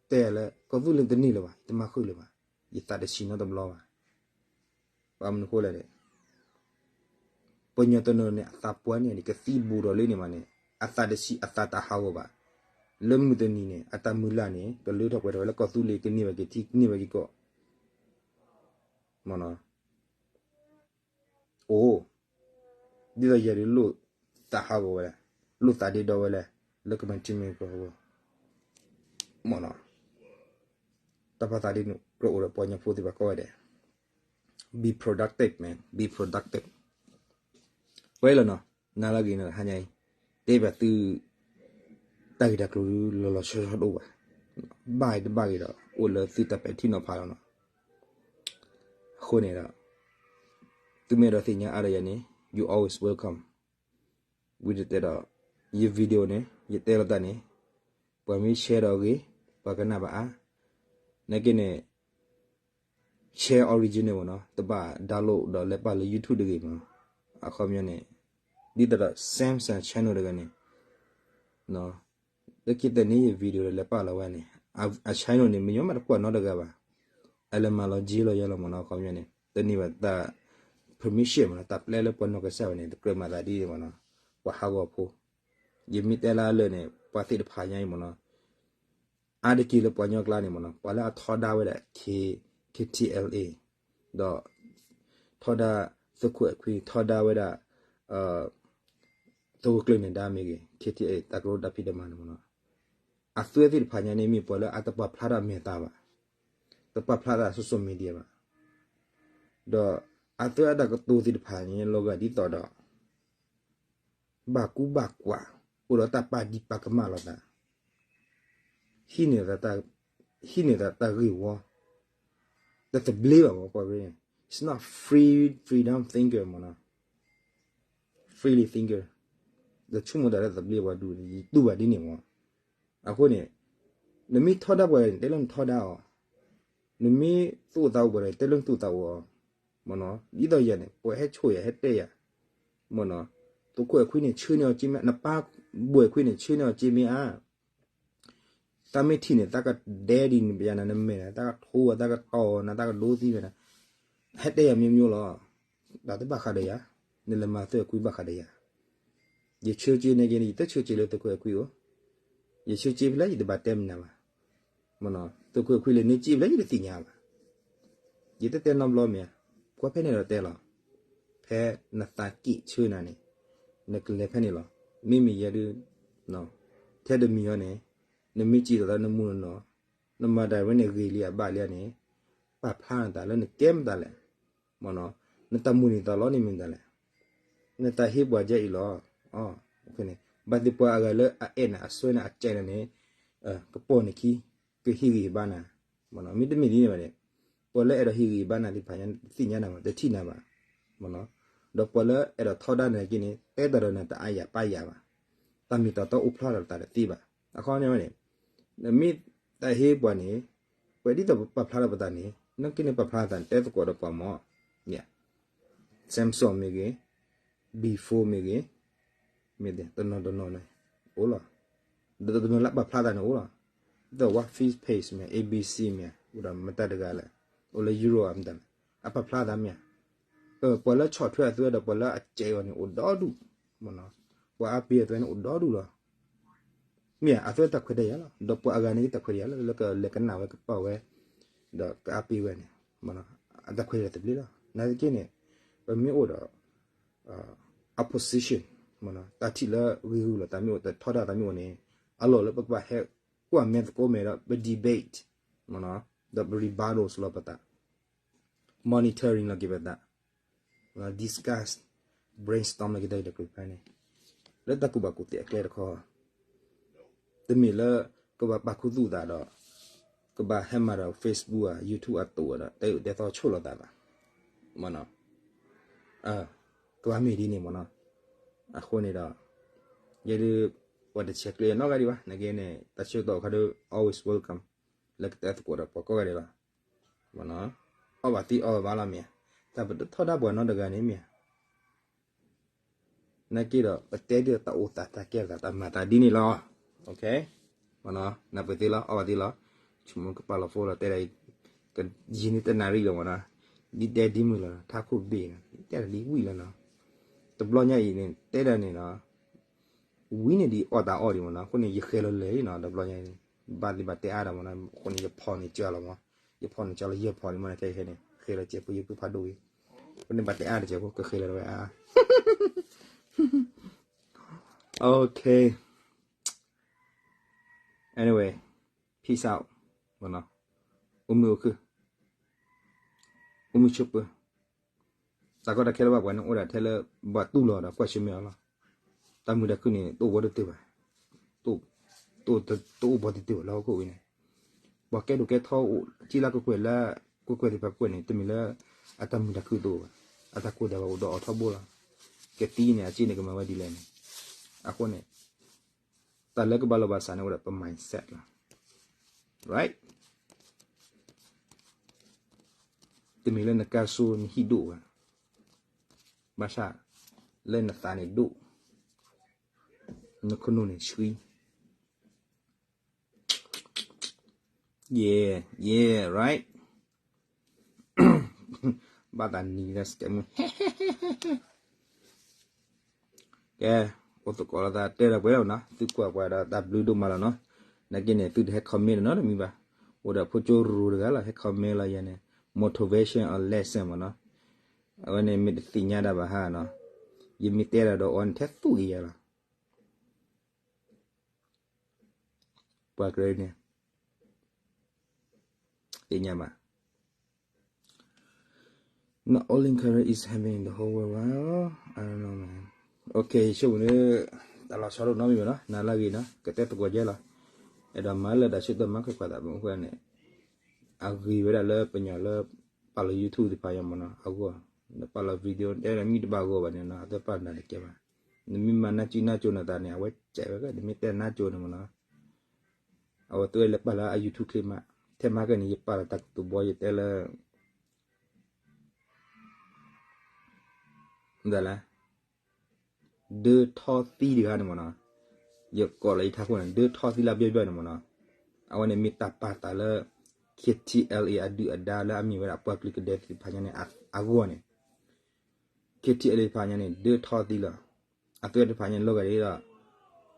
တဲယၤလၢ ကီၢ်သူလ့ၤတန့ၢ်လၢၤဘၣ် တမၤဃုာ်လၢၤဘၣ် ယသးတဆံးနီတဘျီဘၣ်. ဘၣ်မနုၤဃိလဲၣ်န့ၣ် ပှၤညီတနီၤန့ၣ် အသးပှၢ်န့ၣ် ကသံဘူးဒီးလၢန့ၣ်မးန့ၣ် အသးတဆံး အသးတဟးဂီၤဘၣ်. လၢမုၢ်တနံၤန့ၣ် အတၢ်မုၢ်လၢ်န့ၣ် ကလၢထီၣ်ပှဲၤထီၣ်ဝဲလၢကီၢ်သူလ့ၤ ကန့ၢ်ဘၣ်က့ၤထံ ကန့ၢ်ဘၣ်က့ၤကီၢ် မ့ၢ်နီၤ အိၣ် ဒ်သိးယၤဒုးလိၣ်သးဟးဂီၤဝဲလဲၣ်, လိၣ်သးဒ့ဒီဝဲလဲၣ်, လၢကမၤထံမ့ၢ်ကီၢ် မ့ၢ်နီၤ တၢ်ပာ်သးဒ်န့ၣ် ကြၢးအိၣ်ဒီးပှၤကညီဖိသ့ၣ်တဖၣ်ကိးဂၤဒဲး be productive man, be productive. ဝဲလီၤနီၤ နၤလၢအဂ့ၤနီၤ ဟါညါအံၤ တဲဘၣ်သု တၢ်ဂ့ၢ်တၢ်ကျိၤလီၤလီၤဆီဆီတအိၣ်ဘၣ်, ဘၣ်ဂ့ၤတဘၣ်ဂ့ၤဒီး အိၣ်လၢသုတၢ်ပဲာ်ထံနီၤဖးလီၤနီၤ. အဃိန့ၣ်ဒီး သုမ့ၢ်အဲၣ်ဒိးသ့ၣ်ညါအါဒီးယၤန့ၣ် you always welcome. ဝံၤတတဲဒီး ယ video န့ၣ် ယတဲလီၤတၢ်န့ၣ် ပှၤမ့ၢ် share ဒီးအဂ့ၤ ပှၤကနၣ်ဘၣ်အါ နာ်က့န့ၣ် share original မ့ၢ်နီၤ တဘၣ် download ဒီးလဲၤပာ်လၢ YouTube တဂ့ၤမ့ၢ်နီၤ. အခီပညီန့ၣ် ဒ်သိးဒီး Samsung channel တဂၤန့ၣ် လၢခံတနံၤ video ဒီးလဲၤပာ်လီၤဝဲန့ၣ် အ channel န့ၣ် မ့ၢ်ညီမးတကွၢ်နီတဂၤဘၣ်. အလဲၤမၤလီၤက့ၤလီၤယဲလီၤမ့ၢ်နီၤ အခီပညီန့ၣ် တန့ၢ်ဘၣ်တၢ် permission မ့ၢ်နီၤ တၢ်ပျဲလၢပှၤနီၢ်ကစၢ်ဝဲန့ၣ် တကြၢးမၤသးဒ်န့ၣ်မ့ၢ်နီၤ ပှၤဟးဂီၤဖိ ယမ့ၢ်တဲလၢအလၢာ်န့ၣ် ပှၤသ့ၣ်တဖၣ်ညါအံၤမ့ၢ်နီၤ အါတက့ၢ်လၢပှၤကညီကျါန့ၣ်မ့ၢ်နီၤ ပှၤလၢအထီဒါဝဲဒၣ် K KTLA ဒီး ထီဒါ သုးခိၣ်အဲၣ်ခွံ ထီဒါဝဲဒၣ် သုးခိၣ်ကျၢၢ်နၢၤဒါမ့ၢ်ဂ့ၤ KTLA တၢ်ကရၢတၢ်ဖံးတၢ်မၤန့ၣ်မ့ၢ်နီၤ အသုးသ့ၣ်တဖၣ်ညါန့ၣ်မ့ၢ်ပှၤလၢအတပာ်ဖျါတၢ်မဲာ်သးဘၣ် တပာ်ဖျါတၢ် social media ဘၣ် ဒီးအသုးအတၢ်ကတိၤသ့ၣ်တဖၣ်န့ၣ် လီၤဂာ်ဒ်သိးဒီး ဘၣ်ကူဘၣ်ကွၢ် အိၣ်ဒီးတၢ်ပာ်ဒံးပာ်ကမၣ်လိာ်သး ဟံးန့ၢ်သးတၢ် ဟံးန့ၢ်သးတၢ်ဂ့ၢ်ဝီ တသဘျ့ဘၣ်မ့ၢ်ကွၢ်ရ့ it's not free freedom thinker မ့ၢ်နီၤ freely thinker ဒီးဆိကမိၣ်တၢ်လၢသဘျ့ဝဲဒူၣ်န့ၣ် ယတူၢ်ဘၣ်ဒ်န့ၣ်မ့ၢ် အဃိန့ၣ် နမ့ၢ်ထီဒါပှၤန့ၣ် တဲလၢနထီဒါအီၤ နမ့ၢ်သူၣ်အိၣ်သးအိၣ်ပှၤန့ၣ် တဲလၢနသူၣ်အိၣ်သးအိၣ်အီၤ မ့ၢ်နီၤ ဒ်သိးယၤန့ၣ် ပှၤဟဲဆိၣ်ယၤဟဲတဲယၤ မ့ၢ်နီၤ သုးခိၣ်အဲၣ်ခွံန့ၣ် ဆၢန့ၢ်အီၤက့မ့ၢ် နပၢ်ဘိၣ်အဲၣ်ခွံန့ၣ် ဆၢန့ၢ်အီၤက့မ့ၢ်ဧါ သးမ့ၢ်ထံၣ်န့ၣ် သးကဒဲဒ်န့ၣ် ပယၤနၤနမဲာ်န့ၣ် သးကထိဝဲ သးကတီၢ်နၤ သးကဒိသံဝဲနၤ ဟဲတဲယၤမ့ၢ်မ့ၢ်လီၤ တၢ်တဘၣ်ဃးဒီးယၤ နလဲၤမၤသုးအဲၣ်ခွံဘၣ်ဃးဒီးယၤ ယဆၢက့ၤန့ၣ်က့ၤန့ၣ် ယတဆၢက့ၤလၢသုးခိၣ်အဲၣ်ခွံအိၣ် ယဆၢက့ၤဖဲလဲၣ် ယတဘၣ်တဲမနုၤဘၣ် မ့ၢ်နီၤ သုးခိၣ်အဲၣ်ခွံလဲၤန့ၢ်က့ၤဖဲလဲၣ် ယတသ့ၣ်ညါဘၣ် ယတတဲနီတဘျီမ့ၢ်ဧါ ကွၢ်ဖဲန့ၣ်ဒီးတဲလီၤ ဖဲနသးက့ၣ်ဆၢနၤန့ၣ် နကလဲၤဖဲန့ၣ်လီၤ. မ့မ့ၢ်ယဲဒုး ထဲတမံၤအီၤန့ၣ် နမ့ၢ်စံးသိးဒီးနမူနနီၤ နမၤဒၣ်ဝဲန့ၣ်ဂ့ၤလံအဘၣ်လံန့ၣ် ပာ်ဖျါနသးလၢနကဲမတၤလဲၣ်, နတၢ်မုၢ်နံၤသးလီန့ၣ်မ့ၢ်မတၤလဲၣ်, နတၢ်ဟ့ပှၤကဲအံၤလီၤ. ဘၣ်သ့ၣ်ပှၤအဂၤလၢအအဲၣ်နၤအစွဲနၤအကဲနၤန့ၣ် ကပိာ်နခံ ကဟ့ၣ်ဂံၢ်ဟ့ၣ်ဘါနၤ, မ့တမ့ၢ်ဒ်န့ၣ်ဘၣ်န့ၣ် ပှၤလၢအဲၣ်ဒိးဟ့ၣ်ဂံၢ်ဟ့ၣ်ဘါနၤသ့ၣ်တဖၣ်ညါ တသ့ၣ်ညါနၤဘၣ် တထံၣ်နၤဘၣ်, ဒီးပှၤလၢအဲၣ်ဒိးထီဒါနၤက့န့ၣ် တဲတၢ်ဒီးနၤတအါယၤပၢ်ယၤဘၣ်, တၢ်မ့ၢ်တၢ်တီအိၣ်ဖျါထီၣ်တသ့ဘၣ်. အခီပညီန့ၣ် နမ့ၢ်တၢ်ဟ့ပှၤန့ၣ် ပဒ်သိးပပာ်ဖျါထီၣ်ပသးန့ၣ် နက့န့ၣ်ပာ်ဖျါသးန့ၣ် တဲသကိးဒီးပှၤမၢ် Samsung မ့ၢ်ဂ့ၤ, B four မ့ၢ်ဂ့ၤ, မ့ၢ်တနီၤတနီၤန့ၣ် အိၣ်လီၤ. ဒီးတနီၤလၢပာ်ဖျါသးန့ၣ်အိၣ်လီၤ. ဒ်သိး What Face Page မ့ၢ် A B C မ့ၢ် အိၣ်ဒီးမတၤတဂၤလဲၣ်, အိၣ်လၢ Europe မတၤလဲၣ်, အပာ်ဖျါသးမ့ၢ် ပှၤလၢဆီၣ်ထွဲအသွဲဒီးပှၤလၢအကဲအီၤန့ၣ်အိၣ်ဒီဒူၣ်, ပှၤအါပ့ၤအသွဲန့ၣ်အိၣ်ဒီဒူၣ်လီၤ. မ့ၢ်အသွဲတၢ်ခွဲးတၢ်ယာ်လီၤ. ဒီးပှၤအဂၤန့ၣ်တၢ်ခွဲးတၢ်ယာ်လီၤ လၢကလဲၤကနၣ်ဝဲကပာ်ဝဲ ဒီးကအါပ့ၤဝဲန့ၣ် အတၢ်ခွဲးတၢ်ယာ်တဘျ့လီၤ. နာ်သက့န့ၣ် ပမ့ၢ်အိၣ်ဒီး opposition တၢ်ထံၣ်လၢဂ့ၤဂုာ်လီၤ တၢ်မ့ၢ်အိၣ်တၢ်ထီဒါတၢ်မ့ၢ်အိၣ်န့ၣ် အလီၢ်လၢပကဘၣ်ဟဲကွၢ်မဲသကိးမဲဒီးပ debate ဒီးပ rebuttals လီၤပသး monitoring လီၤက့ၤပသး discuss brainstorm လီၤက့ၤတၢ်အံၤဒီးကျိၤဖဲန့ၣ် လၢတၢ်ကူၣ်ဘၣ်ကူၣ်သ့အကျဲတခီ တမ့ၢ်လၢကဘၣ်ပာ်ခူသူၣ်သးဒီး ကဘၣ်ဟဲမၤဒီး Facebook အ YouTube အတိာ်ဒီး တဲအုးတဲသီဆိၣ်လိာ်သးဘၣ်. မ့ၢ်နီၤ, ကဘၣ်မ့ၢ်ဒ်န့ၣ်မ့ၢ်နီၤ. အဃိန့ၣ်ဒီး ယဲဒုး ပှၤတဆဲးကျိးနီတဂၤဒံးဘၣ်. နာ်က့န့ၣ် တၢ်ဆၢကတီၢ်အခါဒီး always welcome လၢကတဲသကိးဒီးပှၤကိးဂၤဒဲးလီၤ. မ့ၢ်နီၤ, အီၣ်ဘၣ်သံအီၣ်ဘၣ်လီၤမ့ၢ်ဧါ. တၢ်ပတထီဒါပှၤနီတဂၤန့ၣ်မ့ၢ်ဧါ. နာ်က့ဒီး ပတဲဒ်တၢ်အိၣ်သးတၢ်ကဲသးတၢ်မၤသးဒ်န့ၣ်လီၤ. နပှ့ၤသ့လီၤ အီၣ်ဘၣ်သံလီၤ. ဆိကမိၣ်ကပာ်လီၤ phone လီၤ တဲဒၣ် ကယံာ်န့ၢ်တနၣ်ရံၣ်လီၤမ့ၢ်နီၤ. ဒ်တဲဒ်မုၢ်လီၤ ထါခိၣ်ဘ့ၣ်နီၤ တဲဒၣ်ဒ်ဝံၣ်လီၤနီၤ. တဘျီညါအံၤန့ၣ် တဲဒၣ်န့ၣ်နီၤ ဝံၤန့ၣ်ဒ်အီၣ်တၢ်အီၣ်ဒံးမ့ၢ်နီၤ. အဃိန့ၣ် ယဃဲၤလီၤလၢာ်လံနီၤ တဘျီညါအံၤန့ၣ် ဘၣ်သ့ၣ်ဘၣ်တဲအါဒီးမ့ၢ်နီၤ. အဃိန့ၣ် ယဖီၣ်န့ၣ်ကၢလီၤမ့ၢ် ယဖီၣ်န့ၣ်ကၢလီၤ ယဲၢ်ဖီၣ်န့ၣ်မ့ၢ်နီၤ ခဲခဲန့ၣ် ဃဲၤလီၤစဲးဖိယဲၢ်ဖိဖးဒိၣ်ဝံၤ အဃိန့ၣ်ဘၣ်တဲအါတစဲးဖိ ကဃဲၤလီၤဝဲအါ Okay. Anyway, peace out. မ့ၢ်နီၤ, အိၣ်မုာ်အိၣ်ခုၣ်, အိၣ်မုာ်ဆိးပၢၤ, တၢ်ကီတၢ်ခဲလၢဘၣ်ပှၤန့ၣ်အိၣ်ဒၣ်ထဲလၢ ဘၣ်တူၢ်လိာ်ဒီးကွၢ်ဆၢၣ်မဲာ်အီၤလီၤ. တၢ်မုာ်တၢ်ခုၣ်န့ၣ် တအိၣ်ဝဲတတုာ်ဘၣ်, တအိၣ်ဘၣ်တတုာ်ဘၣ်လၢဟီၣ်ခိၣ်ဝဲန့ၣ် ပှၤကဲဒိၣ်ကဲထီအိၣ် ကံလၢကွဲကွဲလၢ ကွဲကွဲသ့ၣ်တဖၣ်ကွဲန့ၣ် တမ့ၢ်လၢ အတၢ်မုာ်တၢ်ခုၣ်တအိၣ်ဘၣ်, အတၢ်ကိၢ်တၢ်ဂီၤအိၣ်ဒီးအိၣ်ထီဘိလီၤ. ကသံန့ၣ် အစ့န့ၣ်ကမၤဝဲဒ်လဲၣ်န့ၣ်, အဃိန့ၣ် တၢ်လၢကဘၣ်လိာ်ဘၣ်စးန့ၣ်အိၣ်ဒီးပ mindset လီၤ. Right. တမ့ၢ်လၢနကါစိနဟံၣ်ဒိၣ်ဘၣ်, ဘၣ်ဆၣ် လၢနသးန့ၣ်ဒိၣ်, နခနူၣ်န့ၣ်ဆှံ Yeah, yeah, right. ဘၣ်သးနံၤလၢ scammer. ကဲ, အိၣ်သကိးလိာ်သးတဲဒီးပှဲၤလီၤနီၤ, သုကွၢ်ပှၤဒီးတၢ်ဘျုးဒိၣ်မးလီၤနီၤ. နာ်က့န့ၣ် သုတဟဲ comment နီတမံၤဘၣ်. အိၣ်ဒီးဖိကၠိရူတဂၤလီၤ ဟဲ comment လီၤယၤန့ၣ် motivation or lesson မ့ၢ်နီၤ. အဝဲန့ၣ်မ့ၢ်တသ့ၣ်ညါတၢ်ဘၣ်ဟါနီၤ, ယမ့ၢ်တဲဒၣ်ဒီးအီၤန့ၣ် ထဲသူၣ်က့ၤယၤလီၤ. ပှၤကရၢန့ၣ် သ့ၣ်ညါဘၣ်. Not all in Karen is having in the whole world, right? I don't know, man. Okay, ဆိကမိၣ်န့ၣ် တၢ်လီၤဆီဒိၣ်နီတမံၤဘၣ်နီၤ, နၤလၢအဂ့ၤနီၤ, ကတဲသကိးကဲလီၤ. အဲၣ်ဒိးမၤလၢတၢ်ဆၢကတီၢ်မၤခွဲးခွါသးမ့ၢ်အိၣ်ဃဲန့ၣ်, အဂ့ၤဝဲဒၣ်လၢပညီလၢ ပာ်လီၤ YouTube သ့ၣ်တဖၣ်ညါမ့ၢ်နီၤ, အဂီၢ်, နပာ်လီၤ video တဲဒၣ်မ့ၢ်တဘၣ်ဂီၢ်ဘၣ်န့ၣ်နီၤ, အသးပာ်နၤတကဲဘၣ်. နမ့ၢ်မၤနၢ်ကံနၢ်ကၠိနသးန့ၣ် အဝဲစဲးဝဲကဲ, နမ့ၢ်တဲနၢ်ကၠိန့ၣ်မ့ၢ်နီၤ, အဝဲသ့ၣ်လဲၤပာ်လၢအ YouTube clip မး, ထဲမၤကဲန့ၣ် ယပာ်လီၤတၢ်ကတိၤဘီ ယတဲလၢ မတၤလဲၣ်, ဒၢထီသံတဂၤန့ၣ်မ့ၢ်နီၤ, ယကိးလီၤယထးခိၣ်န့ၣ် ဒၢထီသံလၢအဘျီဘျီန့ၣ်မ့ၢ်နီၤ, အဝဲန့ၣ်မ့ၢ်တၢ်ပာ်သးလၢ KTLA အဒုၣ်အဒါလၢအမ့ၢ်ဝဲဒၣ်ပှၤကလုာ်ကဒဲသ့ၣ်တဖၣ်ညါန့ၣ် အဂီၢ်န့ၣ်, KTLA တဖၣ်ညါန့ၣ် ဒၢထီသံလီၤ. အသွဲတဖၣ်ညါန့ၣ် လီၤဂာ်ဒ်ဒီး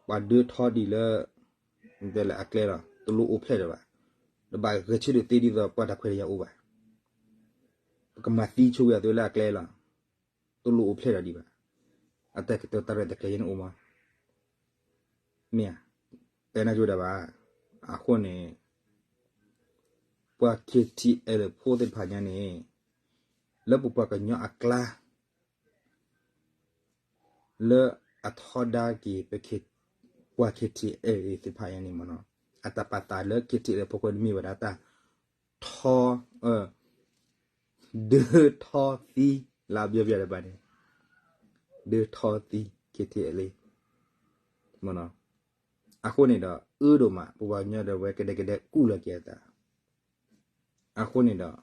ပှၤဒၢထီဒံးလၢ တဲလၢအကျဲလီၤ, တလိၣ်အိၣ်ဖျဲၣ်လၢၤဘၣ်, တဘၣ်ဂဲၤဆၢထၢၣ်သ့ဒ်သိးပှၤတၢ်ခွဲးတၢ်ယာ်အိၣ်ဘၣ်. ပကမၤသံဆိဝဲအသွဲလၢအကျဲလီၤ. တလိၣ်အိၣ်ဖျဲၣ်ဒီးဒံးဘၣ်. အတၢ်ကတိၤတၢ်ရဲၣ်တၢ်ကျဲၤယဲန့ၣ်အိၣ်မး, မ့ၢ်ဧါ, တဲနၢ်ကၠိဒၣ်ဘၣ်. အဃိန့ၣ် ပှၤ KTLA ဖိသ့ၣ်တဖၣ်ညါန့ၣ် လၢပပှၤကညီအကျါ လၢအထီဒါက့ၤ ပှၤ KTLA သ့ၣ်တဖၣ်ညါန့ၣ်မ့ၢ်နီၤ, အတၢ်ပာ်သးလၢ KTLA ဖိခွဲးန့ၣ်မ့ၢ်ဝဲဒၣ်တၢ်ထီ ဒၢထီသံ လၢအဘျီဘျီတဘၣ်န့ၣ် ဒၢထီသံ KTLA မ့ၢ်နီၤ. အဃိန့ၣ်ဒီး အၢဒိၣ်မး ပပှၤကညီဒီးဝဲကဒဲကဒဲကူၣ်လီၤက့ၤအသး. အဃိန့ၣ်ဒီး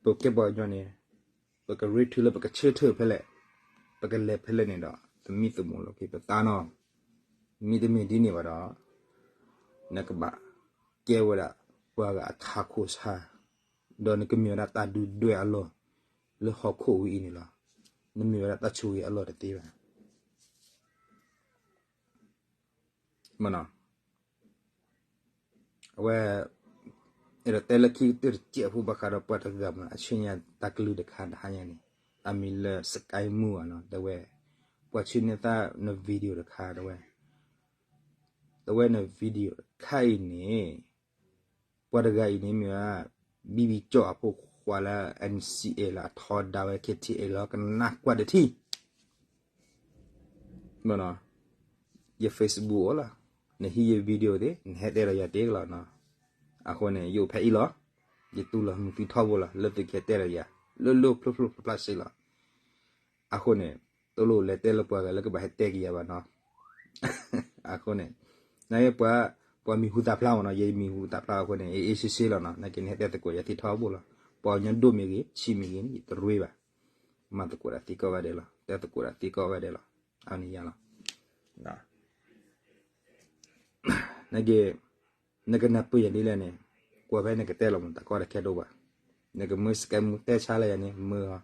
ပကဲပှၤကညီန့ၣ် ပကရ့ထုးလၢပကဆၢထၢၣ်ဖဲလဲၣ်, ပကလဲၤဖဲလဲၣ်န့ၣ်ဒီး သမံသမိးလီၤက့ၤပသးနီၤ. မ့တမ့ၢ်ဒ်န့ၣ်ဘၣ်ဒီး နကဘၣ်ကဲဝဲဒၣ်ပှၤဂၤအထးခိၣ်ဆါ, ဒီးနကမ့ၢ်ဝဲဒၣ်တၢ်ဒုၣ်ဒွဲၣ်အလီၢ် လၢဟီၣ်ခိၣ်ဝဲအံၤန့ၣ်လီၤ. နမ့ၢ်ဝဲဒၣ်တၢ်ဆိၣ်ဂ့ၤအလီၢ်တသ့ဘၣ်. မ့ၢ်နီၤ, အဝဲ အဲၣ်ဒိးတဲလၢခံကတၢၢ်တစဲးဖိဘၣ်ဃးဒီးပှၤတဂၤမ့ၢ်နီၤ, အဆူညါတၢ်ကလုၢ်တခါတဟါညါန့ၣ် အမံၤလၢ Sky Moo နီၤ, တဲဝဲ ပှၤဆူန့ၢ်သးန video တခါ တဲဝဲ, တဲဝဲန video တခါအံၤန့ၣ် ပှၤတဂၤအံၤန့ၣ်မ့ၢ်ဝဲ ဘံဘံကၠီၣ်အဖိခွါလၢ NCA လၢအထီဒါဝဲ KTLA လီၤ, ကနၣ်ကွၢ်တထံၣ် မ့ၢ်နီၤ, ယ Facebook အိၣ်လီၤ, နဟံးယ video သ့, နဟဲတဲဒီးယၤတ့ၢ်လီၤနီၤ. အဃိန့ၣ် ယအိၣ်ဖဲအံၤလီၤ, ယတူၢ်လိာ်မုာ်သုထီဘိလီၤ, လၢသုကဟဲတဲဒီးယၤ လၢလၢဖျိဖျိဖျါဖျါစ့လီၤ. အဃိန့ၣ် တလိၣ်လဲၤတဲလၢပှၤဂၤလၢကဘၣ်ဟဲတဲက့ၤယၤဘၣ်နီၤ. အဃိန့ၣ် နက့ပှၤ, ပှၤမံၤဟူသၣ်ဖျါမ့ၢ်နီၤ, ယမံၤဟူသၣ်ဖျါအဃိန့ၣ် အ့ၣ်အ့ၣ်ဆ့ဆ့လီၤနီၤ, နက့န့ၣ်ဟဲတဲသကိးယၤသ့ထီဘိလီၤ. ပှၤကညီဒိၣ်မ့ၢ်ဂ့ၤ ဆံးမ့ၢ်ဂ့ၤန့ၣ် ယတရ့ဘၣ်, မၤသကိးတၢ်သ့ကိးဂၤဒဲးလီၤ, တဲသကိးတၢ်သ့ကိးဂၤဒဲးလီၤ, အန့ၣ်ယၤလီၤ. နက့ နကနၢ်ပၢၢ်ယၤဒ်လဲၣ်န့ၣ်, ကွၢ်ဖဲနကတဲလီၤမ့ၢ် တၢ်ကီတၢ်ခဲတအိၣ်ဘၣ်. နကမၢ Sky Moo တဲဆါလၢယၤန့ၣ် မၢအီၤ,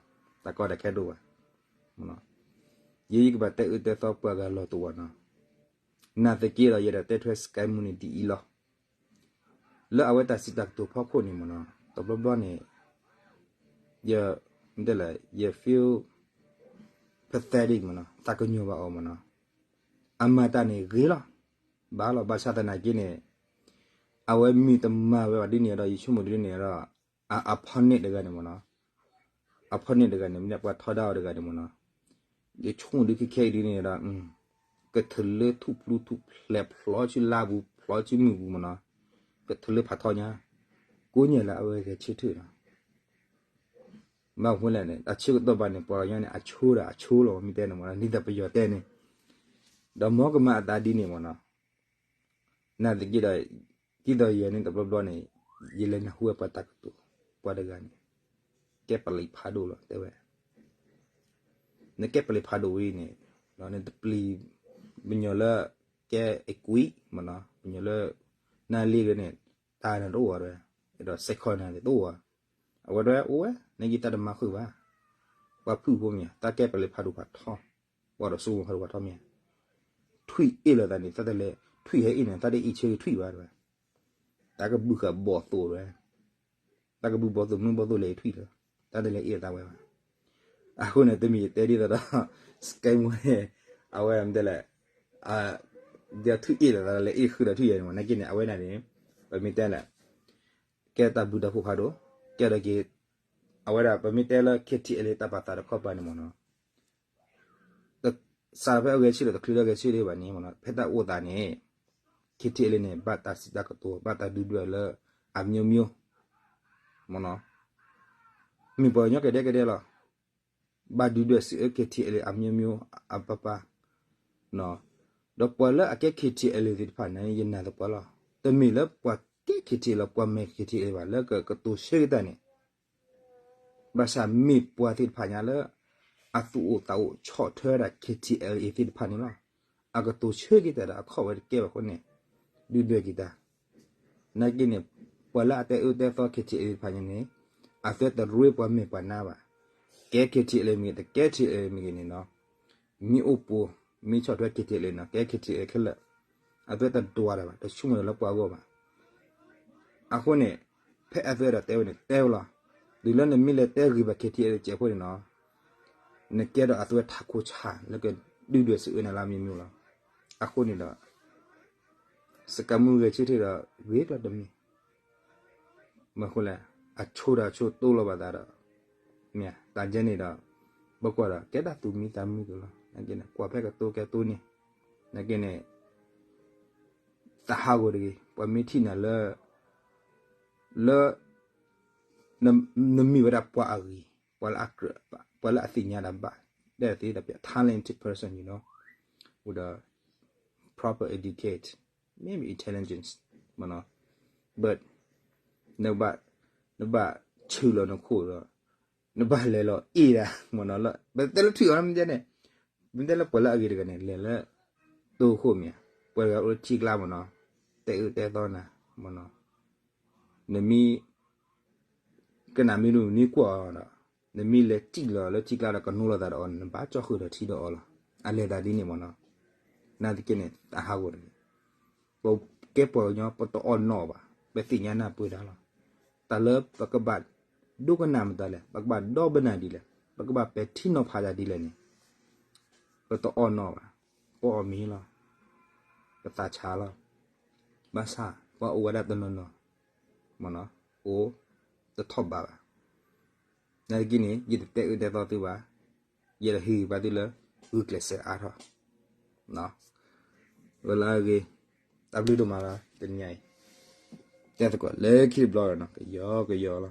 တၢ်ကီတၢ်ခဲတအိၣ်ဘၣ်. ယဲယကဘၣ်တဲအၢတဲသီပှၤဂၤလီၤတအိၣ်ဘၣ်နီၤ. နာ်သက့ဒီး ယအဲၣ်ဒိးတဲထွဲ Sky Moo န့ၣ်ဒ်အံၤလီၤ. လၢအဝဲတၢ်စံးတၢ်ကတိၤဖီခိၣ်န့ၣ်မ့ၢ်နီၤ, တဘျီဘျီန့ၣ် ယ, မ့ၢ်တဲလဲၣ်, ယ feel pathetic မ့ၢ်နီၤ, သးကညီၤဘၣ်အီၤမ့ၢ်နီၤ. အမၤတၢ်န့ၣ်ဂ့ၤလီၤ, ဘၣ်လီၤ, ဘၣ်ဆၣ်သနာ်က့န့ၣ် အဝဲမ့ၢ်တမၤဝဲဘၣ်ဒ်န့ၣ်ဒီး ယဆိကမိၣ်ဒ်န့ၣ်ဒီး အ, အဖီၣ်န့ၢ်တဂၤန့ၣ်မ့ၢ်နီၤ, အဖီၣ်န့ၢ်တဂၤန့ၣ် မ့ၢ်ဒၣ်ပှၤထီဒါအီၤတဂၤန့ၣ်မ့ၢ်နီၤ, ယဆိကမိၣ်ဒ်ခဲခဲအံၤဒ်န့ၣ်ဒီး ကထုးလၢထူၣ်ပျူထူၣ်ဖျဲး ဖျီဆူလါပူၤ ဖျီဆူမုၢ်ပူၤမ့ၢ်နီၤ, ကထုးလၢဖးထီညါ, ကိးညါလၢအဝဲဂဲၤဆၢထၢၣ်နီၤ. ဘၣ်မနုၤလဲၣ်န့ၣ် အဆၢကတီၢ်ဘၣ်န့ၣ် ပှၤကညီန့ၣ် အဆိဒီးအဆိလီၤ မ့ၢ်တဲန့ၣ်မ့ၢ်နီၤ, ဒ်သိးပယီၤတဲန့ၣ်, ဒီးမ်ကမၤအသးဒ်န့ၣ်မ့ၢ်နီၤ. နာ်သက့ဒီး ဒ်သိးယၤန့ၣ်တဘျီဘျီန့ၣ် ယလဲၤနၢ်ဟူဝဲပှၤတၢ်ကတိၤ ပှၤတဂၤန့ၣ် ကဲပလံာ်ဖးဒိၣ်လီၤ တဲဝဲ, နကဲပလံာ်ဖးဒိၣ်ဝဲန့ၣ် နတပျံၤ ပညီၤလၢ ကဲအကွံမ့ၢ်နီၤ, ပညီၤလၢ နါလ့ဝဲန့ၣ် တၢ်နတအိၣ်ဝဲ, ဒီးစဲးခီနၤန့ၣ်တအိၣ်ဝဲ, အဝဲဒၣ်အိၣ်ဝဲ နက့တၢ်တမၤဃုာ်ဘၣ်, ပှၤဖုၣ်ဖိမ့ၢ် တၢ်ကဲပလံာ်ဖးဒိၣ်ဖးထီ, ပှၤဒီးစိကမီၤဖးဒိၣ်ဖးထီမ့ၢ် ထွံၣ်အ့ၣ်လိာ်သးန့ၣ် တၢ်တလဲၤ ထွံၣ်ဟဲအ့ၣ်န့ၣ် တၢ်တအ့ၣ်ဆၢထွံၣ်ဘၣ်တဝဲ, တၢ်ကဘုဃာ်ဘီၣ်သိၣ်တဝဲ, တၢ်ကဘုဘီၣ်သိၣ်မုၢ်ဘီၣ်သိၣ်လဲၤထွံၣ်လၢ, တၢ်တလဲၤအ့ၣ်သးဝဲဘၣ်. အဃိန့ၣ် တမ့ၢ်ယတဲဒ်သိးဒီး စကဲမူန့ၣ် အဝဲမ့ၢ်တဲလဲၣ်, ဒီးထွံၣ်အ့ၣ်လိာ်သးလဲၤအ့ၣ်ဃုာ်ဒီးထွံၣ်ယဲန့ၣ်မ့ၢ် နာ်က့န့ၣ် အဝဲဒၣ်န့ၣ် ပမ့ၢ်တဲလဲၣ် ကဲတၢ်ဘျုးတၢ်ဖှိၣ်ဖးဒိၣ်, ကဲဒီးက့ၤ အဝဲဒၣ်ပမ့ၢ်တဲလၢ KTLA တၢ်ပာ်သးတခီပၤန့ၣ်မ့ၢ်နီၤ, စးထီၣ်ဖဲအဂဲၤဆၢထၢၣ် တချုးလၢအဂဲၤဆၢထၢၣ်ဘၣ်န့ၣ်မ့ၢ်နီၤ, ဖဲတၢ်အိၣ်သးန့ၣ် KTLA န့ၣ် ဘၣ်တၢ်စံးတၢ်ကတိၤ ဘၣ်တၢ်ဒုၣ်ဒွဲၣ်လၢ အမျိုးမျိုး မ့ၢ်နီၤ, မ့ၢ်ပှၤကညီကဒဲကဒဲလီၤ. ဘၣ်ဒုၣ်ဒွဲၣ်စံးအၢ KTLA အမျိုးမျိုး အပပၤ ဒီးပှၤလၢအကဲ KTLA သ့ၣ်တဖၣ်န့ၣ် ယနာ်သပှၢ်လီၤ. တမ့ၢ်လၢပှၤကဲ KTLA လီၤ ပှၤမဲာ် KTLA ဘၣ် လၢကတိၤဆၢက့ၤတၢ်န့ၣ်, ဘၣ်ဆၣ်မ့ၢ်ပှၤသ့ၣ်တဖၣ်ညါလၢ အသူၣ်အိၣ်သးအိၣ်ဆီၣ်ထွဲဝဲဒၣ် KTLA သ့ၣ်တဖၣ်န့ၣ်လီၤ. အကတိၤဆၢက့ၤတၢ်ဒီးအခီၣ်ဝဲတကဲဘၣ်အဃိန့ၣ် ဒုၣ်ဒွဲၣ်က့ၤတၢ် နာ်က့န့ၣ် ပှၤလၢအတဲအၢတဲသီ KTLA သ့ၣ်တဖၣ်ညါန့ၣ် အသုတရ့ပှၤမဲာ်ပှၤနါဘၣ်. ကဲ KTLA မ့ၢ်ဂ့ၤ တကဲ KTLA မ့ၢ်ဂ့ၤန့ၣ်နီၤ, မ့ၢ်အိၣ်ပိာ် မ့ၢ်ဆီၣ်ထွဲ KTLA နီၤ, ကဲ KTLA ခဲလၢာ်, အသုတဒွးတၢ်ဘၣ်, တဆိကမိၣ်လၢပှၤဂီၢ်ဘၣ်. အဃိန့ၣ် ဖဲအသုဒၣ်တဲဝဲန့ၣ် တဲဝဲလီၤ. တုၤလၢနမ့ၢ်လဲၤတဲဂ့ၤဘၣ် KTLA ကဲးဖိန့ၣ်နီၤ, နကဲဒီးအသွဲထးခိၣ်ဆၣ်လၢကဒုၣ်ဒွဲၣ်စံးအၢနၤလၢအမံၤမံၤလီၤ. အဃိန့ၣ်ဒီး စကးမူဂဲၤဆၢထၢၣ်ဒီး ဂ့ၤကျီတမံၤ မ့ၢ်အဃိလဲၣ်, အဆိဒီးအဆိတိၢ်လီၤဘၣ်သးဒီး, မ့ၢ်တၢ်ကဲန့ၣ်ဒီး ပကွၢ်ဒီးကဲတၢ်သူၣ်မံသးမုာ်က့ၤလီၤ. နာ်က့န့ၣ် ကွၢ်ဖဲကတိၤကဲတိၤန့ၣ်, နာ်က့န့ၣ် သးဟးဂီၤတဂ့ၤ. ပှၤမ့ၢ်ထံၣ်နၤလၢ လၢ နမ့ၢ်ဝဲဒၣ်ပှၤအဂ့ၤ, ပှၤလၢအကြၢးဘၣ်, ပှၤလၢအသ့ၣ်ညါတၢ်ဘၣ်, တဲသ့ဒီး talented person, you know, with a proper educate, maybe intelligence, မ့ၢ်နီၤ, but နဘၣ်, နဘၣ်ဆူၣ်လီၤနခိၣ်ဒီး နဘၣ်လဲၤလီၤအ့ၣ်ဒၣ် မ့ၢ်နီၤ, ပတဲလၢထွံၣ်အီၤမ့ၢ်န့ၣ်, မ့ၢ်တဲလၢပှၤလၢအဂ့ၤတဂၤန့ၣ် လဲၤလၢတိခိၣ်မ့ၢ်ဧါ, ပှၤတဂၤအိၣ်လၢထံကျါမ့ၢ်နီၤ, တဲအၢတဲသီနၤ မ့ၢ်နီၤ, နမ့ၢ် ကနၣ်မ့ၢ်ဒိၣ်မ့ၢ်ကွၢ်အီၤဒီး နမ့ၢ်လဲၤစံၣ်လီၤလၢထံကျါဒီးကနိလီၤသးဒီးအီၤန့ၣ် နဘၣ်ကၠီၣ်ဃုာ်ဒီးထံဒီးအီၤလီၤ. အလဲၤသးဒ်န့ၣ်မ့ၢ်နီၤ, နာ်သက့န့ၣ် သးဟးဂီၤတဂ့ၤ. ပကဲပှၤကညီ ပတအီၣ်နီၣ်ဘၣ်, ပသ့ၣ်ညါနၢ်ပၢၢ်တၢ်လီၤ. တၢ်လၢပကဘၣ်ဒိကနၣ်မတၤလဲၣ်, ပကဘၣ်ဒီဘ့ၣ်နၤဒ်လဲၣ်, ပကဘၣ်ပဲာ်ထံနီၤဖးတၢ်ဒ်လဲၣ်န့ၣ် ပတအီၣ်နီၣ်ဘၣ်, ပအီၣ်မ့ၤလီၤ, ပသးဆးလီၤ. ဘၣ်ဆၣ် ပှၤအိၣ်ဝဲဒၣ်တနီၤနီၤ မ့ၢ်နီၤ, အိၣ်တထီၣ်ဘးဘၣ်. နာ်သက့န့ၣ် ယတတဲအၢတဲသီသုဘၣ်, ယတဟ့ၣ်ဂံၢ်ဘါသုလၢ ဂုာ်ကျဲးစၢးအါထီၣ် ဝဲလၢအဂ့ၤ, တၢ်ဘျုးဒိၣ်မးလီၤ တနံၤအံၤ, တဲသကိးလၢခံတဘျီဒီးနီၤ ကယီကယီလီၤ.